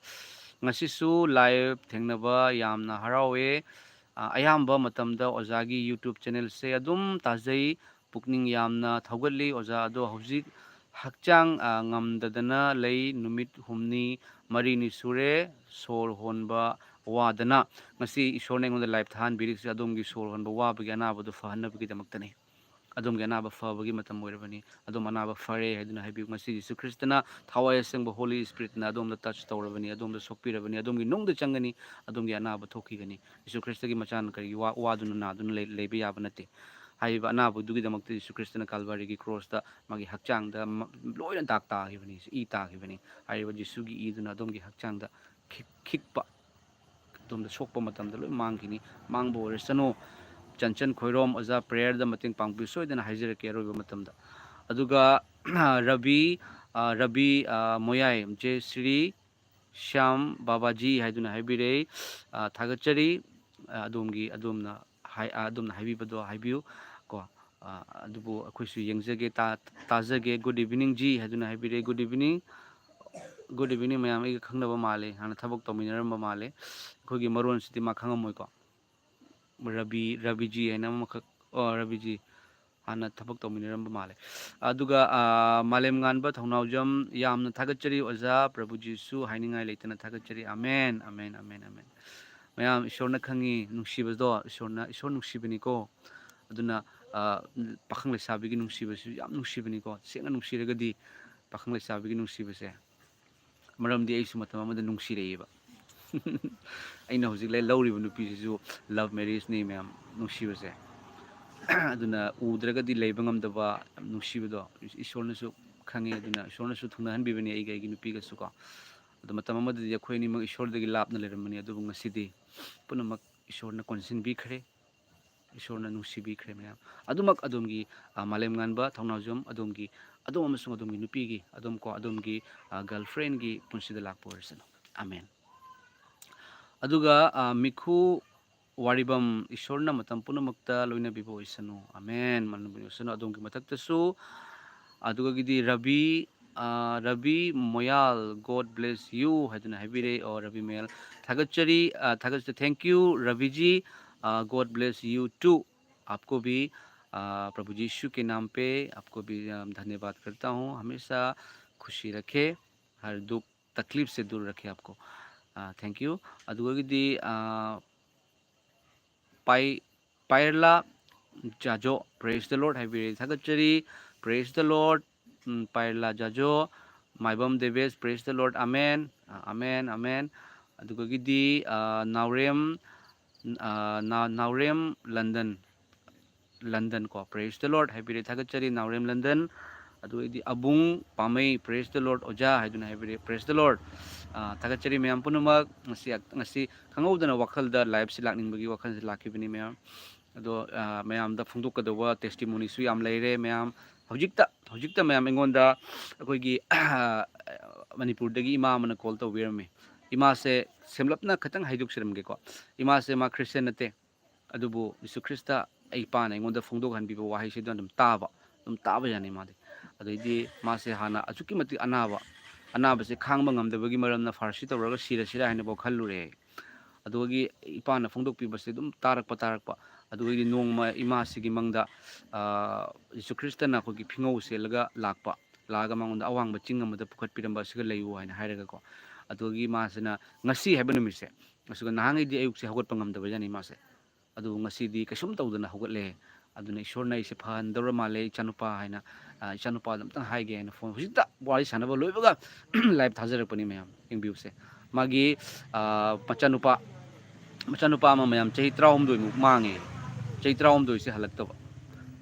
ꯉꯁꯤꯁꯨ ꯂꯥꯏꯚ ꯊꯦꯡꯅꯕ ꯌꯥꯝꯅ ꯍꯔꯥꯎꯋꯦ꯫ ꯑ, ꯑꯌꯥꯝꯕ ꯃꯇꯝꯗ ꯑꯣꯖꯥꯒꯤ YouTube ꯆꯦꯅꯦꯜꯁꯦ ꯑꯗꯨꯝ ꯇꯥꯖꯩ꯫ ꯄꯨꯛꯅꯤꯡ ꯌꯥꯝꯅ ꯊꯧꯒꯠꯂꯤ꯫ ꯑꯣꯖꯥ ꯑꯗꯣ ꯍꯧꯖꯤꯛ ꯍꯛꯆꯥꯡ, ꯑ, ꯉꯝꯗꯗꯅ ꯂꯩ꯫ ꯅꯨꯃꯤꯠ ꯍꯨꯝꯅꯤ ꯃꯔꯤꯅꯤ ꯁꯨꯔꯦ ꯁꯣꯔ ꯍꯣꯟꯕ ꯋꯥꯗꯅ꯫ ꯉꯁꯤ ꯏꯁꯣꯔꯅ ꯑꯩꯉꯣꯟꯗ ꯂꯥꯏꯐ ꯊꯥꯍꯟꯕꯤꯔꯤꯁꯤ ꯑꯗꯣꯝꯒꯤ ꯁꯣꯔ ꯍꯣꯟꯕ ꯋꯥꯕꯒꯤ ꯑꯅꯥꯕꯗꯨ ꯐꯍꯟꯅꯕꯒꯤꯗꯃꯛꯇꯅꯤ꯫ ꯑꯗꯣꯝꯒꯤ ꯑꯅꯥꯕ ꯐꯕꯒꯤ ꯃꯇꯝ ꯑꯣꯏꯔꯕꯅꯤ꯫ ꯑꯗꯣꯝ ꯑꯅꯥꯕ ꯐꯔꯦ ꯍꯥꯏꯗꯨꯅ ꯍꯥꯏꯕꯤꯌꯨ꯫ ꯉꯁꯤ ꯖꯤꯁꯨ ꯈ꯭ꯔꯤꯁꯇꯅ ꯊꯋꯥꯏ ꯑꯁꯦꯡꯕ ꯍꯣꯂꯤ ꯏꯁꯄꯤꯔꯤꯠꯅ ꯑꯗꯣꯝꯗ ꯇꯆ ꯇꯧꯔꯕꯅꯤ, ꯑꯗꯣꯝꯗ ꯁꯣꯛꯄꯤꯔꯕꯅꯤ, ꯑꯗꯣꯝꯒꯤ ꯅꯨꯡꯗ ꯆꯪꯒꯅꯤ, ꯑꯗꯣꯝꯒꯤ ꯑꯅꯥꯕ ꯊꯣꯛꯈꯤꯒꯅꯤ꯫ ꯖꯤꯁꯨ ꯈ꯭ꯔꯤꯁꯇꯒꯤ ꯃꯆꯥꯅ ꯀꯔꯤꯒꯤ ꯋꯥ-, ꯋꯥꯗꯨꯅ ꯅꯥꯗꯨꯅ ꯂꯩ-, ꯂꯩꯕ ꯌꯥꯕ ꯅꯠꯇꯦ꯫ ꯍꯥꯏꯔꯤꯕ ꯑꯅꯥꯕꯗꯨꯒꯤꯗꯃꯛꯇ ꯖꯤꯁꯨ ꯈ꯭ꯔꯤꯁꯇꯅ ꯀꯥꯜꯚꯔꯤꯒꯤ ꯀ꯭ꯔꯣꯁꯇ ꯃꯥꯒꯤ ꯍꯛꯆꯥꯡꯗ ꯃ-, ꯂꯣꯏꯅ ꯗꯥꯛ ꯇꯥꯈꯤꯕꯅꯤ, ꯏ ꯇꯥꯈꯤꯕꯅꯤ꯫ ꯍꯥꯏꯔꯤꯕ ꯖꯤꯁꯨꯒꯤ ꯏꯗꯨꯅ ꯑꯗꯣꯝꯒꯤ ꯍꯛꯆꯥꯡꯗ ꯈꯤꯛ-, ꯈꯤꯛꯄ, ꯑꯗꯣꯝꯗ ꯁꯣꯛꯄ ꯃꯇꯝꯗ ꯂꯣꯏ ꯃꯥꯡꯈꯤꯅꯤ꯫ ꯃꯥꯡꯕ ꯑꯣꯏꯔꯁꯅꯨ꯫ ꯆꯟꯆꯟ ꯈꯣꯏꯔꯣꯝ ꯑꯣꯖꯥ, ꯄ꯭ꯔꯦꯌꯔꯗ ꯃꯇꯦꯡ ꯄꯥꯡꯕꯤꯌꯨ ꯁꯣꯏꯗꯅ ꯍꯥꯏꯖꯔꯛꯀꯦ ꯑꯔꯣꯏꯕ ꯃꯇꯝꯗ꯫ ꯑꯗꯨꯒ ꯔꯕꯤ, ꯑ, ꯔꯕꯤ, ꯑ, ꯃꯣꯌꯥꯏ, ꯖꯦ ꯁ꯭ꯔꯤ ꯁ꯭ꯌꯥꯝ ꯕꯥꯕꯥꯖꯤ ꯍꯥꯏꯗꯨꯅ ꯍꯥꯏꯕꯤꯔꯦ꯫ ꯑ, ꯊꯥꯒꯠꯆꯔꯤ꯫ ꯑ, ꯑꯗꯣꯝꯒꯤ, ꯑꯗꯣꯝꯅ ꯍꯥꯏ-, ꯑ, ꯑꯗꯣꯝꯅ ꯍꯥꯏꯕꯤꯕꯗꯣ ꯍꯥꯏꯕꯤꯌꯨ ꯀꯣ꯫ ꯑ, ꯑꯗꯨꯕꯨ ꯑꯩꯈꯣꯏꯁꯨ ꯌꯦꯡꯖꯒꯦ, ꯇꯥ-, ꯇꯥꯖꯒꯦ꯫ "Good evening ꯖꯤ" ꯍꯥꯏꯗꯨꯅ ꯍꯥꯏꯕꯤꯔꯦ꯫ "Good evening, good evening ꯃꯌꯥꯝ, ꯑꯩꯒ ꯈꯪꯅꯕ ꯃꯥꯜꯂꯦ, ꯍꯥꯟꯅ ꯊꯕꯛ ꯇꯧꯃꯤꯟꯅꯔꯝꯕ ꯃꯥꯜꯂꯦ"꯫ ꯑꯩꯈꯣꯏꯒꯤ ꯃꯔꯣꯟꯁꯤꯗꯤ ꯃꯥ ꯈꯪꯉꯝꯃꯣꯏꯀꯣ꯫ ꯔꯕꯤ, ꯔꯕꯤꯖꯤ ꯍꯥꯏꯅ ꯑꯃꯈꯛ, ꯑꯣ, ꯔꯕꯤꯖꯤ ꯍꯥꯟꯅ ꯊꯕꯛ ꯇꯧꯃꯤꯟꯅꯔꯝꯕ ꯃꯥꯜꯂꯦ꯫ ꯑꯗꯨꯒ, ꯑ, ꯃꯥꯂꯦꯝꯉꯥꯟꯕ ꯊꯧꯅꯥꯎꯖꯝ, "ꯌꯥꯝꯅ ꯊꯥꯒꯠꯆꯔꯤ ꯑꯣꯖꯥ, ꯄ꯭ꯔꯚꯨ ꯖꯤꯁꯨ ꯍꯥꯏꯅꯤꯡꯉꯥꯏ ꯂꯩꯇꯅ ꯊꯥꯒꯠꯆꯔꯤ꯫ Amen, amen, amen, amen". ꯃꯌꯥꯝ, ꯏꯁꯣꯔꯅ ꯈꯪꯉꯤ ꯅꯨꯡꯁꯤꯕꯗꯣ, ꯏꯁꯣꯔꯅ, ꯏꯁꯣꯔ ꯅꯨꯡꯁꯤꯕꯅꯤꯀꯣ꯫ ꯑꯗꯨꯅ, ꯑ, ꯄꯥꯈꯪ ꯂꯩꯁꯥꯕꯤꯒꯤ ꯅꯨꯡꯁꯤꯕꯁꯨ ꯌꯥꯝ ꯅꯨꯡꯁꯤꯕꯅꯤꯀꯣ꯫ ꯁꯦꯡꯅ ꯅꯨꯡꯁꯤꯔꯒꯗꯤ ꯄꯥꯈꯪ ꯂꯩꯁꯥꯕꯤꯒꯤ ꯅꯨꯡꯁꯤꯕꯁꯦ, ꯃꯔꯝꯗꯤ ꯑꯩꯁꯨ ꯃꯇꯝ ꯑꯃꯗ ꯅꯨꯡꯁꯤꯔꯛꯏꯕ꯫ ꯑꯩꯅ ꯍꯧꯖꯤꯛ ꯂꯩ-, ꯂꯧꯔꯤꯕ ꯅꯨꯄꯤꯁꯤꯁꯨ love marriageꯅꯤ ꯃꯌꯥꯝ, ꯅꯨꯡꯁꯤꯕꯁꯦ꯫ ꯑꯗꯨꯅ ꯎꯗ꯭ꯔꯒꯗꯤ ꯂꯩꯕ ꯉꯝꯗꯕ ꯌꯥꯝ ꯅꯨꯡꯁꯤꯕꯗꯣ ꯏꯁꯣꯔꯅꯁꯨ ꯈꯪꯉꯤ꯫ ꯑꯗꯨꯅ ꯏꯁꯣꯔꯅꯁꯨ ꯊꯨꯡꯅꯍꯟꯕꯤꯕꯅꯤ ꯑꯩꯒ ꯑꯩꯒꯤ ꯅꯨꯄꯤꯒꯁꯨ ꯀꯣ꯫ ꯑꯗꯣ ꯃꯇꯝ ꯑꯃꯗꯗꯤ ꯑꯩꯈꯣꯏ ꯑꯅꯤꯃꯛ ꯏꯁꯣꯔꯗꯒꯤ ꯂꯥꯞꯅ ꯂꯩꯔꯝꯕꯅꯤ, ꯑꯗꯨꯕꯨ ꯉꯁꯤꯗꯤ ꯄꯨꯝꯅꯃꯛ ꯏꯁꯣꯔꯅ ꯀꯣꯟꯁꯤꯟꯕꯤꯈ꯭ꯔꯦ꯫ ꯏꯁꯣꯔꯅ ꯅꯨꯡꯁꯤꯕꯤꯈ꯭ꯔꯦ ꯃꯌꯥꯝ꯫ ꯑꯗꯨꯃꯛ ꯑꯗꯣꯝꯒꯤ, ꯑ, ꯃꯥꯂꯦꯝꯉꯥꯟꯕ ꯊꯧꯅꯥꯎꯖꯝ, ꯑꯗꯣꯝꯒꯤ, ꯑꯗꯣꯝ ꯑꯃꯁꯨꯡ ꯑꯗꯣꯝꯒꯤ ꯅꯨꯄꯤꯒꯤ, ꯑꯗꯣꯝ ꯀꯣ, ꯑꯗꯣꯝꯒꯤ, ꯑ, girlfriendꯒꯤ ꯄꯨꯟꯁꯤꯗ ꯂꯥꯛꯄ ꯑꯣꯏꯔꯁꯅꯨ꯫ ꯑꯃꯦꯟ꯫ ꯑꯗꯨꯒ, ꯑ, ꯃꯤꯈꯨ ꯋꯥꯔꯤꯕꯝ, "ꯏꯁꯣꯔꯅ ꯃꯇꯝ ꯄꯨꯝꯅꯃꯛꯇ ꯂꯣꯏꯅꯕꯤꯕ ꯑꯣꯏꯁꯅꯨ"꯫ ꯑꯃꯦꯟ꯫ ꯃꯇꯝ ꯄꯨꯝꯅꯃꯛꯇ ꯑꯣꯏꯁꯅꯨ꯫ ꯑꯗꯣꯝꯒꯤ ꯃꯊꯛꯇꯁꯨ, ꯑꯗꯨꯒꯒꯤꯗꯤ ꯔꯕꯤ, ꯑ, ꯔꯕꯤ ꯃꯣꯌꯥꯜ, "God bless you" ꯍꯥꯏꯗꯨꯅ ꯍꯥꯏꯕꯤꯔꯦ꯫ ꯑꯣ, ꯔꯕꯤ ꯃꯣꯌꯥꯜ, ꯊꯥꯒꯠꯆꯔꯤ, ꯑ, ꯊꯥꯒꯠꯆ-, thank you, ꯔꯕꯤꯖꯤ, ꯑ, "God bless you too", आपको भी, अ, प्रभु यीशु के नाम पे आपको भी, अ, धन्यवाद करता हूँ। हमेशा खुशी रखे, हर दुख तकलीफ से दूर रखे आपको। अ, thank you। ꯑꯗꯨꯒꯒꯤꯗꯤ, ꯑ, ꯄꯥꯏ-, ꯄꯥꯏꯔꯂꯥ ꯖꯥꯖꯣ, "Praise the Lord" ꯍꯥꯏꯕꯤꯔꯦ, ꯊꯥꯒꯠꯆꯔꯤ꯫ Praise the Lord꯫ ꯎꯝ, ꯄꯥꯏꯔꯂꯥ ꯖꯥꯖꯣ, Maibam Debesh, "Praise the Lord", amen, ꯑ, ꯑꯃꯦꯟ, ꯑꯃꯦꯟ꯫ ꯑꯗꯨꯒꯒꯤꯗꯤ, ꯑ, ꯅꯥꯎꯔꯦꯝ, ꯑ, ꯅꯥ-, ꯅꯥꯎꯔꯦꯝ ꯂꯟꯗꯟ, ꯂꯟꯗꯟ ꯀꯣ, "Praise the Lord" ꯍꯥꯏꯕꯤꯔꯦ, ꯊꯥꯒꯠꯆꯔꯤ ꯅꯥꯎꯔꯦꯝ ꯂꯟꯗꯟ꯫ ꯑꯗꯨꯒꯤꯗꯤ ꯑꯕꯨꯡ ꯄꯥꯝꯃꯩ, "Praise the Lord ꯑꯣꯖꯥ" ꯍꯥꯏꯗꯨꯅ ꯍꯥꯏꯕꯤꯔꯦ, "Praise the Lord"꯫ ꯑ, ꯊꯥꯒꯠꯆꯔꯤ ꯃꯌꯥꯝ ꯄꯨꯝꯅꯃꯛ꯫ ꯉꯁꯤ, ꯉꯁꯤ ꯈꯪꯍꯧꯗꯅ ꯋꯥꯈꯜꯗ liveꯁꯤ ꯂꯥꯛꯅꯤꯡꯕꯒꯤ ꯋꯥꯈꯜꯁꯤ ꯂꯥꯛꯈꯤꯕꯅꯤ ꯃꯌꯥꯝ꯫ ꯑꯗꯣ, ꯑ, ꯃꯌꯥꯝꯗ ꯐꯣꯡꯗꯣꯛꯀꯗꯧꯕ testimonyꯁꯨ ꯌꯥꯝ ꯂꯩꯔꯦ ꯃꯌꯥꯝ꯫ ꯍꯧꯖꯤꯛꯇ, ꯍꯧꯖꯤꯛꯇ ꯃꯌꯥꯝ ꯑꯩꯉꯣꯟꯗ ꯑꯩꯈꯣꯏꯒꯤ ꯃꯅꯤꯄꯨꯔꯗꯒꯤ ꯏꯃꯥ ꯑꯃꯅ call ꯇꯧꯕꯤꯔꯝꯃꯤ꯫ ꯏꯃꯥꯁꯦ ꯁꯦꯝꯂꯞꯅ ꯈꯤꯇꯪ ꯍꯥꯏꯗꯣꯛꯆꯔꯝꯒꯦꯀꯣ꯫ ꯏꯃꯥꯁꯦ ꯃꯥ Christian ꯅꯠꯇꯦ, ꯑꯗꯨꯕꯨ ꯖꯤꯁꯨ ꯈ꯭ꯔꯤꯁꯇ ꯑꯩ ꯏꯄꯥꯅ ꯑꯩꯉꯣꯟꯗ ꯐꯣꯡꯗꯣꯛꯍꯟꯕꯤꯕ ꯋꯥꯍꯩꯁꯤꯗ ꯑꯗꯨꯝ ꯇꯥꯕ, ꯑꯗꯨꯝ ꯇꯥꯕ ꯌꯥꯅꯤ ꯃꯥꯗꯤ꯫ ꯑꯗꯩꯗꯤ ꯃꯥꯁꯦ ꯍꯥꯟꯅ ꯑꯁꯨꯛꯀꯤ ꯃꯇꯤꯛ ꯑꯅꯥꯕ, ꯑꯅꯥꯕꯁꯦ ꯈꯥꯡꯕ ꯉꯝꯗꯕꯒꯤ ꯃꯔꯝꯅ ꯐꯥꯔꯁꯤ ꯇꯧꯔꯒ ꯁꯤꯔꯁꯤꯔꯥ ꯍꯥꯏꯅꯐꯥꯎ ꯈꯜꯂꯨꯔꯦ꯫ ꯑꯗꯨꯒꯤ ꯏꯄꯥꯅ ꯐꯣꯡꯗꯣꯛꯄꯤꯕꯁꯦ ꯑꯗꯨꯝ ꯇꯥꯔꯛꯄ, ꯇꯥꯔꯛꯄ꯫ ꯑꯗꯨꯗꯒꯤꯗꯤ ꯅꯣꯡꯃ ꯏꯃꯥꯁꯤꯒꯤ ꯃꯪꯗ, ꯑ, ꯖꯤꯁꯨ ꯈ꯭ꯔꯤꯁꯇꯅ ꯑꯩꯈꯣꯏꯒꯤ ꯐꯤꯉꯧ ꯆꯦꯜꯂꯒ ꯂꯥꯛꯄ, ꯂꯥꯛꯑꯒ ꯃꯉꯣꯟꯗ ꯑꯋꯥꯡꯕ ꯆꯤꯡ ꯑꯃꯗ ꯄꯨꯈꯠꯄꯤꯔꯝꯕ ꯑꯁꯤꯒ ꯂꯩꯌꯨ ꯍꯥꯏꯅ ꯍꯥꯏꯔꯒꯀꯣ꯫ ꯑꯗꯨꯒꯤ ꯃꯥꯁꯤꯅ ꯉꯁꯤ ꯍꯥꯏꯕ ꯅꯨꯃꯤꯠꯁꯦ, ꯑꯗꯨꯒ ꯅꯍꯥꯟꯈꯩꯗꯤ ꯑꯌꯨꯛꯁꯦ ꯍꯧꯒꯠꯄ ꯉꯝꯗꯕ ꯖꯥꯠꯅꯤ ꯃꯥꯁꯦ꯫ ꯑꯗꯨꯕꯨ ꯉꯁꯤꯗꯤ ꯀꯩꯁꯨꯝ ꯇꯧꯗꯅ ꯍꯧꯒꯠꯂꯦ꯫ ꯑꯗꯨꯅ ꯏꯁꯣꯔꯅ ꯑꯩꯁꯦ ꯐꯍꯟꯗꯧꯔ ꯃꯥꯜꯂꯦ ꯏꯆꯥꯅꯨꯄꯥ ꯍꯥꯏꯅ, ꯑ, ꯏꯆꯥꯅꯨꯄꯥꯗ ꯑꯝꯇꯪ ꯍꯥꯏꯒꯦ ꯍꯥꯏꯅ ꯐꯣꯟ ꯍꯧꯖꯤꯛꯇ ꯋꯥꯔꯤ ꯁꯥꯟꯅꯕ ꯂꯣꯏꯕꯒ ꯂꯥꯏꯚ ꯊꯥꯖꯔꯛꯄꯅꯤ ꯃꯌꯥꯝ, ꯌꯦꯡꯕꯤꯌꯨꯁꯦ꯫ ꯃꯥꯒꯤ, ꯑ, ꯃꯆꯥꯅꯨꯄꯥ, ꯃꯆꯥꯅꯨꯄꯥ ꯑꯃ ꯃꯌꯥꯝ ꯆꯍꯤ ꯇꯔꯥꯍꯨꯝꯗꯣꯏꯃꯨꯛ ꯃꯥꯡꯉꯦ꯫ ꯆꯍꯤ ꯇꯔꯥꯍꯨꯝꯗꯣꯏꯁꯦ ꯍꯜꯂꯛꯇꯕ꯫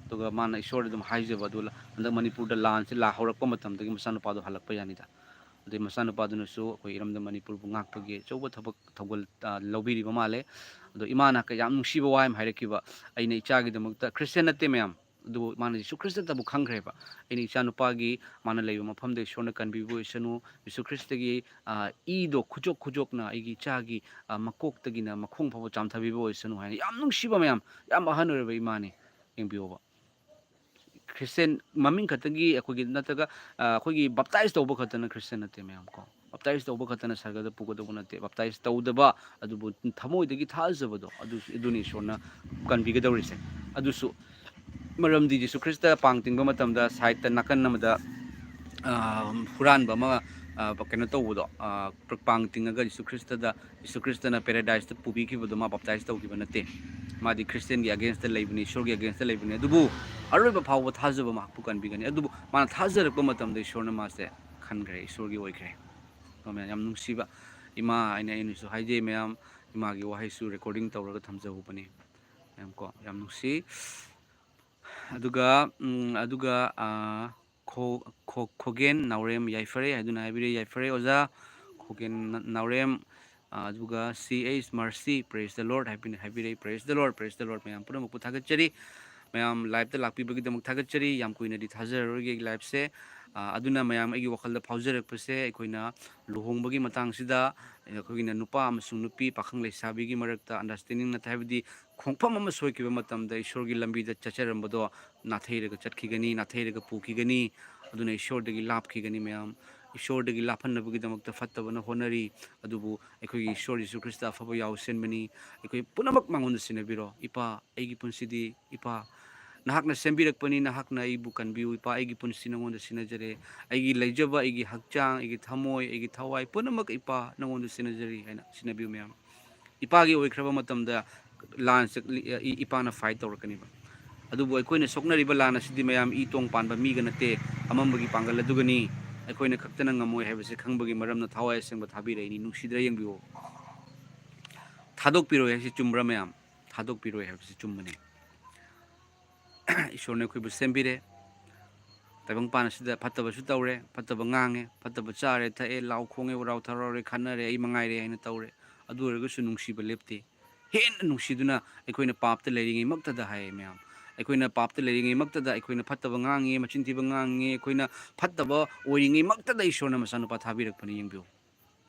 ꯑꯗꯨꯒ ꯃꯥꯅ ꯏꯁꯣꯔꯗ ꯑꯗꯨꯝ ꯍꯥꯏꯖꯕ, ꯑꯗꯨ ꯍꯟꯗꯛ ꯃꯅꯤꯄꯨꯔꯗ ꯂꯥꯟꯁꯦ ꯂꯥ-, ꯍꯧꯔꯛꯄ ꯃꯇꯝꯗꯒꯤ ꯃꯆꯥꯅꯨꯄꯥꯗꯣ ꯍꯜꯂꯛꯄ ꯌꯥꯅꯤꯗ꯫ ꯑꯗꯩ ꯃꯆꯥꯅꯨꯄꯥꯗꯨꯅꯁꯨ ꯑꯩꯈꯣꯏ ꯏꯔꯝꯗꯝ ꯃꯅꯤꯄꯨꯔꯕꯨ ꯉꯥꯛꯄꯒꯤ ꯑꯆꯧꯕ ꯊꯕꯛ ꯊꯧꯒꯜ, ꯑ, ꯂꯧꯕꯤꯔꯤꯕ ꯃꯥꯜꯂꯦ꯫ ꯑꯗꯣ ꯏꯃꯥꯅ ꯀ-, ꯌꯥꯝ ꯅꯨꯡꯁꯤꯕ ꯋꯥ ꯑꯃ ꯍꯥꯏꯔꯛꯈꯤꯕ, "ꯑꯩꯅ ꯏꯆꯥꯒꯤꯗꯃꯛꯇ," ꯈ꯭ꯔꯤꯁꯇꯤꯌꯥꯟ ꯅꯠꯇꯦ ꯃꯌꯥꯝ, ꯑꯗꯨꯕꯨ ꯃꯥꯅ ꯖꯤꯁꯨ ꯈ꯭ꯔꯤꯁꯇꯇꯕꯨ ꯈꯪꯈ꯭ꯔꯦꯕ, "ꯑꯩꯅ ꯏꯆꯥꯅꯨꯄꯥꯒꯤ ꯃꯥꯅ ꯂꯩꯕ ꯃꯐꯝꯗ ꯏꯁꯣꯔꯅ ꯀꯟꯕꯤꯕ ꯑꯣꯏꯁꯅꯨ, ꯖꯤꯁꯨ ꯈ꯭ꯔꯤꯁꯇꯒꯤ, ꯑ, ꯏꯗꯣ ꯈꯨꯖꯣꯛ ꯈꯨꯖꯣꯛꯅ ꯑꯩꯒꯤ ꯏꯆꯥꯒꯤ, ꯑ, ꯃꯀꯣꯛꯇꯒꯤꯅ ꯃꯈꯣꯡ ꯐꯥꯎꯕ ꯆꯥꯝꯊꯕꯤꯕ ꯑꯣꯏꯁꯅꯨ" ꯍꯥꯏꯅ꯫ ꯌꯥꯝ ꯅꯨꯡꯁꯤꯕ ꯃꯌꯥꯝ, ꯌꯥꯝ ꯑꯍꯟ ꯑꯣꯏꯔꯕ ꯏꯃꯥꯅꯤ, ꯌꯦꯡꯕꯤꯌꯣꯕ꯫ ꯈ꯭ꯔꯤꯁꯇꯦꯟ ꯃꯃꯤꯡ ꯈꯛꯇꯒꯤ ꯑꯩꯈꯣꯏꯒꯤ ꯅꯠꯇ꯭ꯔꯒ, ꯑ, ꯑꯩꯈꯣꯏꯒꯤ ꯕꯞꯇꯥꯏꯖ ꯇꯧꯕ ꯈꯛꯇꯅ ꯈ꯭ꯔꯤꯁꯇꯦꯟ ꯅꯠꯇꯦ ꯃꯌꯥꯝ ꯀꯣ꯫ ꯕꯞꯇꯥꯏꯖ ꯇꯧꯕ ꯈꯛꯇꯅ ꯁꯔꯒꯗ ꯄꯨꯒꯗꯧꯕ ꯅꯠꯇꯦ꯫ ꯕꯞꯇꯥꯏꯖ ꯇꯧꯗꯕ, ꯑꯗꯨꯕꯨ ꯊꯃꯣꯏꯗꯒꯤ ꯊꯥꯖꯕꯗꯣ, ꯑꯗꯨ, ꯑꯗꯨꯅꯤ ꯏꯁꯣꯔꯅ ꯀꯟꯕꯤꯒꯗꯧꯔꯤꯁꯦ꯫ ꯑꯗꯨꯁꯨ ꯃꯔꯝꯗꯤ ꯖꯤꯁꯨ ꯈ꯭ꯔꯤꯁꯇ ꯄꯥꯡ ꯇꯤꯡꯕ ꯃꯇꯝꯗ ꯁꯥꯏꯠꯇ ꯅꯥꯀꯟ ꯑꯃꯗ, ꯑ, ꯍꯨꯔꯥꯟꯕ ꯑꯃ, ꯑ, ꯀꯩꯅꯣ ꯇꯧꯕꯗꯣ, ꯑ, ꯄꯥꯡ ꯇꯤꯡꯉꯒ ꯖꯤꯁꯨ ꯈ꯭ꯔꯤꯁꯇꯗ, ꯖꯤꯁꯨ ꯈ꯭ꯔꯤꯁꯇꯅ ꯄꯦꯔꯥꯗꯥꯏꯁꯇ ꯄꯨꯕꯤꯈꯤꯕꯗꯣ ꯃꯥ ꯕꯞꯇꯥꯏꯖ ꯇꯧꯈꯤꯕ ꯅꯠꯇꯦ꯫ ꯃꯥꯗꯤ ꯈ꯭ꯔꯤꯁꯇꯦꯟꯒꯤ ꯑꯒꯦꯟꯁꯇ ꯂꯩꯕꯅꯤ, ꯏꯁꯣꯔꯒꯤ ꯑꯒꯦꯟꯁꯇ ꯂꯩꯕꯅꯤ꯫ ꯑꯗꯨꯕꯨ ꯑꯔꯣꯏꯕ ꯐꯥꯎꯕ ꯊꯥꯖꯕ ꯃꯍꯥꯛꯄꯨ ꯀꯟꯕꯤꯒꯅꯤ꯫ ꯑꯗꯨꯕꯨ ꯃꯥꯅ ꯊꯥꯖꯔꯛꯄ ꯃꯇꯝꯗ ꯏꯁꯣꯔꯅ ꯃꯥꯁꯦ ꯈꯟꯈ꯭ꯔꯦ, ꯏꯁꯣꯔꯒꯤ ꯑꯣꯏꯈ꯭ꯔꯦ꯫ ꯀꯣ ꯃꯌꯥꯝ, ꯌꯥꯝ ꯅꯨꯡꯁꯤꯕ ꯏꯃꯥ ꯍꯥꯏꯅ ꯑꯩꯅꯁꯨ ꯍꯥꯏꯖꯩ ꯃꯌꯥꯝ꯫ ꯏꯃꯥꯒꯤ ꯋꯥꯍꯩꯁꯨ ꯔꯦꯀꯣꯔꯗꯤꯡ ꯇꯧꯔꯒ ꯊꯝꯖꯍꯧꯕꯅꯤ ꯃꯌꯥꯝ ꯀꯣ꯫ ꯌꯥꯝ ꯅꯨꯡꯁꯤ꯫ ꯑꯗꯨꯒ, ꯎꯝ, ꯑꯗꯨꯒ, ꯑꯥ, ꯈꯣ-, ꯈꯣ-, ꯈꯣꯒꯦꯟ ꯅꯥꯎꯔꯦꯝ ꯌꯥꯏꯐꯔꯦ ꯍꯥꯏꯗꯨꯅ ꯍꯥꯏꯕꯤꯔꯦ꯫ ꯌꯥꯏꯐꯔꯦ ꯑꯣꯖꯥ ꯈꯣꯒꯦꯟ ꯅ-, ꯅꯥꯎꯔꯦꯝ꯫ ꯑꯥ, ꯑꯗꯨꯒ ꯁꯤ ꯑꯩꯆ ꯃꯔꯁꯤ, praise the Lord ꯍꯥꯏꯕꯤꯅ ꯍꯥꯏꯕꯤꯔꯛꯏ꯫ Praise the Lord, praise the Lord꯫ ꯃꯌꯥꯝ ꯄꯨꯝꯅꯃꯛꯄꯨ ꯊꯥꯒꯠꯆꯔꯤ꯫ ꯃꯌꯥꯝ ꯂꯥꯏꯞꯇ ꯂꯥꯛꯄꯤꯕꯒꯤꯗꯃꯛ ꯊꯥꯒꯠꯆꯔꯤ꯫ ꯌꯥꯝ ꯀꯨꯏꯅꯗꯤ ꯊꯥꯖꯔꯔꯣꯏꯒꯦ ꯑꯩꯒꯤ ꯂꯥꯏꯞꯁꯦ꯫ ꯑ, ꯑꯗꯨꯅ ꯃꯌꯥꯝ, ꯑꯩꯒꯤ ꯋꯥꯈꯜꯗ ꯐꯥꯎꯖꯔꯛꯄꯁꯦ, ꯑꯩꯈꯣꯏꯅ ꯂꯨꯍꯣꯡꯕꯒꯤ ꯃꯇꯥꯡꯁꯤꯗ ꯑꯩꯈꯣꯏꯒꯤꯅ ꯅꯨꯄꯥ ꯑꯃꯁꯨꯡ ꯅꯨꯄꯤ, ꯄꯥꯈꯪ ꯂꯩꯁꯥꯕꯤꯒꯤ ꯃꯔꯛꯇ understanding ꯅꯠꯇꯦ, ꯍꯥꯏꯕꯗꯤ ꯈꯣꯡꯐꯝ ꯑꯃ ꯁꯣꯏꯈꯤꯕ ꯃꯇꯝꯗ ꯏꯁꯣꯔꯒꯤ ꯂꯝꯕꯤꯗ ꯆꯠꯆꯔꯝꯕꯗꯣ ꯅꯥꯊꯩꯔꯒ ꯆꯠꯈꯤꯒꯅꯤ, ꯅꯥꯊꯩꯔꯒ ꯄꯨꯈꯤꯒꯅꯤ꯫ ꯑꯗꯨꯅ ꯏꯁꯣꯔꯗꯒꯤ ꯂꯥꯞꯈꯤꯒꯅꯤ ꯃꯌꯥꯝ꯫ ꯏꯁꯣꯔꯗꯒꯤ ꯂꯥꯞꯍꯟꯅꯕꯒꯤꯗꯃꯛꯇ ꯐꯠꯇꯕꯅ ꯍꯣꯠꯅꯔꯤ, ꯑꯗꯨꯕꯨ ꯑꯩꯈꯣꯏꯒꯤ ꯏꯁꯣꯔ ꯖꯤꯁꯨ ꯈ꯭ꯔꯤꯁꯇ ꯑꯐꯕ ꯌꯥꯎꯁꯦꯟꯕꯅꯤ꯫ ꯑꯩꯈꯣꯏ ꯄꯨꯝꯅꯃꯛ ꯃꯉꯣꯟꯗ ꯁꯤꯟꯅꯕꯤꯔꯣ꯫ ꯏꯄꯥ, ꯑꯩꯒꯤ ꯄꯨꯟꯁꯤꯗꯤ, ꯏꯄꯥ, ꯅꯍꯥꯛꯅ ꯁꯦꯝꯕꯤꯔꯛꯄꯅꯤ, ꯅꯍꯥꯛꯅ ꯑꯩꯕꯨ ꯀꯟꯕꯤꯌꯨ꯫ ꯏꯄꯥ, ꯑꯩꯒꯤ ꯄꯨꯟꯁꯤ ꯅꯉꯣꯟꯗ ꯁꯤꯟꯅꯖꯔꯦ꯫ ꯑꯩꯒꯤ ꯂꯩꯖꯕ, ꯑꯩꯒꯤ ꯍꯛꯆꯥꯡ, ꯑꯩꯒꯤ ꯊꯃꯣꯏ, ꯑꯩꯒꯤ ꯊꯋꯥꯏ ꯄꯨꯝꯅꯃꯛ, ꯏꯄꯥ, ꯅꯉꯣꯟꯗ ꯁꯤꯟꯅꯖꯔꯤ ꯍꯥꯏꯅ ꯁꯤꯟꯅꯕꯤꯌꯨ ꯃꯌꯥꯝ꯫ ꯏꯄꯥꯒꯤ ꯑꯣꯏꯈ꯭ꯔꯕ ꯃꯇꯝꯗ ꯂꯥꯟꯁꯦ ꯏ-, ꯏꯄꯥꯅ fight ꯇꯧꯔꯛꯀꯅꯤꯕ꯫ ꯑꯗꯨꯕꯨ ꯑꯩꯈꯣꯏꯅ ꯁꯣꯛꯅꯔꯤꯕ ꯂꯥꯟ ꯑꯁꯤꯗꯤ ꯃꯌꯥꯝ ꯏ ꯇꯣꯡ ꯄꯥꯟꯕ ꯃꯤꯒ ꯅꯠꯇꯦ, ꯑꯃꯝꯕꯒꯤ ꯄꯥꯡꯒꯜ ꯑꯗꯨꯒꯅꯤ꯫ ꯑꯩꯈꯣꯏꯅ ꯈꯛꯇꯅ ꯉꯝꯃꯣꯏ ꯍꯥꯏꯕꯁꯦ ꯈꯪꯕꯒꯤ ꯃꯔꯝꯅ ꯊꯋꯥꯏ ꯑꯁꯦꯡꯕ ꯊꯥꯕꯤꯔꯛꯏꯅꯤ꯫ ꯅꯨꯡꯁꯤꯗ꯭ꯔꯥ ꯌꯦꯡꯕꯤꯌꯨ꯫ ꯊꯥꯗꯣꯛꯄꯤꯔꯣꯏ ꯍꯥꯏꯁꯤ ꯆꯨꯝꯕ꯭ꯔꯥ ꯃꯌꯥꯝ? ꯊꯥꯗꯣꯛꯄꯤꯔꯣꯏ ꯍꯥꯏꯕꯁꯤ ꯆꯨꯝꯕꯅꯤ꯫ ꯏꯁꯣꯔꯅ ꯑꯩꯈꯣꯏꯕꯨ ꯁꯦꯝꯕꯤꯔꯦ꯫ ꯇꯥꯏꯕꯪꯄꯥꯟ ꯑꯁꯤꯗ ꯐꯠꯇꯕꯁꯨ ꯇꯧꯔꯦ, ꯐꯠꯇꯕ ꯉꯥꯡꯉꯦ, ꯐꯠꯇꯕ ꯆꯥꯔꯦ, ꯊꯛꯑꯦ, ꯂꯥꯎ ꯈꯣꯡꯉꯦ, ꯎꯔꯥꯎ ꯊꯔꯥꯎꯔꯦ, ꯈꯠꯅꯔꯦ, ꯑꯩ ꯃꯉꯥꯏꯔꯦ ꯍꯥꯏꯅ ꯇꯧꯔꯦ꯫ ꯑꯗꯨ ꯑꯣꯏꯔꯒꯁꯨ ꯅꯨꯡꯁꯤꯕ ꯂꯦꯞꯇꯦ꯫ ꯍꯦꯟꯅ ꯅꯨꯡꯁꯤꯗꯨꯅ ꯑꯩꯈꯣꯏꯅ ꯄꯥꯞꯇ ꯂꯩꯔꯤꯉꯩꯃꯛꯇꯗ ꯍꯥꯏꯌꯦ ꯃꯌꯥꯝ, ꯑꯩꯈꯣꯏꯅ ꯄꯥꯞꯇ ꯂꯩꯔꯤꯉꯩꯃꯛꯇꯗ, ꯑꯩꯈꯣꯏꯅ ꯐꯠꯇꯕ ꯉꯥꯡꯉꯤ, ꯃꯆꯤꯟ ꯊꯤꯕ ꯉꯥꯡꯉꯤ, ꯑꯩꯈꯣꯏꯅ ꯐꯠꯇꯕ ꯑꯣꯏꯔꯤꯉꯩꯃꯛꯇꯗ ꯏꯁꯣꯔꯅ ꯃꯆꯥꯅꯨꯄꯥ ꯊꯥꯕꯤꯔꯛꯄꯅꯤ꯫ ꯌꯦꯡꯕꯤꯌꯨ꯫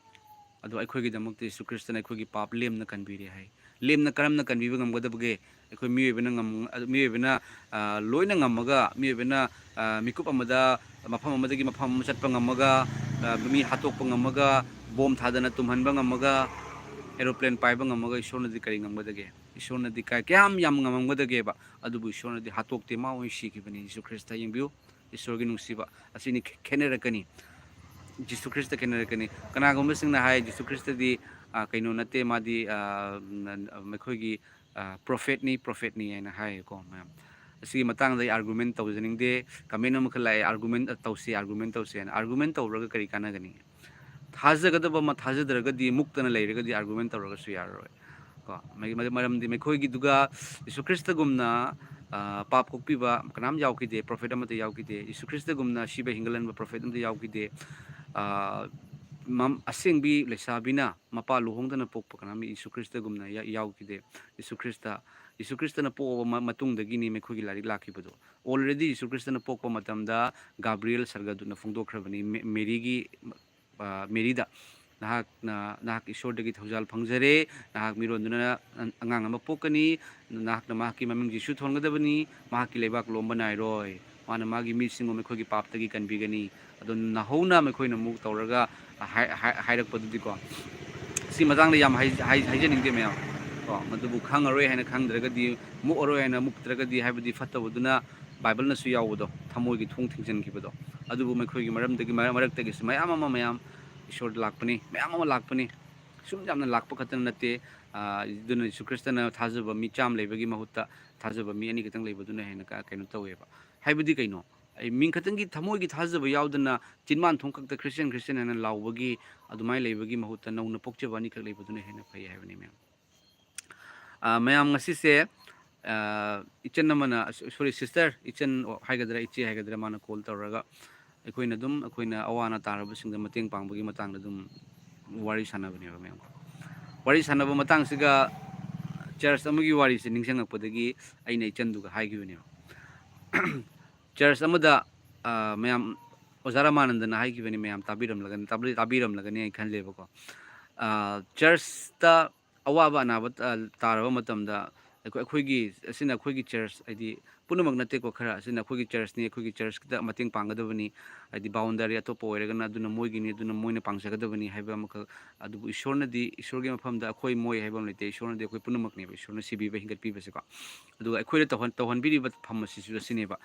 ꯑꯗꯣ ꯑꯩꯈꯣꯏꯒꯤꯗꯃꯛꯇ ꯌꯤꯁꯨ ꯈ꯭ꯔꯤꯁꯇꯅ ꯑꯩꯈꯣꯏꯒꯤ ꯄꯥꯞ ꯂꯦꯝꯅ ꯀꯟꯕꯤꯔꯦ ꯍꯥꯏ꯫ ꯂꯦꯝꯅ ꯀꯔꯝꯅ ꯀꯟꯕꯤꯕ ꯉꯝꯒꯗꯕꯒꯦ? ꯑꯩꯈꯣꯏ ꯃꯤꯑꯣꯏꯕꯅ ꯉꯝ-, ꯃꯤꯑꯣꯏꯕꯅ, ꯑ, ꯂꯣꯏꯅ ꯉꯝꯃꯒ, ꯃꯤꯑꯣꯏꯕꯅ, ꯑ, ꯃꯤꯀꯨꯞ ꯑꯃꯗ ꯃꯐꯝ ꯑꯃꯗꯒꯤ ꯃꯐꯝ ꯑꯃ ꯆꯠꯄ ꯉꯝꯃꯒ, ꯑ, ꯃꯤ ꯍꯥꯠꯇꯣꯛꯄ ꯉꯝꯃꯒ, ꯕꯣꯝ ꯊꯥꯗꯅ ꯇꯨꯝꯍꯟꯕ ꯉꯝꯃꯒ, aeroplane ꯄꯥꯏꯕ ꯉꯝꯃꯒ ꯏꯁꯣꯔꯅꯗꯤ ꯀꯔꯤ ꯉꯝꯒꯗꯒꯦ? ꯏꯁꯣꯔꯅꯗꯤ ꯀꯌꯥ-, ꯀꯌꯥꯝ ꯌꯥꯝ ꯉꯝꯃꯝꯒꯗꯒꯦꯕ? ꯑꯗꯨꯕꯨ ꯏꯁꯣꯔꯅꯗꯤ ꯍꯥꯠꯇꯣꯛꯇꯦ, ꯃꯥ ꯑꯣꯏꯅ ꯁꯤꯈꯤꯕꯅꯤ꯫ ꯌꯤꯁꯨ ꯈ꯭ꯔꯤꯁꯇ ꯌꯦꯡꯕꯤꯌꯨ, ꯏꯁꯣꯔꯒꯤ ꯅꯨꯡꯁꯤꯕ ꯑꯁꯤꯅꯤ ꯈꯦ-, ꯈꯦꯠꯅꯔꯛꯀꯅꯤ꯫ ꯖꯤꯁꯨ ꯈ꯭ꯔꯤꯁꯇ ꯈꯦꯠꯅꯔꯛꯀꯅꯤ꯫ ꯀꯅꯥꯒꯨꯝꯕꯁꯤꯡꯅ ꯍꯥꯏ, ꯖꯤꯁꯨ ꯈ꯭ꯔꯤꯁꯇꯗꯤ, ꯑ, ꯀꯩꯅꯣ ꯅꯠꯇꯦ, ꯃꯥꯗꯤ, ꯑ, ꯃꯈꯣꯏꯒꯤ, ꯑ, prophetꯅꯤ, prophetꯅꯤ ꯍꯥꯏꯅ ꯍꯥꯏꯌꯦꯀꯣ ꯃꯌꯥꯝ꯫ ꯑꯁꯤꯒꯤ ꯃꯇꯥꯡꯗ ꯑꯩ argument ꯇꯧꯖꯅꯤꯡꯗꯦ꯫ Comment ꯑꯃꯈꯛ ꯂꯥꯛꯑꯦ, "Argument ꯇꯧꯁꯤ, argument ꯇꯧꯁꯤ" ꯍꯥꯏꯅ꯫ Argument ꯇꯧꯔꯒ ꯀꯔꯤ ꯀꯥꯟꯅꯒꯅꯤ? ꯊꯥꯖꯒꯗꯕ ꯑꯃ ꯊꯥꯖꯗ꯭ꯔꯒꯗꯤ, ꯃꯨꯛꯇꯅ ꯂꯩꯔꯒꯗꯤ argument ꯇꯧꯔꯒꯁꯨ ꯌꯥꯔꯔꯣꯏ꯫ ꯀꯣ, ꯃ-, ꯃ-, ꯃꯔꯝꯗꯤ ꯃꯈꯣꯏꯒꯤꯗꯨꯒ ꯌꯤꯁꯨ ꯈ꯭ꯔꯤꯁꯇꯒꯨꯝꯅ, ꯑ, ꯄꯥꯞ ꯀꯣꯛꯄꯤꯕ ꯀꯅꯥꯝ ꯌꯥꯎꯈꯤꯗꯦ, prophet ꯑꯃꯠꯇ ꯌꯥꯎꯈꯤꯗꯦ꯫ ꯌꯤꯁꯨ ꯈ꯭ꯔꯤꯁꯇꯒꯨꯝꯅ ꯁꯤꯕ ꯍꯤꯡꯒꯠꯍꯟꯕ prophet ꯑꯃꯠꯇ ꯌꯥꯎꯈꯤꯗꯦ꯫ ꯑ, ꯃꯝ-, ꯑꯁꯦꯡꯕꯤ ꯂꯩꯁꯥꯕꯤꯅ ꯃꯄꯥ ꯂꯨꯍꯣꯡꯗꯅ ꯄꯣꯛꯄ ꯀꯅꯥꯝ ꯌꯤꯁꯨ ꯈ꯭ꯔꯤꯁꯇꯒꯨꯝꯅ ꯌꯥ-, ꯌꯥꯎꯈꯤꯗꯦ꯫ ꯌꯤꯁꯨ ꯈ꯭ꯔꯤꯁꯇ ꯌꯤꯁꯨ ꯈ꯭ꯔꯤꯁꯇꯅ ꯄꯣꯛꯑꯕ ꯃ-, ꯃꯇꯨꯡꯗꯒꯤꯅꯤ ꯃꯈꯣꯏꯒꯤ ꯂꯥꯏꯔꯤꯛ ꯂꯥꯛꯈꯤꯕꯗꯣ꯫ Already ꯌꯤꯁꯨ ꯈ꯭ꯔꯤꯁꯇꯅ ꯄꯣꯛꯄ ꯃꯇꯝꯗ ꯒꯥꯕ꯭ꯔꯤꯌꯦꯜ ꯁꯔꯒꯗꯨꯠꯅ ꯐꯣꯡꯗꯣꯛꯈ꯭ꯔꯕꯅꯤ ꯃꯦ-, ꯃꯦꯔꯤꯒꯤ, ꯑ, ꯃꯦꯔꯤꯗ, "ꯅꯍꯥꯛꯅ, ꯅꯍꯥꯛ ꯏꯁꯣꯔꯗꯒꯤ ꯊꯧꯖꯥꯜ ꯐꯪꯖꯔꯦ, ꯅꯍꯥꯛ ꯃꯤꯔꯣꯟꯗꯨꯅ ꯑꯉꯥꯡ ꯑꯃ ꯄꯣꯛꯀꯅꯤ, ꯅꯍꯥꯛꯅ ꯃꯍꯥꯛꯀꯤ ꯃꯃꯤꯡ ꯖꯤꯁꯨ ꯊꯣꯟꯒꯗꯕꯅꯤ, ꯃꯍꯥꯛꯀꯤ ꯂꯩꯕꯥꯛ ꯂꯣꯝꯕ ꯅꯥꯏꯔꯣꯏ, ꯃꯥꯅ ꯃꯥꯒꯤ ꯃꯤꯁꯤꯡꯕꯨ ꯃꯈꯣꯏꯒꯤ ꯄꯥꯞꯇꯒꯤ ꯀꯟꯕꯤꯒꯅꯤ"꯫ ꯑꯗꯣ ꯅꯧꯍꯧꯅ ꯃꯈꯣꯏꯅ ꯑꯃꯨꯛ ꯇꯧꯔꯒ ꯍꯥꯏ-, ꯍꯥꯏ-, ꯍꯥꯏꯔꯛꯄꯗꯨꯗꯤꯀꯣ, ꯁꯤ ꯃꯇꯥꯡꯗ ꯌꯥꯝ ꯍꯥꯏ-, ꯍꯥꯏ-, ꯍꯥꯏꯖꯅꯤꯡꯗꯦ ꯃꯌꯥꯝ꯫ ꯀꯣ, ꯃꯗꯨꯕꯨ ꯈꯪꯉꯔꯣꯏ ꯍꯥꯏꯅ ꯈꯪꯗ꯭ꯔꯒꯗꯤ, ꯃꯨꯛꯑꯔꯣꯏ ꯍꯥꯏꯅ ꯃꯨꯛꯇ꯭ꯔꯒꯗꯤ ꯍꯥꯏꯕꯗꯤ ꯐꯠꯇꯕꯗꯨꯅ ꯕꯥꯏꯕꯜꯅꯁꯨ ꯌꯥꯎꯕꯗꯣ, ꯊꯃꯣꯏꯒꯤ ꯊꯣꯡ ꯊꯤꯡꯖꯤꯟꯈꯤꯕꯗꯣ꯫ ꯑꯗꯨꯕꯨ ꯃꯈꯣꯏꯒꯤ ꯃꯔꯝꯗꯒꯤ, ꯃꯔꯛ-, ꯃꯔꯛꯇꯒꯤꯁꯨ ꯃꯌꯥꯝ ꯑꯃ, ꯃꯌꯥꯝ ꯏꯁꯣꯔꯗ ꯂꯥꯛꯄꯅꯤ, ꯃꯌꯥꯝ ꯑꯃ ꯂꯥꯛꯄꯅꯤ꯫ ꯁꯨꯝ ꯌꯥꯝꯅ ꯂꯥꯛꯄ ꯈꯛꯇꯅ ꯅꯠꯇꯦ꯫ ꯑ, ꯑꯗꯨꯅ ꯌꯤꯁꯨ ꯈ꯭ꯔꯤꯁꯇꯅ ꯊꯥꯖꯕ ꯃꯤ ꯆꯥꯝꯃ ꯂꯩꯕꯒꯤ ꯃꯍꯨꯠꯇ ꯊꯥꯖꯕ ꯃꯤ ꯑꯅꯤ ꯈꯛꯇꯪ ꯂꯩꯕꯗꯨꯅ ꯍꯦꯟꯅ ꯀ-, ꯀꯩꯅꯣ ꯇꯧꯋꯦꯕ꯫ ꯍꯥꯏꯕꯗꯤ ꯀꯩꯅꯣ? ꯑꯩ ꯃꯤꯡ ꯈꯛꯇꯪꯒꯤ ꯊꯃꯣꯏꯒꯤ ꯊꯥꯖꯕ ꯌꯥꯎꯗꯅ ꯆꯤꯟꯕꯥꯟ ꯊꯣꯡ ꯈꯛꯇ "ꯈ꯭ꯔꯤꯁꯇꯤꯌꯥꯟ, ꯈ꯭ꯔꯤꯁꯇꯤꯌꯥꯟ" ꯍꯥꯏꯅ ꯂꯥꯎꯕꯒꯤ ꯑꯗꯨꯃꯥꯏꯅ ꯂꯩꯕꯒꯤ ꯃꯍꯨꯠꯇ ꯅꯧꯅ ꯄꯣꯛꯆꯕ ꯑꯅꯤꯈꯛ ꯂꯩꯕꯗꯨꯅ ꯍꯦꯟꯅ ꯐꯩ ꯍꯥꯏꯕꯅꯤ, ꯃꯌꯥꯝ꯫ ꯑ, ꯃꯌꯥꯝ ꯉꯁꯤꯁꯦ, ꯑ, ꯏꯆꯟ ꯑꯃꯅ, ꯑ, sorry, sister, ꯏꯆꯟ ꯍꯥꯏꯒꯗ꯭ꯔꯥ, ꯏꯆꯦ ꯍꯥꯏꯒꯗ꯭ꯔꯥ, ꯃꯥꯅ call ꯇꯧꯔꯒ ꯑꯩꯈꯣꯏꯅ ꯑꯗꯨꯝ, ꯑꯩꯈꯣꯏꯅ ꯑꯋꯥ ꯑꯅꯥ ꯇꯥꯔꯕꯁꯤꯡꯗ ꯃꯇꯦꯡ ꯄꯥꯡꯕꯒꯤ ꯃꯇꯥꯡꯗ ꯑꯗꯨꯝ ꯋꯥꯔꯤ ꯁꯥꯟꯅꯕꯅꯦꯕ, ꯃꯌꯥꯝ꯫ ꯋꯥꯔꯤ ꯁꯥꯟꯅꯕ ꯃꯇꯥꯡꯁꯤꯒ church ꯑꯃꯒꯤ ꯋꯥꯔꯤꯁꯦ ꯅꯤꯡꯁꯤꯡꯉꯛꯄꯗꯒꯤ ꯑꯩꯅ ꯏꯆꯟꯗꯨꯒ ꯍꯥꯏꯈꯤꯕꯅꯦꯕ꯫ Church ꯑꯃꯗ, ꯑ, ꯃꯌꯥꯝ, ꯑꯣꯖꯥ ꯔꯥꯃꯥꯅꯟꯗꯅ ꯍꯥꯏꯈꯤꯕꯅꯤ, ꯃꯌꯥꯝ ꯇꯥꯕꯤꯔꯝꯂꯒꯅꯤ, ꯇꯥꯕꯤ-, ꯇꯥꯕꯤꯔꯝꯂꯒꯅꯤ ꯍꯥꯏꯅ ꯈꯜꯂꯦꯕꯀꯣ꯫ ꯑ, churchꯇ ꯑꯋꯥꯕ ꯑꯅꯥꯕ, ꯑ, ꯇꯥꯔꯕ ꯃꯇꯝꯗ ꯑꯩꯈꯣꯏ, ꯑꯩꯈꯣꯏꯒꯤ, ꯑꯁꯤꯅ ꯑꯩꯈꯣꯏꯒꯤ church, ꯍꯥꯏꯗꯤ ꯄꯨꯝꯅꯃꯛ ꯅꯠꯇꯦꯀꯣ, ꯈꯔ, ꯑꯁꯤꯅ ꯑꯩꯈꯣꯏꯒꯤ churchꯅꯤ, ꯑꯩꯈꯣꯏꯒꯤ churchꯇ ꯃꯇꯦꯡ ꯄꯥꯡꯒꯗꯕꯅꯤ, ꯍꯥꯏꯗꯤ boundary ꯑꯇꯣꯞꯄ ꯑꯣꯏꯔꯒꯅ ꯑꯗꯨꯅ ꯃꯣꯏꯒꯤꯅꯤ, ꯑꯗꯨꯅ ꯃꯣꯏꯅ ꯄꯥꯡꯖꯒꯗꯕꯅꯤ ꯍꯥꯏꯕ ꯑꯃꯈꯛ꯫ ꯑꯗꯨꯕꯨ ꯏꯁꯣꯔꯅꯗꯤ, ꯏꯁꯣꯔꯒꯤ ꯃꯐꯝꯗ ꯑꯩꯈꯣꯏ ꯃꯣꯏ ꯍꯥꯏꯕ ꯑꯃ ꯂꯩꯇꯦ, ꯏꯁꯣꯔꯅꯗꯤ ꯑꯩꯈꯣꯏ ꯄꯨꯝꯅꯃꯛꯅꯦꯕ, ꯏꯁꯣꯔꯅ ꯁꯦꯝꯕꯤꯕ, ꯍꯤꯡꯒꯠꯄꯤꯕꯁꯦꯀꯣ꯫ ꯑꯗꯨꯒ ꯑꯩꯈꯣꯏꯗ ꯇꯧꯍꯟ-, ꯇꯧꯍꯟꯕꯤꯔꯤꯕ ꯐꯝ ꯑꯁꯤꯁꯨ ꯑꯁꯤꯅꯦꯕ꯫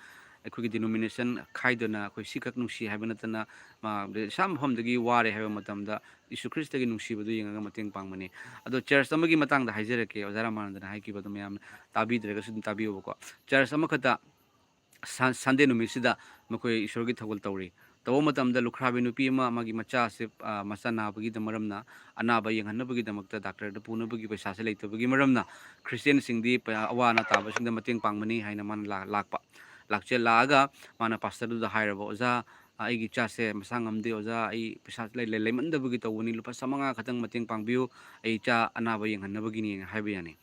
ꯑꯩꯈꯣꯏꯒꯤ denomination ꯈꯥꯏꯗꯅ ꯑꯩꯈꯣꯏ ꯁꯤꯈꯛ ꯅꯨꯡꯁꯤ ꯍꯥꯏꯕ ꯅꯠꯇꯅ, ꯃꯥ ꯏꯁꯥ ꯃꯐꯝꯗꯒꯤ ꯋꯥꯔꯦ ꯍꯥꯏꯕ ꯃꯇꯝꯗ ꯌꯤꯁꯨ ꯈ꯭ꯔꯤꯁꯇꯒꯤ ꯅꯨꯡꯁꯤꯕꯗꯨ ꯌꯦꯡꯉꯒ ꯃꯇꯦꯡ ꯄꯥꯡꯕꯅꯤ꯫ ꯑꯗꯣ church ꯑꯃꯒꯤ ꯃꯇꯥꯡꯗ ꯍꯥꯏꯖꯔꯛꯀꯦ, ꯑꯣꯖꯥ ꯔꯥꯃꯥꯅꯟꯗꯅ ꯍꯥꯏꯈꯤꯕꯗꯣ ꯃꯌꯥꯝ ꯇꯥꯕꯤꯗ꯭ꯔꯒꯁꯨ ꯑꯗꯨꯝ ꯇꯥꯕꯤꯌꯣꯕꯀꯣ꯫ Church ꯑꯃꯈꯛꯇ ꯁꯟ-, Sunday ꯅꯨꯃꯤꯠꯁꯤꯗ ꯃꯈꯣꯏ ꯏꯁꯣꯔꯒꯤ ꯊꯧꯒꯜ ꯇꯧꯔꯤ꯫ ꯇꯧꯕ ꯃꯇꯝꯗ ꯂꯨꯈ꯭ꯔꯥꯕꯤ ꯅꯨꯄꯤ ꯑꯃ, ꯃꯥꯒꯤ ꯃꯆꯥꯁꯦ, ꯑ, ꯃꯆꯥ ꯅꯥꯕꯒꯤꯗ ꯃꯔꯝꯅ, ꯑꯅꯥꯕ ꯌꯦꯡꯍꯟꯅꯕꯒꯤꯗꯃꯛꯇ doctorꯗ ꯄꯨꯅꯕꯒꯤ ꯄꯩꯁꯥꯁꯦ ꯂꯩꯇꯕꯒꯤ ꯃꯔꯝꯅ, Christianꯁꯤꯡꯗꯤ ꯄ-, ꯑꯋꯥ ꯑꯅꯥ ꯇꯥꯕꯁꯤꯡꯗ ꯃꯇꯦꯡ ꯄꯥꯡꯕꯅꯤ ꯍꯥꯏꯅ ꯃꯥꯅ ꯂꯥ-, ꯂꯥꯛꯄ꯫ ꯂꯥꯛꯆ-, ꯂꯥꯛꯑꯒ ꯃꯥꯅ pastorꯗꯨꯗ ꯍꯥꯏꯔꯕ, "ꯑꯣꯖꯥ, ꯑꯩꯒꯤ ꯏꯆꯥꯁꯦ ꯃꯁꯥ ꯉꯝꯗꯦ ꯑꯣꯖꯥ, ꯑꯩ ꯄꯩꯁꯥ ꯂꯩ-, ꯂꯩ-, ꯂꯩꯃꯟꯗꯕꯒꯤ ꯇꯧꯕꯅꯤ, ꯂꯨꯄꯥ ꯆꯥꯝꯃꯉꯥ ꯈꯛꯇꯪ ꯃꯇꯦꯡ ꯄꯥꯡꯕꯤꯌꯨ, ꯑꯩ ꯏꯆꯥ ꯑꯅꯥꯕ ꯌꯦꯡꯍꯟꯅꯕꯒꯤꯅꯦꯅ" ꯍꯥꯏꯕ ꯌꯥꯅꯤ꯫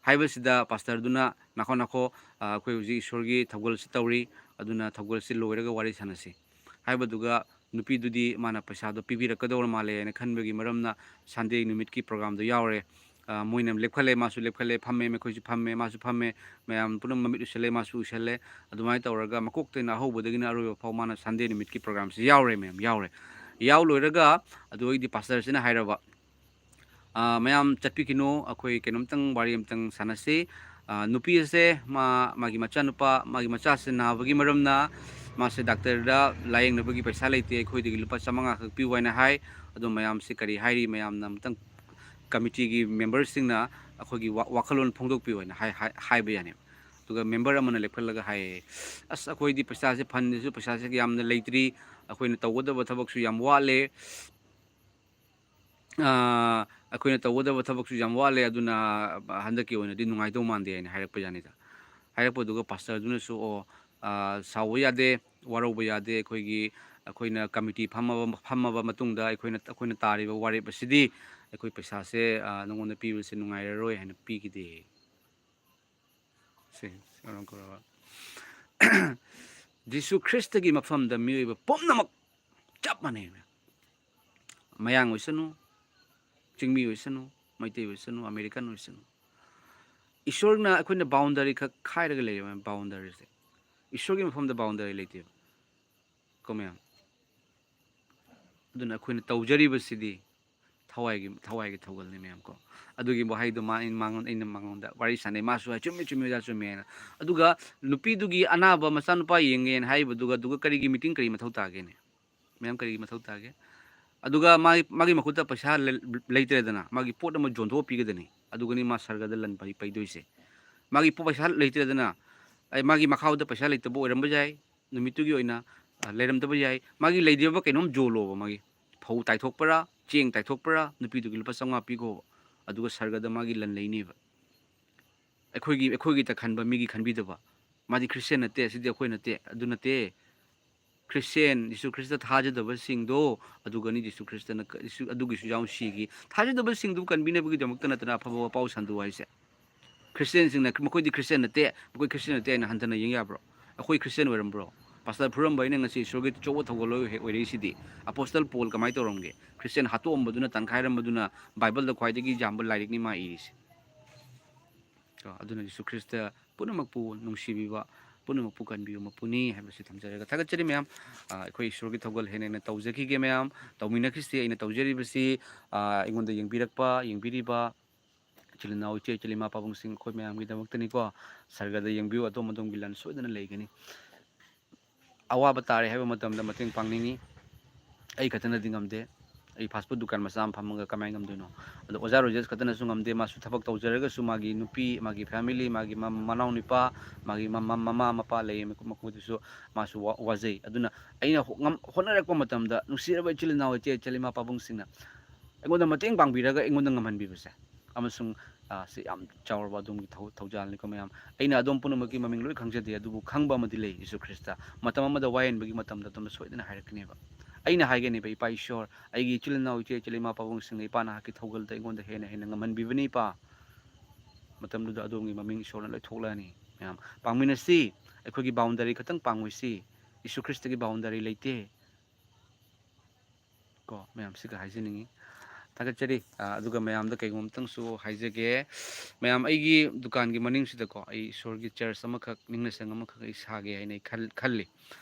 ꯍꯥꯏꯕꯁꯤꯗ ꯄꯥꯁꯇꯔꯗꯨꯅ, "ꯅꯥꯈꯣ, ꯅꯥꯈꯣ, ꯑ, ꯑꯩꯈꯣꯏ ꯍꯧꯖꯤꯛ ꯏꯁꯣꯔꯒꯤ ꯊꯧꯒꯜꯁꯤ ꯇꯧꯔꯤ, ꯑꯗꯨꯅ ꯊꯧꯒꯜꯁꯤ ꯂꯣꯏꯔꯒ ꯋꯥꯔꯤ ꯁꯥꯟꯅꯁꯤ" ꯍꯥꯏꯕꯗꯨꯒ, ꯅꯨꯄꯤꯗꯨꯗꯤ ꯃꯥꯅ ꯄꯩꯁꯥꯗꯣ ꯄꯤꯕꯤꯔꯛꯀꯗꯧꯔ ꯃꯥꯜꯂꯦ ꯍꯥꯏꯅ ꯈꯟꯕꯒꯤ ꯃꯔꯝꯅ Sunday ꯅꯨꯃꯤꯠꯀꯤ programꯗꯣ ꯌꯥꯎꯔꯦ꯫ ꯑ, ꯃꯣꯏꯅ ꯂꯦꯞꯈꯠꯂꯦ, ꯃꯥꯁꯨ ꯂꯦꯞꯈꯠꯂꯦ, ꯐꯝꯃꯦ, ꯃꯈꯣꯏꯁꯨ ꯐꯝꯃꯦ, ꯃꯥꯁꯨ ꯐꯝꯃꯦ, ꯃꯌꯥꯝ ꯄꯨꯝꯅꯃꯛ ꯃꯃꯤꯠ ꯎꯏꯁꯜꯂꯦ, ꯃꯥꯁꯨ ꯎꯏꯁꯜꯂꯦ꯫ ꯑꯗꯨꯃꯥꯏꯅ ꯇꯧꯔꯒ ꯃꯀꯣꯛꯇꯩꯅ ꯑꯍꯧꯕꯗꯒꯤꯅ ꯑꯔꯣꯏꯕ ꯐꯥꯎ ꯃꯥꯅ Sunday ꯅꯨꯃꯤꯠꯀꯤ programꯁꯤ ꯌꯥꯎꯔꯦ, ꯃꯌꯥꯝ ꯌꯥꯎꯔꯦ꯫ ꯌꯥꯎ ꯂꯣꯏꯔꯒ ꯑꯗꯨ ꯑꯣꯏꯗꯤ ꯄꯥꯁꯇꯔꯁꯤꯅ ꯍꯥꯏꯔꯕ, "ꯑ, ꯃꯌꯥꯝ ꯆꯠꯄꯤꯈꯤꯅꯨ, ꯑꯩꯈꯣꯏ ꯀꯩꯅꯣꯝꯇꯪ ꯋꯥꯔꯤ ꯑꯝꯇꯪ ꯁꯥꯟꯅꯁꯤ꯫ ꯑ, ꯅꯨꯄꯤ ꯑꯁꯦ ꯃꯥ, ꯃꯥꯒꯤ ꯃꯆꯥꯅꯨꯄꯥ, ꯃꯥꯒꯤ ꯃꯆꯥꯁꯦ ꯅꯥꯕꯒꯤ ꯃꯔꯝꯅ ꯃꯥꯁꯦ ꯗꯥꯛꯇꯔꯗ ꯂꯥꯌꯦꯡꯅꯕꯒꯤ ꯄꯩꯁꯥ ꯂꯩꯇꯦ, ꯑꯩꯈꯣꯏꯗꯒꯤ ꯂꯨꯄꯥ ꯆꯥꯝꯃꯉꯥ ꯈꯛ ꯄꯤꯌꯨ" ꯍꯥꯏꯅ ꯍꯥꯏ꯫ ꯑꯗꯣ ꯃꯌꯥꯝꯁꯦ ꯀꯔꯤ ꯍꯥꯏꯔꯤ? ꯃꯌꯥꯝꯅ ꯑꯃꯨꯛꯇꯪ committeeꯒꯤ memberꯁꯤꯡꯅ ꯑꯩꯈꯣꯏꯒꯤ ꯋꯥ-, ꯋꯥꯈꯜꯂꯣꯟ ꯐꯣꯡꯗꯣꯛꯄꯤꯌꯨ ꯍꯥꯏꯅ ꯍꯥꯏ-, ꯍꯥꯏ-, ꯍꯥꯏꯕ ꯌꯥꯅꯦꯕ꯫ ꯑꯗꯨꯒ member ꯑꯃꯅ ꯂꯦꯞꯈꯠꯂꯒ ꯍꯥꯏꯌꯦ, "ꯑꯁ, ꯑꯩꯈꯣꯏꯗꯤ ꯄꯩꯁꯥꯁꯦ, fundꯁꯨ, ꯄꯩꯁꯥꯁꯦ ꯌꯥꯝꯅ ꯂꯩꯇ꯭ꯔꯤ, ꯑꯩꯈꯣꯏꯅ ꯇꯧꯒꯗꯕ ꯊꯕꯛꯁꯨ ꯌꯥꯝ ꯋꯥꯠꯂꯦ, ꯑ, ꯑꯩꯈꯣꯏꯅ ꯇꯧꯒꯗꯕ ꯊꯕꯛꯁꯨ ꯌꯥꯝ ꯋꯥꯠꯂꯦ, ꯑꯗꯨꯅ ꯍꯟꯗꯛꯀꯤ ꯑꯣꯏꯅꯗꯤ ꯅꯨꯡꯉꯥꯏꯗꯧ ꯃꯥꯟꯗꯦ" ꯍꯥꯏꯅ ꯍꯥꯏꯔꯛꯄ ꯖꯥꯠꯅꯤꯗ꯫ ꯍꯥꯏꯔꯛꯄꯗꯨꯒ ꯄꯥꯁꯇꯔꯗꯨꯅꯁꯨ, "ꯑꯣ, ꯑ, ꯁꯥꯎꯕ ꯌꯥꯗꯦ, ꯋꯥꯔꯧꯕ ꯌꯥꯗꯦ, ꯑꯩꯈꯣꯏꯒꯤ, ꯑꯩꯈꯣꯏꯅ committee ꯐꯝꯃꯕ, ꯐꯝꯃꯕ ꯃꯇꯨꯡꯗ ꯑꯩꯈꯣꯏꯅ, ꯑꯩꯈꯣꯏꯅ ꯇꯥꯔꯤꯕ ꯋꯥꯔꯦꯞ ꯑꯁꯤꯗꯤ ꯑꯩꯈꯣꯏ ꯄꯩꯁꯥꯁꯦ, ꯑ, ꯅꯉꯣꯟꯗ ꯄꯤꯕꯁꯦ ꯅꯨꯡꯉꯥꯏꯔꯔꯣꯏ" ꯍꯥꯏꯅ ꯄꯤꯈꯤꯗꯦ꯫ ꯁꯤ, ꯁꯤ ꯀꯩꯅꯣ ꯇꯧꯔꯒ꯫ ꯖꯤꯁꯨ ꯈ꯭ꯔꯤꯁꯇꯒꯤ ꯃꯐꯝꯗ ꯃꯤꯑꯣꯏꯕ ꯄꯨꯝꯅꯃꯛ ꯆꯞ ꯃꯥꯟꯅꯩ꯫ ꯃꯌꯥꯡ ꯑꯣꯏꯁꯅꯨ, ꯆꯤꯡꯃꯤ ꯑꯣꯏꯁꯅꯨ, ꯃꯩꯇꯩ ꯑꯣꯏꯁꯅꯨ, American ꯑꯣꯏꯁꯅꯨ, ꯏꯁꯣꯔꯅ ꯑꯩꯈꯣꯏꯅ boundary ꯈꯛ ꯈꯥꯏꯔꯒ ꯂꯩꯔꯦ, boundaryꯁꯦ꯫ ꯏꯁꯣꯔꯒꯤ ꯃꯐꯝꯗ boundary ꯂꯩꯇꯦꯕ꯫ ꯀꯣ ꯃꯌꯥꯝ? ꯑꯗꯨꯅ ꯑꯩꯈꯣꯏꯅ ꯇꯧꯖꯔꯤꯕꯁꯤꯗꯤ ꯊꯋꯥꯏꯒꯤ, ꯊꯋꯥꯏꯒꯤ ꯊꯧꯒꯜꯅꯤ ꯃꯌꯥꯝ ꯀꯣ꯫ ꯑꯗꯨꯒꯤ ꯋꯥꯍꯩꯗꯣ ꯃꯥ, ꯑꯩꯅ ꯃꯉꯣꯟ-, ꯑꯩꯅ ꯃꯉꯣꯟꯗ ꯋꯥꯔꯤ ꯁꯥꯟꯅꯩ, ꯃꯥꯁꯨ ꯍꯥꯏ, "ꯆꯨꯝꯃꯤ, ꯆꯨꯝꯃꯤ, ꯑꯣꯖꯥ, ꯆꯨꯝꯃꯤ" ꯍꯥꯏꯅ꯫ ꯑꯗꯨꯒ ꯅꯨꯄꯤꯗꯨꯒꯤ ꯑꯅꯥꯕ ꯃꯆꯥꯅꯨꯄꯥ ꯌꯦꯡꯒꯦꯅ ꯍꯥꯏꯕꯗꯨꯒ, ꯑꯗꯨꯒ ꯀꯔꯤꯒꯤ meeting ꯀꯔꯤ ꯃꯊꯧ ꯇꯥꯒꯦꯅꯦ? ꯃꯌꯥꯝ ꯀꯔꯤꯒꯤ ꯃꯊꯧ ꯇꯥꯒꯦ? ꯑꯗꯨꯒ ꯃꯥꯒꯤ, ꯃꯥꯒꯤ ꯃꯈꯨꯠꯇ ꯄꯩꯁꯥ ꯂꯩ-, ꯂꯩꯇ꯭ꯔꯦꯗꯅ, ꯃꯥꯒꯤ ꯄꯣꯠ ꯑꯃ ꯌꯣꯟꯊꯣꯛꯑ ꯄꯤꯒꯗꯅꯤ, ꯑꯗꯨꯒꯅꯤ ꯃꯥ ꯁꯔꯒꯗ ꯂꯟ ꯄꯩ-, ꯄꯩꯗꯣꯏꯁꯦ꯫ ꯃꯥꯒꯤ ꯄꯣ-, ꯄꯩꯁꯥ ꯂꯩꯇ꯭ꯔꯦꯗꯅ, ꯑꯩ, ꯃꯥꯒꯤ ꯃꯈꯥꯗ ꯄꯩꯁꯥ ꯂꯩꯇꯕ ꯑꯣꯏꯔꯝꯕ ꯌꯥꯏ, ꯅꯨꯃꯤꯠꯇꯨꯒꯤ ꯑꯣꯏꯅ, ꯑ, ꯂꯩꯔꯝꯗꯕ ꯌꯥꯏ꯫ ꯃꯥꯒꯤ ꯂꯩꯔꯤꯕ ꯀꯩꯅꯣꯝ ꯌꯣꯜꯂꯣꯕ, ꯃꯥꯒꯤ ꯐꯧ ꯇꯥꯏꯊꯣꯛꯄ꯭ꯔꯥ, ꯆꯦꯡ ꯇꯥꯏꯊꯣꯛꯄ꯭ꯔꯥ, ꯅꯨꯄꯤꯗꯨꯒꯤ ꯂꯨꯄꯥ ꯆꯥꯝꯃꯉꯥ ꯄꯤꯈꯣꯕ, ꯑꯗꯨꯒ ꯁꯔꯒꯗ ꯃꯥꯒꯤ ꯂꯟ ꯂꯩꯅꯦꯕ꯫ ꯑꯩꯈꯣꯏꯒꯤ, ꯑꯩꯈꯣꯏꯒꯤꯇ ꯈꯟꯕ, ꯃꯤꯒꯤ ꯈꯟꯕꯤꯗꯕ꯫ ꯃꯥꯗꯤ Christian ꯅꯠꯇꯦ, ꯁꯤꯗꯤ ꯑꯩꯈꯣꯏ ꯅꯠꯇꯦ, ꯑꯗꯨ ꯅꯠꯇꯦ꯫ Christian, ꯖꯤꯁꯨ ꯈ꯭ꯔꯤꯁꯇ ꯊꯥꯖꯗꯕꯁꯤꯡꯗꯣ, ꯑꯗꯨꯒꯅꯤ ꯖꯤꯁꯨ ꯈ꯭ꯔꯤꯁꯇꯅ ꯀ-, ꯖꯤꯁꯨ, ꯑꯗꯨꯒꯤꯁꯨ ꯌꯥꯎ ꯁꯤꯒꯤ꯫ ꯊꯥꯖꯗꯕꯁꯤꯡꯗꯨ ꯀꯟꯕꯤꯅꯕꯒꯤꯗꯃꯛꯇ ꯅꯠꯇꯅ ꯑꯐꯕ ꯄꯥꯎ ꯁꯟꯗꯣꯛꯎ ꯍꯥꯏꯁꯦ꯫ ꯈ꯭ꯔꯤꯁꯇꯤꯌꯥꯟꯁꯤꯡꯅ, "ꯃꯈꯣꯏꯗꯤ ꯈ꯭ꯔꯤꯁꯇꯤꯌꯥꯟ ꯅꯠꯇꯦ, ꯃꯈꯣꯏ ꯈ꯭ꯔꯤꯁꯇꯤꯌꯥꯟ ꯅꯠꯇꯦ" ꯍꯥꯏꯅ ꯍꯟꯊꯅ ꯌꯦꯡ ꯌꯥꯕ꯭ꯔꯣ? ꯑꯩꯈꯣꯏ ꯈ꯭ꯔꯤꯁꯇꯤꯌꯥꯟ ꯑꯣꯏꯔꯝꯕ꯭ꯔꯣ? ꯄꯥꯁꯇꯔ ꯐꯨꯔꯝꯕ ꯑꯩꯅ ꯉꯁꯤ ꯏꯁꯣꯔꯒꯤ ꯑꯆꯧꯕ ꯊꯧꯒꯜꯂꯣꯏ ꯑꯣꯏ-, ꯑꯣꯏꯔꯛꯏꯁꯤꯗꯤ꯫ ꯑꯄꯣꯁꯇꯜ ꯄꯣꯜ ꯀꯃꯥꯏꯅ ꯇꯧꯔꯝꯒꯦ? ꯈ꯭ꯔꯤꯁꯇꯤꯌꯥꯟ ꯍꯥꯠꯇꯣꯛꯑꯝꯕꯗꯨꯅ, ꯇꯪꯈꯥꯏꯔꯝꯕꯗꯨꯅ ꯕꯥꯏꯕꯜꯗ ꯈ꯭ꯋꯥꯏꯗꯒꯤ ꯌꯥꯝꯕ ꯂꯥꯏꯔꯤꯛꯅꯤ ꯃꯥ ꯏꯔꯤꯁꯦ꯫ ꯀꯣ, ꯑꯗꯨꯅ ꯖꯤꯁꯨ ꯈ꯭ꯔꯤꯁꯇ ꯄꯨꯝꯅꯃꯛꯄꯨ ꯅꯨꯡꯁꯤꯕꯤꯕ, ꯄꯨꯝꯅꯃꯛꯄꯨ ꯀꯟꯕꯤꯕ ꯃꯄꯨꯅꯤ ꯍꯥꯏꯕꯁꯤ ꯊꯝꯖꯔꯒ ꯊꯥꯒꯠꯆꯔꯤ ꯃꯌꯥꯝ꯫ ꯑ, ꯑꯩꯈꯣꯏ ꯏꯁꯣꯔꯒꯤ ꯊꯧꯒꯜ ꯍꯦꯟꯅ ꯍꯦꯟꯅ ꯇꯧꯖꯈꯤꯒꯦ ꯃꯌꯥꯝ꯫ ꯇꯧꯃꯤꯟꯅꯈꯤꯁꯤ꯫ ꯑꯩꯅ ꯇꯧꯖꯔꯤꯕꯁꯤ, ꯑ, ꯑꯩꯉꯣꯟꯗ ꯌꯦꯡꯕꯤꯔꯛꯄ, ꯌꯦꯡꯕꯤꯔꯤꯕ ꯏꯆꯤꯜ ꯏꯅꯥꯎ, ꯏꯆꯦ ꯏꯆꯤꯜ ꯏꯃꯥ ꯄꯥꯕꯨꯡꯁꯤꯡ ꯑꯩꯈꯣꯏ ꯃꯌꯥꯝꯒꯤꯗꯃꯛꯇꯅꯤꯀꯣ꯫ ꯁꯔꯒꯗ ꯌꯦꯡꯕꯤꯌꯨ, ꯑꯗꯣꯝ ꯑꯗꯣꯝꯒꯤ ꯂꯟ ꯁꯣꯏꯗꯅ ꯂꯩꯒꯅꯤ꯫ ꯑꯋꯥꯕ ꯇꯥꯔꯦ ꯍꯥꯏꯕ ꯃꯇꯝꯗ ꯃꯇꯦꯡ ꯄꯥꯡꯅꯤꯡꯉꯤ꯫ ꯑꯩ ꯈꯛꯇꯅꯗꯤ ꯉꯝꯗꯦ꯫ ꯑꯩ ꯐꯥꯁ ꯐꯨꯗ ꯗꯨꯀꯥꯟ ꯃꯆꯥ ꯑꯃ ꯐꯝꯃꯒ ꯀꯃꯥꯏꯅ ꯉꯝꯗꯣꯏꯅꯣ? ꯑꯗꯣ ꯑꯣꯖꯥ ꯔꯣꯖꯦꯁ ꯈꯛꯇꯅꯁꯨ ꯉꯝꯗꯦ꯫ ꯃꯥꯁꯨ ꯊꯕꯛ ꯇꯧꯖꯔꯒꯁꯨ ꯃꯥꯒꯤ ꯅꯨꯄꯤ, ꯃꯥꯒꯤ ꯐꯦꯃꯤꯂꯤ, ꯃꯥꯒꯤ ꯃ-, ꯃꯅꯥꯎ ꯅꯨꯄꯥ, ꯃꯥꯒꯤ ꯃ-, ꯃ-, ꯃꯃꯥ ꯃꯄꯥ ꯂꯩꯌꯦ, ꯃꯈꯣꯏꯗꯨꯁꯨ ꯃꯥꯁꯨ ꯋꯥ-, ꯋꯥꯖꯩ꯫ ꯑꯗꯨꯅ ꯑꯩꯅ ꯍꯣ-, ꯉꯝ-, ꯍꯣꯠꯅꯔꯛꯄ ꯃꯇꯝꯗ ꯅꯨꯡꯁꯤꯔꯕ ꯏꯆꯤꯜ ꯏꯅꯥꯎ, ꯏꯆꯦ ꯏꯆꯜ, ꯏꯃꯥ ꯄꯥꯕꯨꯡꯁꯤꯡꯅ ꯑꯩꯉꯣꯟꯗ ꯃꯇꯦꯡ ꯄꯥꯡꯕꯤꯔꯒ ꯑꯩꯉꯣꯟꯗ ꯉꯝꯍꯟꯕꯤꯕꯁꯦ ꯑꯃꯁꯨꯡ, ꯑ, ꯁꯤ ꯌꯥꯝ ꯆꯥꯎꯔꯕ ꯑꯗꯣꯝꯒꯤ ꯊꯧ-, ꯊꯧꯖꯥꯜꯅꯤꯀꯣ ꯃꯌꯥꯝ꯫ ꯑꯩꯅ ꯑꯗꯣꯝ ꯄꯨꯝꯅꯃꯛꯀꯤ ꯃꯃꯤꯡ ꯂꯣꯏ ꯈꯪꯖꯗꯦ, ꯑꯗꯨꯕꯨ ꯈꯪꯕ ꯑꯃꯗꯤ ꯂꯩ, ꯖꯤꯁꯨ ꯈ꯭ꯔꯤꯁꯇ꯫ ꯃꯇꯝ ꯑꯃꯗ ꯋꯥꯌꯦꯟꯕꯒꯤ ꯃꯇꯝꯗ ꯑꯗꯣꯝꯗ ꯁꯣꯏꯗꯅ ꯍꯥꯏꯔꯛꯀꯅꯦꯕ꯫ ꯑꯩꯅ ꯍꯥꯏꯒꯅꯦꯕ, "ꯏꯄꯥ ꯏꯁꯣꯔ, ꯑꯩꯒꯤ ꯏꯆꯤꯜ ꯏꯅꯥꯎ, ꯏꯆꯦ ꯏꯆꯜ, ꯏꯃꯥ ꯄꯥꯕꯨꯡꯁꯤꯡꯅ ꯏꯄꯥ ꯅꯍꯥꯛꯀꯤ ꯊꯧꯒꯜꯗ ꯑꯩꯉꯣꯟꯗ ꯍꯦꯟꯅ ꯍꯦꯟꯅ ꯉꯝꯍꯟꯕꯤꯕꯅꯤ, ꯏꯄꯥ"꯫ ꯃꯇꯝꯗꯨꯗ ꯑꯗꯣꯝꯒꯤ ꯃꯃꯤꯡ ꯏꯁꯣꯔꯅ ꯂꯣꯏ ꯊꯣꯛꯂꯛꯑꯅꯤ꯫ ꯃꯌꯥꯝ ꯄꯥꯡꯃꯤꯟꯅꯁꯤ, ꯑꯩꯈꯣꯏꯒꯤ ꯕꯥꯎꯟꯗꯔꯤ ꯈꯛꯇꯪ ꯄꯥꯡꯉꯣꯏꯁꯤ꯫ ꯖꯤꯁꯨ ꯈ꯭ꯔꯤꯁꯇꯒꯤ ꯕꯥꯎꯟꯗꯔꯤ ꯂꯩꯇꯦ꯫ ꯀꯣ, ꯃꯌꯥꯝꯁꯤꯒ ꯍꯥꯏꯖꯅꯤꯡꯉꯤ꯫ ꯊꯥꯒꯠꯆꯔꯤ꯫ ꯑ, ꯑꯗꯨꯒ ꯃꯌꯥꯝꯗ ꯀꯩꯒꯨꯝꯕ ꯑꯝꯇꯪꯁꯨ ꯍꯥꯏꯖꯒꯦ꯫ ꯃꯌꯥꯝ, ꯑꯩꯒꯤ ꯗꯨꯀꯥꯟꯒꯤ ꯃꯅꯤꯡꯁꯤꯗꯀꯣ, ꯑꯩ ꯏꯁꯣꯔꯒꯤ ꯆꯔꯆ ꯑꯃꯈꯛ, ꯅꯤꯡꯅ ꯁꯪ ꯑꯃꯈꯛ ꯑꯩ ꯁꯥꯒꯦ ꯍꯥꯏꯅ ꯑꯩ ꯈꯜ-, ꯈꯜꯂꯤ꯫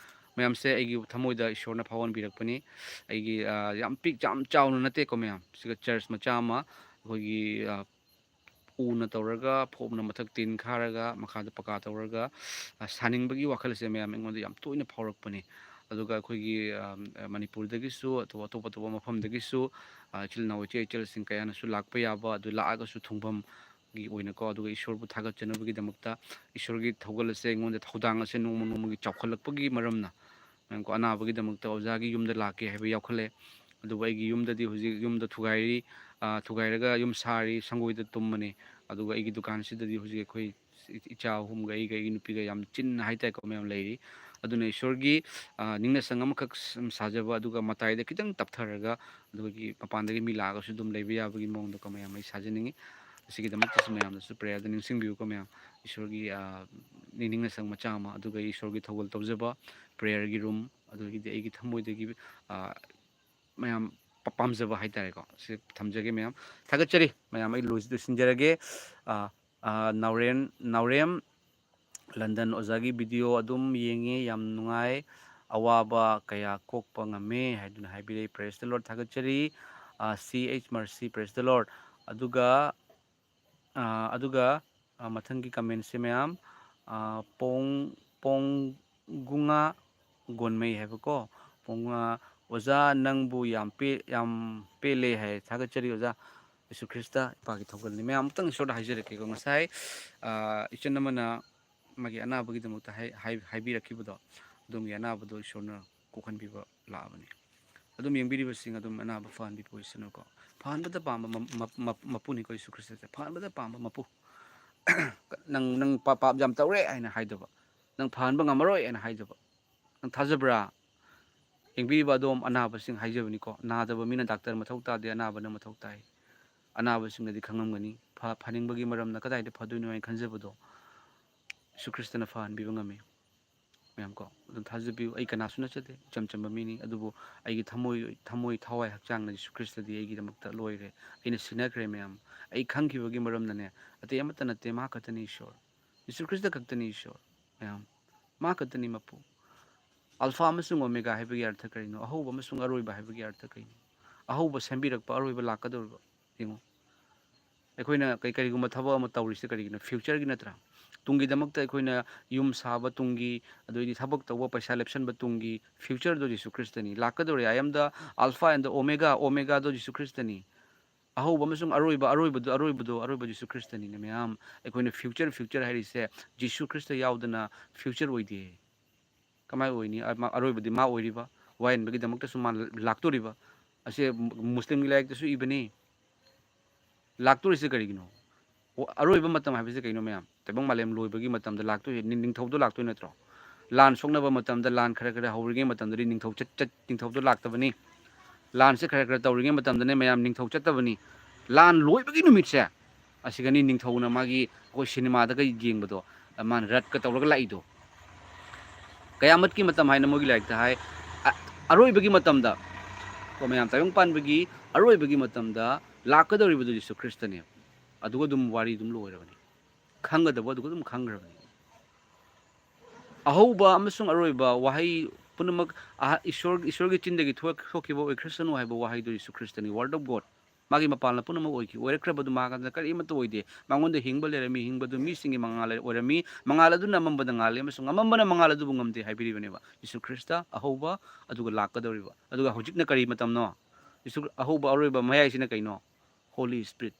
ꯃꯌꯥꯝꯁꯦ ꯑꯩꯒꯤ ꯊꯃꯣꯏꯗ ꯏꯁꯣꯔꯅ ꯐꯥꯎꯍꯟꯕꯤꯔꯛꯄꯅꯤ꯫ ꯑꯩꯒꯤ, ꯑ, ꯌꯥꯝ ꯄꯤꯛ-, ꯌꯥꯝ ꯆꯥꯎꯅ ꯅꯠꯇꯦꯀꯣ ꯃꯌꯥꯝ꯫ ꯁꯤꯒ ꯆꯔꯆ ꯃꯆꯥ ꯑꯃ ꯑꯩꯈꯣꯏꯒꯤ, ꯑ, ꯎꯅ ꯇꯧꯔꯒ, ꯐꯣꯝꯅ ꯃꯊꯛ ꯇꯤꯟ ꯈꯥꯔꯒ, ꯃꯈꯥꯗ ꯄꯀꯥ ꯇꯧꯔꯒ, ꯑ, ꯁꯥꯅꯤꯡꯕꯒꯤ ꯋꯥꯈꯜ ꯑꯁꯦ ꯃꯌꯥꯝ ꯑꯩꯉꯣꯟꯗ ꯌꯥꯝ ꯇꯣꯏꯅ ꯐꯥꯎꯔꯛꯄꯅꯤ꯫ ꯑꯗꯨꯒ ꯑꯩꯈꯣꯏꯒꯤ, ꯑ, ꯃꯅꯤꯄꯨꯔꯗꯒꯤꯁꯨ, ꯑꯇꯣꯞ, ꯑꯇꯣꯞ ꯑꯇꯣꯞꯄ ꯃꯐꯝꯗꯒꯤꯁꯨ, ꯑ, ꯏꯆꯤꯜ ꯏꯅꯥꯎ, ꯏꯆꯦ ꯏꯆꯜꯁꯤꯡ ꯀꯌꯥꯅꯁꯨ ꯂꯥꯛꯄ ꯌꯥꯕ, ꯑꯗꯨ ꯂꯥꯛꯑꯒꯁꯨ ꯊꯨꯡꯐꯝꯒꯤ ꯑꯣꯏꯅꯀꯣ, ꯑꯗꯨꯒ ꯏꯁꯣꯔꯕꯨ ꯊꯥꯒꯠꯆꯅꯕꯒꯤꯗꯃꯛꯇ ꯏꯁꯣꯔꯒꯤ ꯊꯧꯒꯜ ꯑꯁꯦ ꯑꯩꯉꯣꯟꯗ ꯊꯧꯗꯥꯡ ꯑꯁꯦ ꯅꯣꯡꯃ ꯅꯣꯡꯃꯒꯤ ꯆꯥꯎꯈꯠꯂꯛꯄꯒꯤ ꯃꯔꯝꯅ ꯃꯌꯥꯝꯀꯣ, ꯑꯅꯥꯕꯒꯤꯗꯃꯛꯇ ꯑꯣꯖꯥꯒꯤ ꯌꯨꯝꯗ ꯂꯥꯛꯀꯦ ꯍꯥꯏꯕ ꯌꯥꯎꯈꯠꯂꯦ꯫ ꯑꯗꯨꯕꯨ ꯑꯩꯒꯤ ꯌꯨꯝꯗꯗꯤ ꯍꯧꯖꯤꯛ ꯌꯨꯝꯗ ꯊꯨꯒꯥꯏꯔꯤ, ꯑ, ꯊꯨꯒꯥꯏꯔꯒ ꯌꯨꯝ ꯁꯥꯔꯤ, ꯁꯪꯒꯣꯏꯗ ꯇꯨꯝꯕꯅꯤ꯫ ꯑꯗꯨꯒ ꯑꯩꯒꯤ ꯗꯨꯀꯥꯟꯁꯤꯗꯗꯤ ꯍꯧꯖꯤꯛ ꯑꯩꯈꯣꯏ ꯏ-, ꯏꯆꯥ ꯑꯍꯨꯝꯒ ꯑꯩꯒ ꯑꯩꯒꯤ ꯅꯨꯄꯤꯒ ꯌꯥꯝ ꯆꯤꯟꯅ ꯍꯥꯏꯇꯥꯔꯦꯀꯣ, ꯃꯌꯥꯝ ꯂꯩꯔꯤ꯫ ꯑꯗꯨꯅ ꯏꯁꯣꯔꯒꯤ, ꯑ, ꯅꯤꯡꯅ ꯁꯪ ꯑꯃꯈꯛ ꯁ-, ꯁꯥꯖꯕ, ꯑꯗꯨꯒ ꯃꯇꯥꯏꯗ ꯈꯤꯇꯪ ꯇꯞꯊꯔꯒ, ꯑꯗꯨꯒꯤ ꯃꯄꯥꯟꯗꯒꯤ ꯃꯤ ꯂꯥꯛꯑꯒꯁꯨ ꯑꯗꯨꯝ ꯂꯩꯕ ꯌꯥꯕꯒꯤ ꯃꯑꯣꯡꯗꯀꯣ ꯃꯌꯥꯝ ꯑꯩ ꯁꯥꯖꯅꯤꯡꯉꯤ꯫ ꯑꯁꯤꯒꯤꯗꯃꯛꯇꯁꯨ ꯃꯌꯥꯝꯅꯁꯨ prayer ꯗ ꯅꯤꯡꯁꯤꯡꯕꯤꯌꯨꯀꯣ ꯃꯌꯥꯝ꯫ ꯏꯁꯣꯔꯒꯤ, ꯑ, ꯅꯤꯅꯤꯡ ꯅꯁꯪ ꯃꯆꯥ ꯑꯃ, ꯑꯗꯨꯒ ꯏꯁꯣꯔꯒꯤ ꯊꯧꯒꯜ ꯇꯧꯖꯕ prayer ꯒꯤ room, ꯑꯗꯨꯒꯤꯗꯤ ꯑꯩꯒꯤ ꯊꯃꯣꯏꯗꯒꯤ, ꯑ, ꯃꯌꯥꯝ ꯄ-, ꯄꯥꯝꯖꯕ ꯍꯥꯏꯇꯥꯔꯦꯀꯣ꯫ ꯁꯤ ꯊꯝꯖꯒꯦ ꯃꯌꯥꯝ꯫ ꯊꯥꯒꯠꯆꯔꯤ ꯃꯌꯥꯝ꯫ ꯑꯩ ꯂꯣꯏꯁꯤ-, ꯂꯣꯏꯁꯤꯟꯖꯔꯒꯦ꯫ ꯑ, ꯑ, ꯅꯥꯎꯔꯦꯝ, ꯅꯥꯎꯔꯦꯝ ꯂꯟꯗꯟ ꯑꯣꯖꯥꯒꯤ video ꯑꯗꯨꯝ ꯌꯦꯡꯉꯦ, ꯌꯥꯝ ꯅꯨꯡꯉꯥꯏ꯫ ꯑꯋꯥꯕ ꯀꯌꯥ ꯀꯣꯛꯄ ꯉꯝꯃꯦ ꯍꯥꯏꯗꯨꯅ ꯍꯥꯏꯕꯤꯔꯛꯏ꯫ Praise the Lord, ꯊꯥꯒꯠꯆꯔꯤ꯫ ꯑ, C H Mercy, praise the Lord꯫ ꯑꯗꯨꯒ, ꯑ, ꯑꯗꯨꯒ, ꯑ, ꯃꯊꯪꯒꯤ comment ꯁꯦ ꯃꯌꯥꯝ, ꯑ, ꯄꯣꯡ-, ꯄꯣꯡꯒꯨꯉꯥ ꯒꯣꯟꯃꯩ ꯍꯥꯏꯕꯀꯣ꯫ ꯄꯣꯡꯒꯨꯉꯥ, "ꯑꯣꯖꯥ ꯅꯪꯕꯨ ꯌꯥꯝ ꯄꯦ-, ꯌꯥꯝ ꯄꯦꯜꯂꯦ" ꯍꯥꯏ꯫ ꯊꯥꯒꯠꯆꯔꯤ ꯑꯣꯖꯥ꯫ ꯌꯦꯁꯨ ꯈ꯭ꯔꯤꯁꯇ ꯏꯄꯥꯒꯤ ꯊꯧꯒꯜꯅꯤ꯫ ꯃꯌꯥꯝ ꯑꯃꯨꯛꯇꯪ ꯏꯁꯣꯔꯗ ꯍꯥꯏꯖꯔꯛꯀꯦꯀꯣ꯫ ꯉꯁꯥꯏ, ꯑ, ꯏꯆꯟ ꯑꯃꯅ ꯃꯥꯒꯤ ꯑꯅꯥꯕꯒꯤꯗꯃꯛꯇ ꯍꯥꯏ-, ꯍꯥꯏ-, ꯍꯥꯏꯕꯤꯔꯛꯈꯤꯕꯗꯣ, ꯑꯗꯣꯝꯒꯤ ꯑꯅꯥꯕꯗꯣ ꯏꯁꯣꯔꯅ ꯀꯣꯛꯍꯟꯕꯤꯕ ꯂꯥꯛꯑꯕꯅꯤ꯫ ꯑꯗꯨꯝ ꯌꯦꯡꯕꯤꯔꯤꯕꯁꯤꯡ ꯑꯗꯨꯝ ꯑꯅꯥꯕ ꯐꯍꯟꯕꯤꯕ ꯑꯣꯏꯁꯅꯨꯀꯣ꯫ ꯐꯍꯟꯕꯗ ꯄꯥꯝꯕ ꯃ-, ꯃ-, ꯃ-, ꯃꯄꯨꯅꯤꯀꯣ ꯌꯦꯁꯨ ꯈ꯭ꯔꯤꯁꯇꯁꯦ꯫ ꯐꯍꯟꯕꯗ ꯄꯥꯝꯕ ꯃꯄꯨ꯫ ꯅꯪ, ꯅꯪ ꯄꯥ-, ꯄꯥꯞ ꯌꯥꯝ ꯇꯧꯔꯦ ꯍꯥꯏꯅ ꯍꯥꯏꯗꯕ꯫ ꯅꯪ ꯐꯍꯟꯕ ꯉꯝꯃꯔꯣꯏ ꯍꯥꯏꯅ ꯍꯥꯏꯗꯕ꯫ ꯅꯪ ꯊꯥꯖꯕ꯭ꯔꯥ? ꯌꯦꯡꯕꯤꯔꯤꯕ ꯑꯗꯣꯝ ꯑꯅꯥꯕꯁꯤꯡ ꯍꯥꯏꯖꯕꯅꯤꯀꯣ꯫ ꯅꯥꯗꯕ ꯃꯤꯅ ꯗꯥꯛꯇꯔ ꯃꯊꯧ ꯇꯥꯗꯦ, ꯑꯅꯥꯕꯅ ꯃꯊꯧ ꯇꯥꯏ꯫ ꯑꯅꯥꯕꯁꯤꯡꯅꯗꯤ ꯈꯪꯉꯝꯒꯅꯤ꯫ ꯐ-, ꯐꯅꯤꯡꯕꯒꯤ ꯃꯔꯝꯅ ꯀꯗꯥꯏꯗ ꯐꯗꯣꯏꯅꯣ ꯍꯥꯏꯅ ꯈꯟꯖꯕꯗꯣ ꯌꯦꯁꯨ ꯈ꯭ꯔꯤꯁꯇꯅ ꯐꯍꯟꯕꯤꯕ ꯉꯝꯃꯤ꯫ ꯃꯌꯥꯝ ꯀꯣ, ꯑꯗꯨꯝ ꯊꯥꯖꯕꯤꯌꯨ꯫ ꯑꯩ ꯀꯅꯥꯁꯨ ꯅꯠꯆꯗꯦ, ꯏꯆꯝ ꯆꯝꯕ ꯃꯤꯅꯤ꯫ ꯑꯗꯨꯕꯨ ꯑꯩꯒꯤ ꯊꯃꯣꯏ, ꯊꯃꯣꯏ, ꯊꯋꯥꯏ, ꯍꯛꯆꯥꯡꯅ ꯌꯦꯁꯨ ꯈ꯭ꯔꯤꯁꯇꯗꯤ ꯑꯩꯒꯤꯗꯃꯛꯇ ꯂꯣꯏꯔꯦ꯫ ꯑꯩꯅ ꯁꯤꯟꯅꯈ꯭ꯔꯦ ꯃꯌꯥꯝ꯫ ꯑꯩ ꯈꯪꯈꯤꯕꯒꯤ ꯃꯔꯝꯅꯅꯦ, ꯑꯇꯩ ꯑꯃꯠꯇ ꯅꯠꯇꯦ, ꯃꯍꯥꯛ ꯈꯛꯇꯅꯤ ꯏꯁꯣꯔ꯫ ꯌꯦꯁꯨ ꯈ꯭ꯔꯤꯁꯇ ꯈꯛꯇꯅꯤ ꯏꯁꯣꯔ꯫ ꯃꯌꯥꯝ, ꯃꯥ ꯈꯛꯇꯅꯤ ꯃꯄꯨ꯫ ꯑꯜꯐꯥ ꯑꯃꯁꯨꯡ ꯑꯣꯃꯦꯒꯥ ꯍꯥꯏꯕꯒꯤ ꯑꯔꯊ ꯀꯔꯤꯅꯣ? ꯑꯍꯧꯕ ꯑꯃꯁꯨꯡ ꯑꯔꯣꯏꯕ ꯍꯥꯏꯕꯒꯤ ꯑꯔꯊ ꯀꯔꯤꯅꯣ? ꯑꯍꯧꯕ ꯁꯦꯝꯕꯤꯔꯛꯄ, ꯑꯔꯣꯏꯕ ꯂꯥꯛꯀꯗꯧꯔꯤꯕ꯫ ꯌꯦꯡꯉꯨ, ꯑꯩꯈꯣꯏꯅ ꯀꯩ-, ꯀꯔꯤꯒꯨꯝꯕ ꯊꯕꯛ ꯑꯃ ꯇꯧꯔꯤꯁꯦ ꯀꯔꯤꯒꯤꯅꯣ? Future ꯒꯤ ꯅꯠꯇ꯭ꯔꯥ? ꯇꯨꯡꯒꯤꯗꯃꯛꯇ ꯑꯩꯈꯣꯏꯅ ꯌꯨꯝ ꯁꯥꯕ ꯇꯨꯡꯒꯤ, ꯑꯗꯩꯗꯤ ꯊꯕꯛ ꯇꯧꯕ, ꯄꯩꯁꯥ ꯂꯦꯞꯁꯟꯕ ꯇꯨꯡꯒꯤ future ꯗꯣ ꯖꯤꯁꯨ ꯈ꯭ꯔꯤꯁꯇꯅꯤ꯫ ꯂꯥꯛꯀꯗꯧꯔꯦ꯫ I am the Alpha and the Omega, Omega ꯗꯣ ꯖꯤꯁꯨ ꯈ꯭ꯔꯤꯁꯇꯅꯤ꯫ ꯑꯍꯧꯕ ꯑꯃꯁꯨꯡ ꯑꯔꯣꯏꯕ, ꯑꯔꯣꯏꯕꯗꯣ, ꯑꯔꯣꯏꯕꯗꯣ, ꯑꯔꯣꯏꯕ ꯖꯤꯁꯨ ꯈ꯭ꯔꯤꯁꯇꯅꯤꯅꯦ ꯃꯌꯥꯝ꯫ ꯑꯩꯈꯣꯏꯅ future, future ꯍꯥꯏꯔꯤꯁꯦ ꯖꯤꯁꯨ ꯈ꯭ꯔꯤꯁꯇ ꯌꯥꯎꯗꯅ future ꯑꯣꯏꯗꯦ꯫ ꯀꯃꯥꯏ ꯑꯣꯏꯅꯤ? ꯑ-, ꯃ-, ꯑꯔꯣꯏꯕꯗꯤ ꯃꯥ ꯑꯣꯏꯔꯤꯕ, ꯋꯥꯌꯦꯟꯕꯒꯤꯗꯃꯛꯇꯁꯨ ꯃꯥ ꯂꯥꯛꯇꯣꯔꯤꯕ꯫ ꯑꯁꯦ ꯃꯨ-, ꯃꯨꯁꯂꯤꯝꯒꯤ ꯂꯥꯏꯔꯤꯛꯇꯁꯨ ꯏꯕꯅꯤ꯫ ꯂꯥꯛꯇꯣꯔꯤꯁꯦ ꯀꯔꯤꯒꯤꯅꯣ? ꯑꯣ, ꯑꯔꯣꯏꯕ ꯃꯇꯝ ꯍꯥꯏꯕꯁꯦ ꯀꯩꯅꯣ ꯃꯌꯥꯝ? ꯇꯥꯏꯕꯪ ꯃꯥꯂꯦꯝ ꯂꯣꯏꯕꯒꯤ ꯃꯇꯝꯗ ꯂꯥꯛꯇꯣꯏꯁꯦ ꯅꯤꯡ-, ꯅꯤꯡꯊꯧꯗꯣ ꯂꯥꯛꯇꯣꯏ ꯅꯠꯇ꯭ꯔꯣ? ꯂꯥꯟ ꯁꯣꯛꯅꯕ ꯃꯇꯝꯗ, ꯂꯥꯟ ꯈꯔ ꯈꯔ ꯍꯧꯔꯤꯉꯩ ꯃꯇꯝꯗꯗꯤ ꯅꯤꯡꯊꯧ ꯆꯠ-, ꯆꯠ-, ꯅꯤꯡꯊꯧꯗꯣ ꯂꯥꯛꯇꯕꯅꯤ꯫ ꯂꯥꯟꯁꯦ ꯈꯔ ꯈꯔ ꯇꯧꯔꯤꯉꯩ ꯃꯇꯝꯗꯅꯦ ꯃꯌꯥꯝ ꯅꯤꯡꯊꯧ ꯆꯠꯇꯕꯅꯤ꯫ ꯂꯥꯟ ꯂꯣꯏꯕꯒꯤ ꯅꯨꯃꯤꯠꯁꯦ, ꯑꯁꯤꯒꯅꯤ ꯅꯤꯡꯊꯧꯅ ꯃꯥꯒꯤ ꯑꯩꯈꯣꯏ ꯁꯤꯅꯦꯃꯥꯗꯒ ꯌꯦꯡꯕꯗꯣ, ꯃꯥꯅ ꯔꯠꯀ ꯇꯧꯔꯒ ꯂꯥꯛꯏꯗꯣ꯫ ꯀꯌꯥꯃꯠꯀꯤ ꯃꯇꯝ ꯍꯥꯏꯅ ꯃꯣꯏꯒꯤ ꯂꯥꯏꯔꯤꯛꯇ ꯍꯥꯏ꯫ ꯑ-, ꯑꯔꯣꯏꯕꯒꯤ ꯃꯇꯝꯗ, ꯀꯣ, ꯃꯌꯥꯝ ꯇꯥꯏꯕꯪ ꯄꯥꯟꯕꯒꯤ ꯑꯔꯣꯏꯕꯒꯤ ꯃꯇꯝꯗ ꯂꯥꯛꯀꯗꯧꯔꯤꯕꯗꯨ ꯖꯤꯁꯨ ꯈ꯭ꯔꯤꯁꯇꯅꯦ꯫ ꯑꯗꯨꯒ ꯑꯗꯨꯝ ꯋꯥꯔꯤ ꯑꯗꯨꯝ ꯂꯣꯏꯔꯕꯅꯤ꯫ ꯈꯪꯒꯗꯕ ꯑꯗꯨꯒ ꯑꯗꯨꯝ ꯈꯪꯈ꯭ꯔꯕꯅꯤ꯫ ꯑꯍꯧꯕ ꯑꯃꯁꯨꯡ ꯑꯔꯣꯏꯕ ꯋꯥꯍꯩ ꯄꯨꯝꯅꯃꯛ ꯑꯍ-, ꯏꯁꯣꯔ, ꯏꯁꯣꯔꯒꯤ ꯆꯤꯟꯗꯒꯤ ꯊꯣꯛ-, ꯊꯣꯛꯈꯤꯕ ꯑꯣꯏꯈ꯭ꯔꯁꯅꯨ ꯍꯥꯏꯕ ꯋꯥꯍꯩꯗꯨ ꯖꯤꯁꯨ ꯈ꯭ꯔꯤꯁꯇꯅꯤ, Word of God꯫ ꯃꯥꯒꯤ ꯃꯄꯥꯟꯅ ꯄꯨꯝꯅꯃꯛ ꯑꯣꯏꯈꯤ꯫ ꯑꯣꯏꯔꯛꯈ꯭ꯔꯕꯗꯨ ꯃꯍꯥꯛ ꯑꯗꯨꯅ ꯀꯔꯤꯃꯠꯇ ꯑꯣꯏꯗꯦ꯫ ꯃꯉꯣꯟꯗ ꯍꯤꯡꯕ ꯂꯩꯔꯝꯃꯤ, ꯍꯤꯡꯕꯗꯨ ꯃꯤꯁꯤꯡꯒꯤ ꯃꯉꯥꯜ ꯑꯣꯏꯔꯝꯃꯤ, ꯃꯉꯥꯜ ꯑꯗꯨꯅ ꯑꯃꯝꯕꯗ ꯉꯥꯜꯂꯤ, ꯑꯃꯁꯨꯡ ꯑꯃꯝꯕꯅ ꯃꯉꯥꯜ ꯑꯗꯨꯕꯨ ꯉꯝꯗꯦ ꯍꯥꯏꯕꯤꯔꯤꯕꯅꯦꯕ꯫ ꯖꯤꯁꯨ ꯈ꯭ꯔꯤꯁꯇ ꯑꯍꯧꯕ, ꯑꯗꯨꯒ ꯂꯥꯛꯀꯗꯧꯔꯤꯕ, ꯑꯗꯨꯒ ꯍꯧꯖꯤꯛꯅ ꯀꯔꯤ ꯃꯇꯝꯅꯣ? ꯖꯤꯁꯨ ꯑꯍꯧꯕ, ꯑꯔꯣꯏꯕ, ꯃꯌꯥꯏꯁꯤꯅ ꯀꯩꯅꯣ? Holy Spirit꯫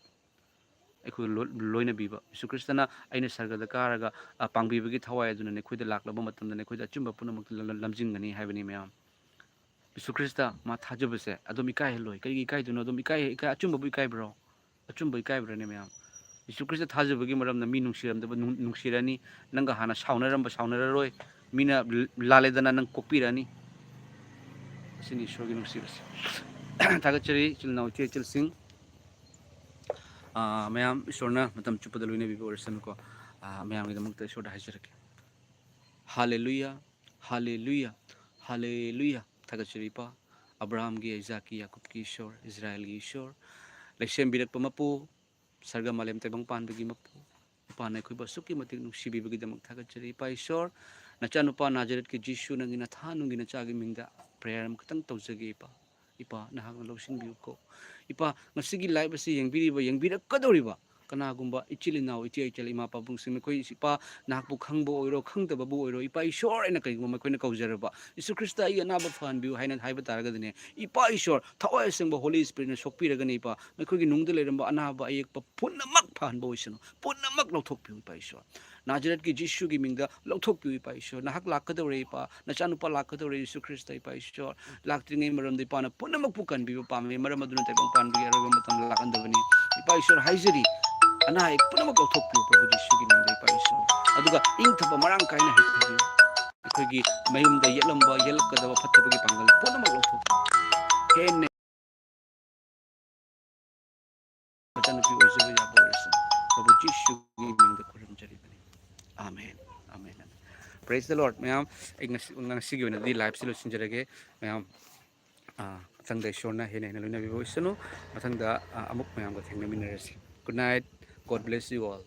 ꯑꯩꯈꯣꯏ ꯂꯣ-, ꯂꯣꯏꯅꯕꯤꯕ꯫ ꯖꯤꯁꯨ ꯈ꯭ꯔꯤꯁꯇꯅ ꯑꯩꯅ ꯁꯔꯒꯗ ꯀꯥꯔꯒ, ꯑ, ꯄꯥꯡꯕꯤꯕꯒꯤ ꯊꯋꯥꯏ ꯑꯗꯨꯅꯅꯦ ꯑꯩꯈꯣꯏꯗ ꯂꯥꯛꯂꯕ ꯃꯇꯝꯗꯅꯦ ꯑꯩꯈꯣꯏꯗ ꯑꯆꯨꯝꯕ ꯄꯨꯝꯅꯃꯛꯇ ꯂ-, ꯂ-, ꯂꯝꯖꯤꯡꯒꯅꯤ ꯍꯥꯏꯕꯅꯤ ꯃꯌꯥꯝ꯫ ꯖꯤꯁꯨ ꯈ꯭ꯔꯤꯁꯇ ꯃꯥ ꯊꯥꯖꯕꯁꯦ ꯑꯗꯨꯝ ꯏꯀꯥꯏꯍꯜꯂꯣꯏ꯫ ꯀꯔꯤꯒꯤ ꯏꯀꯥꯏꯗꯣꯏꯅꯣ? ꯑꯗꯨꯝ ꯏꯀꯥꯏ, ꯏꯀꯥꯏ, ꯑꯆꯨꯝꯕꯕꯨ ꯏꯀꯥꯏꯕ꯭ꯔꯣ? ꯑꯆꯨꯝꯕ ꯏꯀꯥꯏꯕ꯭ꯔꯅꯦ ꯃꯌꯥꯝ? ꯖꯤꯁꯨ ꯈ꯭ꯔꯤꯁꯇ ꯊꯥꯖꯕꯒꯤ ꯃꯔꯝꯅ ꯃꯤ ꯅꯨꯡꯁꯤꯔꯝꯗꯕ ꯅꯨꯡ-, ꯅꯨꯡꯁꯤꯔꯅꯤ꯫ ꯅꯪꯒ ꯍꯥꯟꯅ ꯁꯥꯎꯅꯔꯝꯕ ꯁꯥꯎꯅꯔꯔꯣꯏ꯫ ꯃꯤꯅ ꯂ-, ꯂꯥꯜꯂꯦꯗꯅ ꯅꯪ ꯀꯣꯛꯄꯤꯔꯅꯤ꯫ ꯑꯁꯤꯅꯤ ꯏꯁꯣꯔꯒꯤ ꯅꯨꯡꯁꯤꯕꯁꯦ꯫ ꯊꯥꯒꯠꯆꯔꯤ ꯏꯆꯤꯜ ꯏꯅꯥꯎ ꯏꯆꯦ ꯏꯆꯜꯁꯤꯡ꯫ ꯑꯥ, ꯃꯌꯥꯝ ꯏꯁꯣꯔꯅ ꯃꯇꯝ ꯆꯨꯞꯄꯗ ꯂꯣꯏꯅꯕꯤꯕ ꯑꯣꯏꯔꯁꯅꯨꯀꯣ꯫ ꯑꯥ, ꯃꯌꯥꯝꯒꯤꯗꯃꯛꯇ ꯏꯁꯣꯔꯗ ꯍꯥꯏꯖꯔꯛꯀꯦ꯫ ꯍꯥꯂꯦꯂꯨꯌꯥ, ꯍꯥꯂꯦꯂꯨꯌꯥ, ꯍꯥꯂꯦꯂꯨꯌꯥ꯫ ꯊꯥꯒꯠꯆꯔꯤ ꯏꯄꯥ, ꯑꯕ꯭ꯔꯥꯍꯥꯝꯒꯤ, ꯑꯥꯏꯖꯥꯛꯀꯤ, ꯌꯥꯀꯨꯕꯀꯤ ꯏꯁꯣꯔ, ꯏꯁꯔꯥꯌꯦꯜꯒꯤ ꯏꯁꯣꯔ, ꯂꯩꯁꯦꯝꯕꯤꯔꯛꯄ ꯃꯄꯨ, ꯁꯔꯒ ꯃꯥꯂꯦꯝ ꯇꯥꯏꯕꯪ ꯄꯥꯟꯕꯒꯤ ꯃꯄꯨ, ꯏꯄꯥꯅ ꯑꯩꯈꯣꯏꯕꯨ ꯑꯁꯨꯛꯀꯤ ꯃꯇꯤꯛ ꯅꯨꯡꯁꯤꯕꯤꯕꯒꯤꯗꯃꯛ ꯊꯥꯒꯠꯆꯔꯤ꯫ ꯏꯄꯥ ꯏꯁꯣꯔ, ꯅꯆꯥꯅꯨꯄꯥ ꯅꯥꯖꯔꯦꯠꯀꯤ ꯖꯤꯁꯨ ꯅꯪꯒꯤ ꯅꯊꯥ ꯅꯨꯡꯒꯤ ꯅꯆꯥꯒꯤ ꯃꯤꯡꯗ prayer ꯑꯃꯈꯛꯇꯪ ꯇꯧꯖꯒꯦ ꯏꯄꯥ꯫ ꯏꯄꯥ, ꯅꯍꯥꯛꯅ ꯂꯧꯁꯤꯟꯕꯤꯌꯨꯀꯣ꯫ ꯏꯄꯥ, ꯉꯁꯤꯒꯤ live ꯑꯁꯤ ꯌꯦꯡꯕꯤꯔꯤꯕ, ꯌꯦꯡꯕꯤꯔꯛꯀꯗꯧꯔꯤꯕ ꯀꯅꯥꯒꯨꯝꯕ ꯏꯆꯤꯜ ꯏꯅꯥꯎ, ꯏꯆꯦ ꯏꯆꯜ, ꯏꯃꯥ ꯄꯥꯕꯨꯡꯁꯤꯡ, ꯃꯈꯣꯏ ꯏꯄꯥ ꯅꯍꯥꯛꯄꯨ ꯈꯪꯕ ꯑꯣꯏꯔꯣ, ꯈꯪꯗꯕꯕꯨ ꯑꯣꯏꯔꯣ, ꯏꯄꯥ ꯏꯁꯣꯔ ꯍꯥꯏꯅ ꯀꯔꯤꯒꯨꯝꯕ ꯃꯈꯣꯏꯅ ꯀꯧꯖꯔꯕ, "ꯖꯤꯁꯨ ꯈ꯭ꯔꯤꯁꯇ, ꯑꯩꯒꯤ ꯑꯅꯥꯕ ꯐꯍꯟꯕꯤꯌꯨ" ꯍꯥꯏꯅ ꯍꯥꯏꯕ ꯇꯥꯔꯒꯗꯤꯅꯦ, ꯏꯄꯥ ꯏꯁꯣꯔ, ꯊꯋꯥꯏ ꯑꯁꯦꯡꯕ Holy Spiritꯅ ꯁꯣꯛꯄꯤꯔꯒꯅꯤ ꯏꯄꯥ꯫ ꯃꯈꯣꯏꯒꯤ ꯅꯨꯡꯗ ꯂꯩꯔꯝꯕ ꯑꯅꯥꯕ ꯑꯌꯦꯛꯄ ꯄꯨꯝꯅꯃꯛ ꯐꯍꯟꯕ ꯑꯣꯏꯁꯅꯨ, ꯄꯨꯝꯅꯃꯛ ꯂꯧꯊꯣꯛꯄꯤꯌꯨ ꯏꯄꯥ ꯏꯁꯣꯔ꯫ ꯅꯥꯖꯔꯦꯠꯀꯤ ꯖꯤꯁꯨꯒꯤ ꯃꯤꯡꯗ ꯂꯧꯊꯣꯛꯄꯤꯌꯨ ꯏꯄꯥ ꯏꯁꯣꯔ꯫ ꯅꯍꯥꯛ ꯂꯥꯛꯀꯗꯧꯔꯦ ꯏꯄꯥ, ꯅꯆꯥꯅꯨꯄꯥ ꯂꯥꯛꯀꯗꯧꯔꯦ ꯖꯤꯁꯨ ꯈ꯭ꯔꯤꯁꯇ ꯏꯄꯥ ꯏꯁꯣꯔ꯫ ꯂꯥꯛꯇ꯭ꯔꯤꯉꯩ ꯃꯔꯝꯗ ꯏꯄꯥꯅ ꯄꯨꯝꯅꯃꯛꯄꯨ ꯀꯟꯕꯤꯕ ꯄꯥꯝꯃꯤ, ꯃꯔꯝ ꯑꯗꯨꯅ ꯇꯥꯏꯕꯪ ꯄꯥꯟꯕꯒꯤ ꯑꯔꯣꯏꯕ ꯃꯇꯝꯗ ꯂꯥꯛꯍꯟꯗꯕꯅꯤ꯫ ꯏꯄꯥ ꯏꯁꯣꯔ ꯍꯥꯏꯖꯔꯤ, ꯑꯅꯥ ꯑꯌꯦꯛ ꯄꯨꯝꯅꯃꯛ ꯂꯧꯊꯣꯛꯄꯤꯌꯨ ꯄ꯭ꯔꯚꯨ ꯖꯤꯁꯨꯒꯤ ꯃꯤꯡꯗ ꯏꯄꯥ ꯏꯁꯣꯔ꯫ ꯑꯗꯨꯒ ꯏꯪꯊꯕ ꯃꯔꯥꯡ ꯀꯥꯏꯅ ꯍꯦꯟꯕꯤꯌꯨ꯫ ꯑꯩꯈꯣꯏꯒꯤ ꯃꯌꯨꯝꯗ ꯌꯦꯠꯂꯝꯕ, ꯌꯦꯠꯂꯛꯀꯗꯕ ꯐꯠꯇꯕꯒꯤ ꯄꯥꯡꯒꯜ ꯄꯨꯝꯅꯃꯛ ꯂꯧꯊꯣꯛꯄꯤꯌꯨ꯫ ꯍꯦꯟꯅ ꯃꯆꯥꯅꯨꯄꯤ ꯑꯣꯏꯖꯕ ꯌꯥꯕ ꯑꯣꯏꯔꯁꯅꯨ꯫ ꯄ꯭ꯔꯚꯨ ꯖꯤꯁꯨꯒꯤ ꯃꯤꯡꯗ ꯈꯨꯔꯨꯝꯖꯔꯤꯕꯅꯤ꯫ ꯑꯥꯃꯦꯟ꯫ ꯑꯥꯃꯦꯟ꯫ ꯑꯥꯃꯦꯟ꯫ Praise the Lord, ꯃꯌꯥꯝ꯫ ꯑꯩ ꯉꯁꯤ, ꯉꯁꯤꯒꯤ ꯑꯣꯏꯅꯗꯤ live ꯁꯤ ꯂꯣꯏꯁꯤꯟꯖꯔꯒꯦ, ꯃꯌꯥꯝ꯫ ꯑꯥ, ꯃꯊꯪꯗ ꯏꯁꯣꯔꯅ ꯍꯦꯟꯅ ꯍꯦꯟꯅ ꯂꯣꯏꯅꯕꯤꯕ ꯑꯣꯏꯁꯅꯨ꯫ ꯃꯊꯪꯗ, ꯑꯥ, ꯑꯃꯨꯛ ꯃꯌꯥꯝꯒ ꯊꯦꯡꯅꯃꯤꯟꯅꯔꯁꯤ꯫ Good night. God bless you all.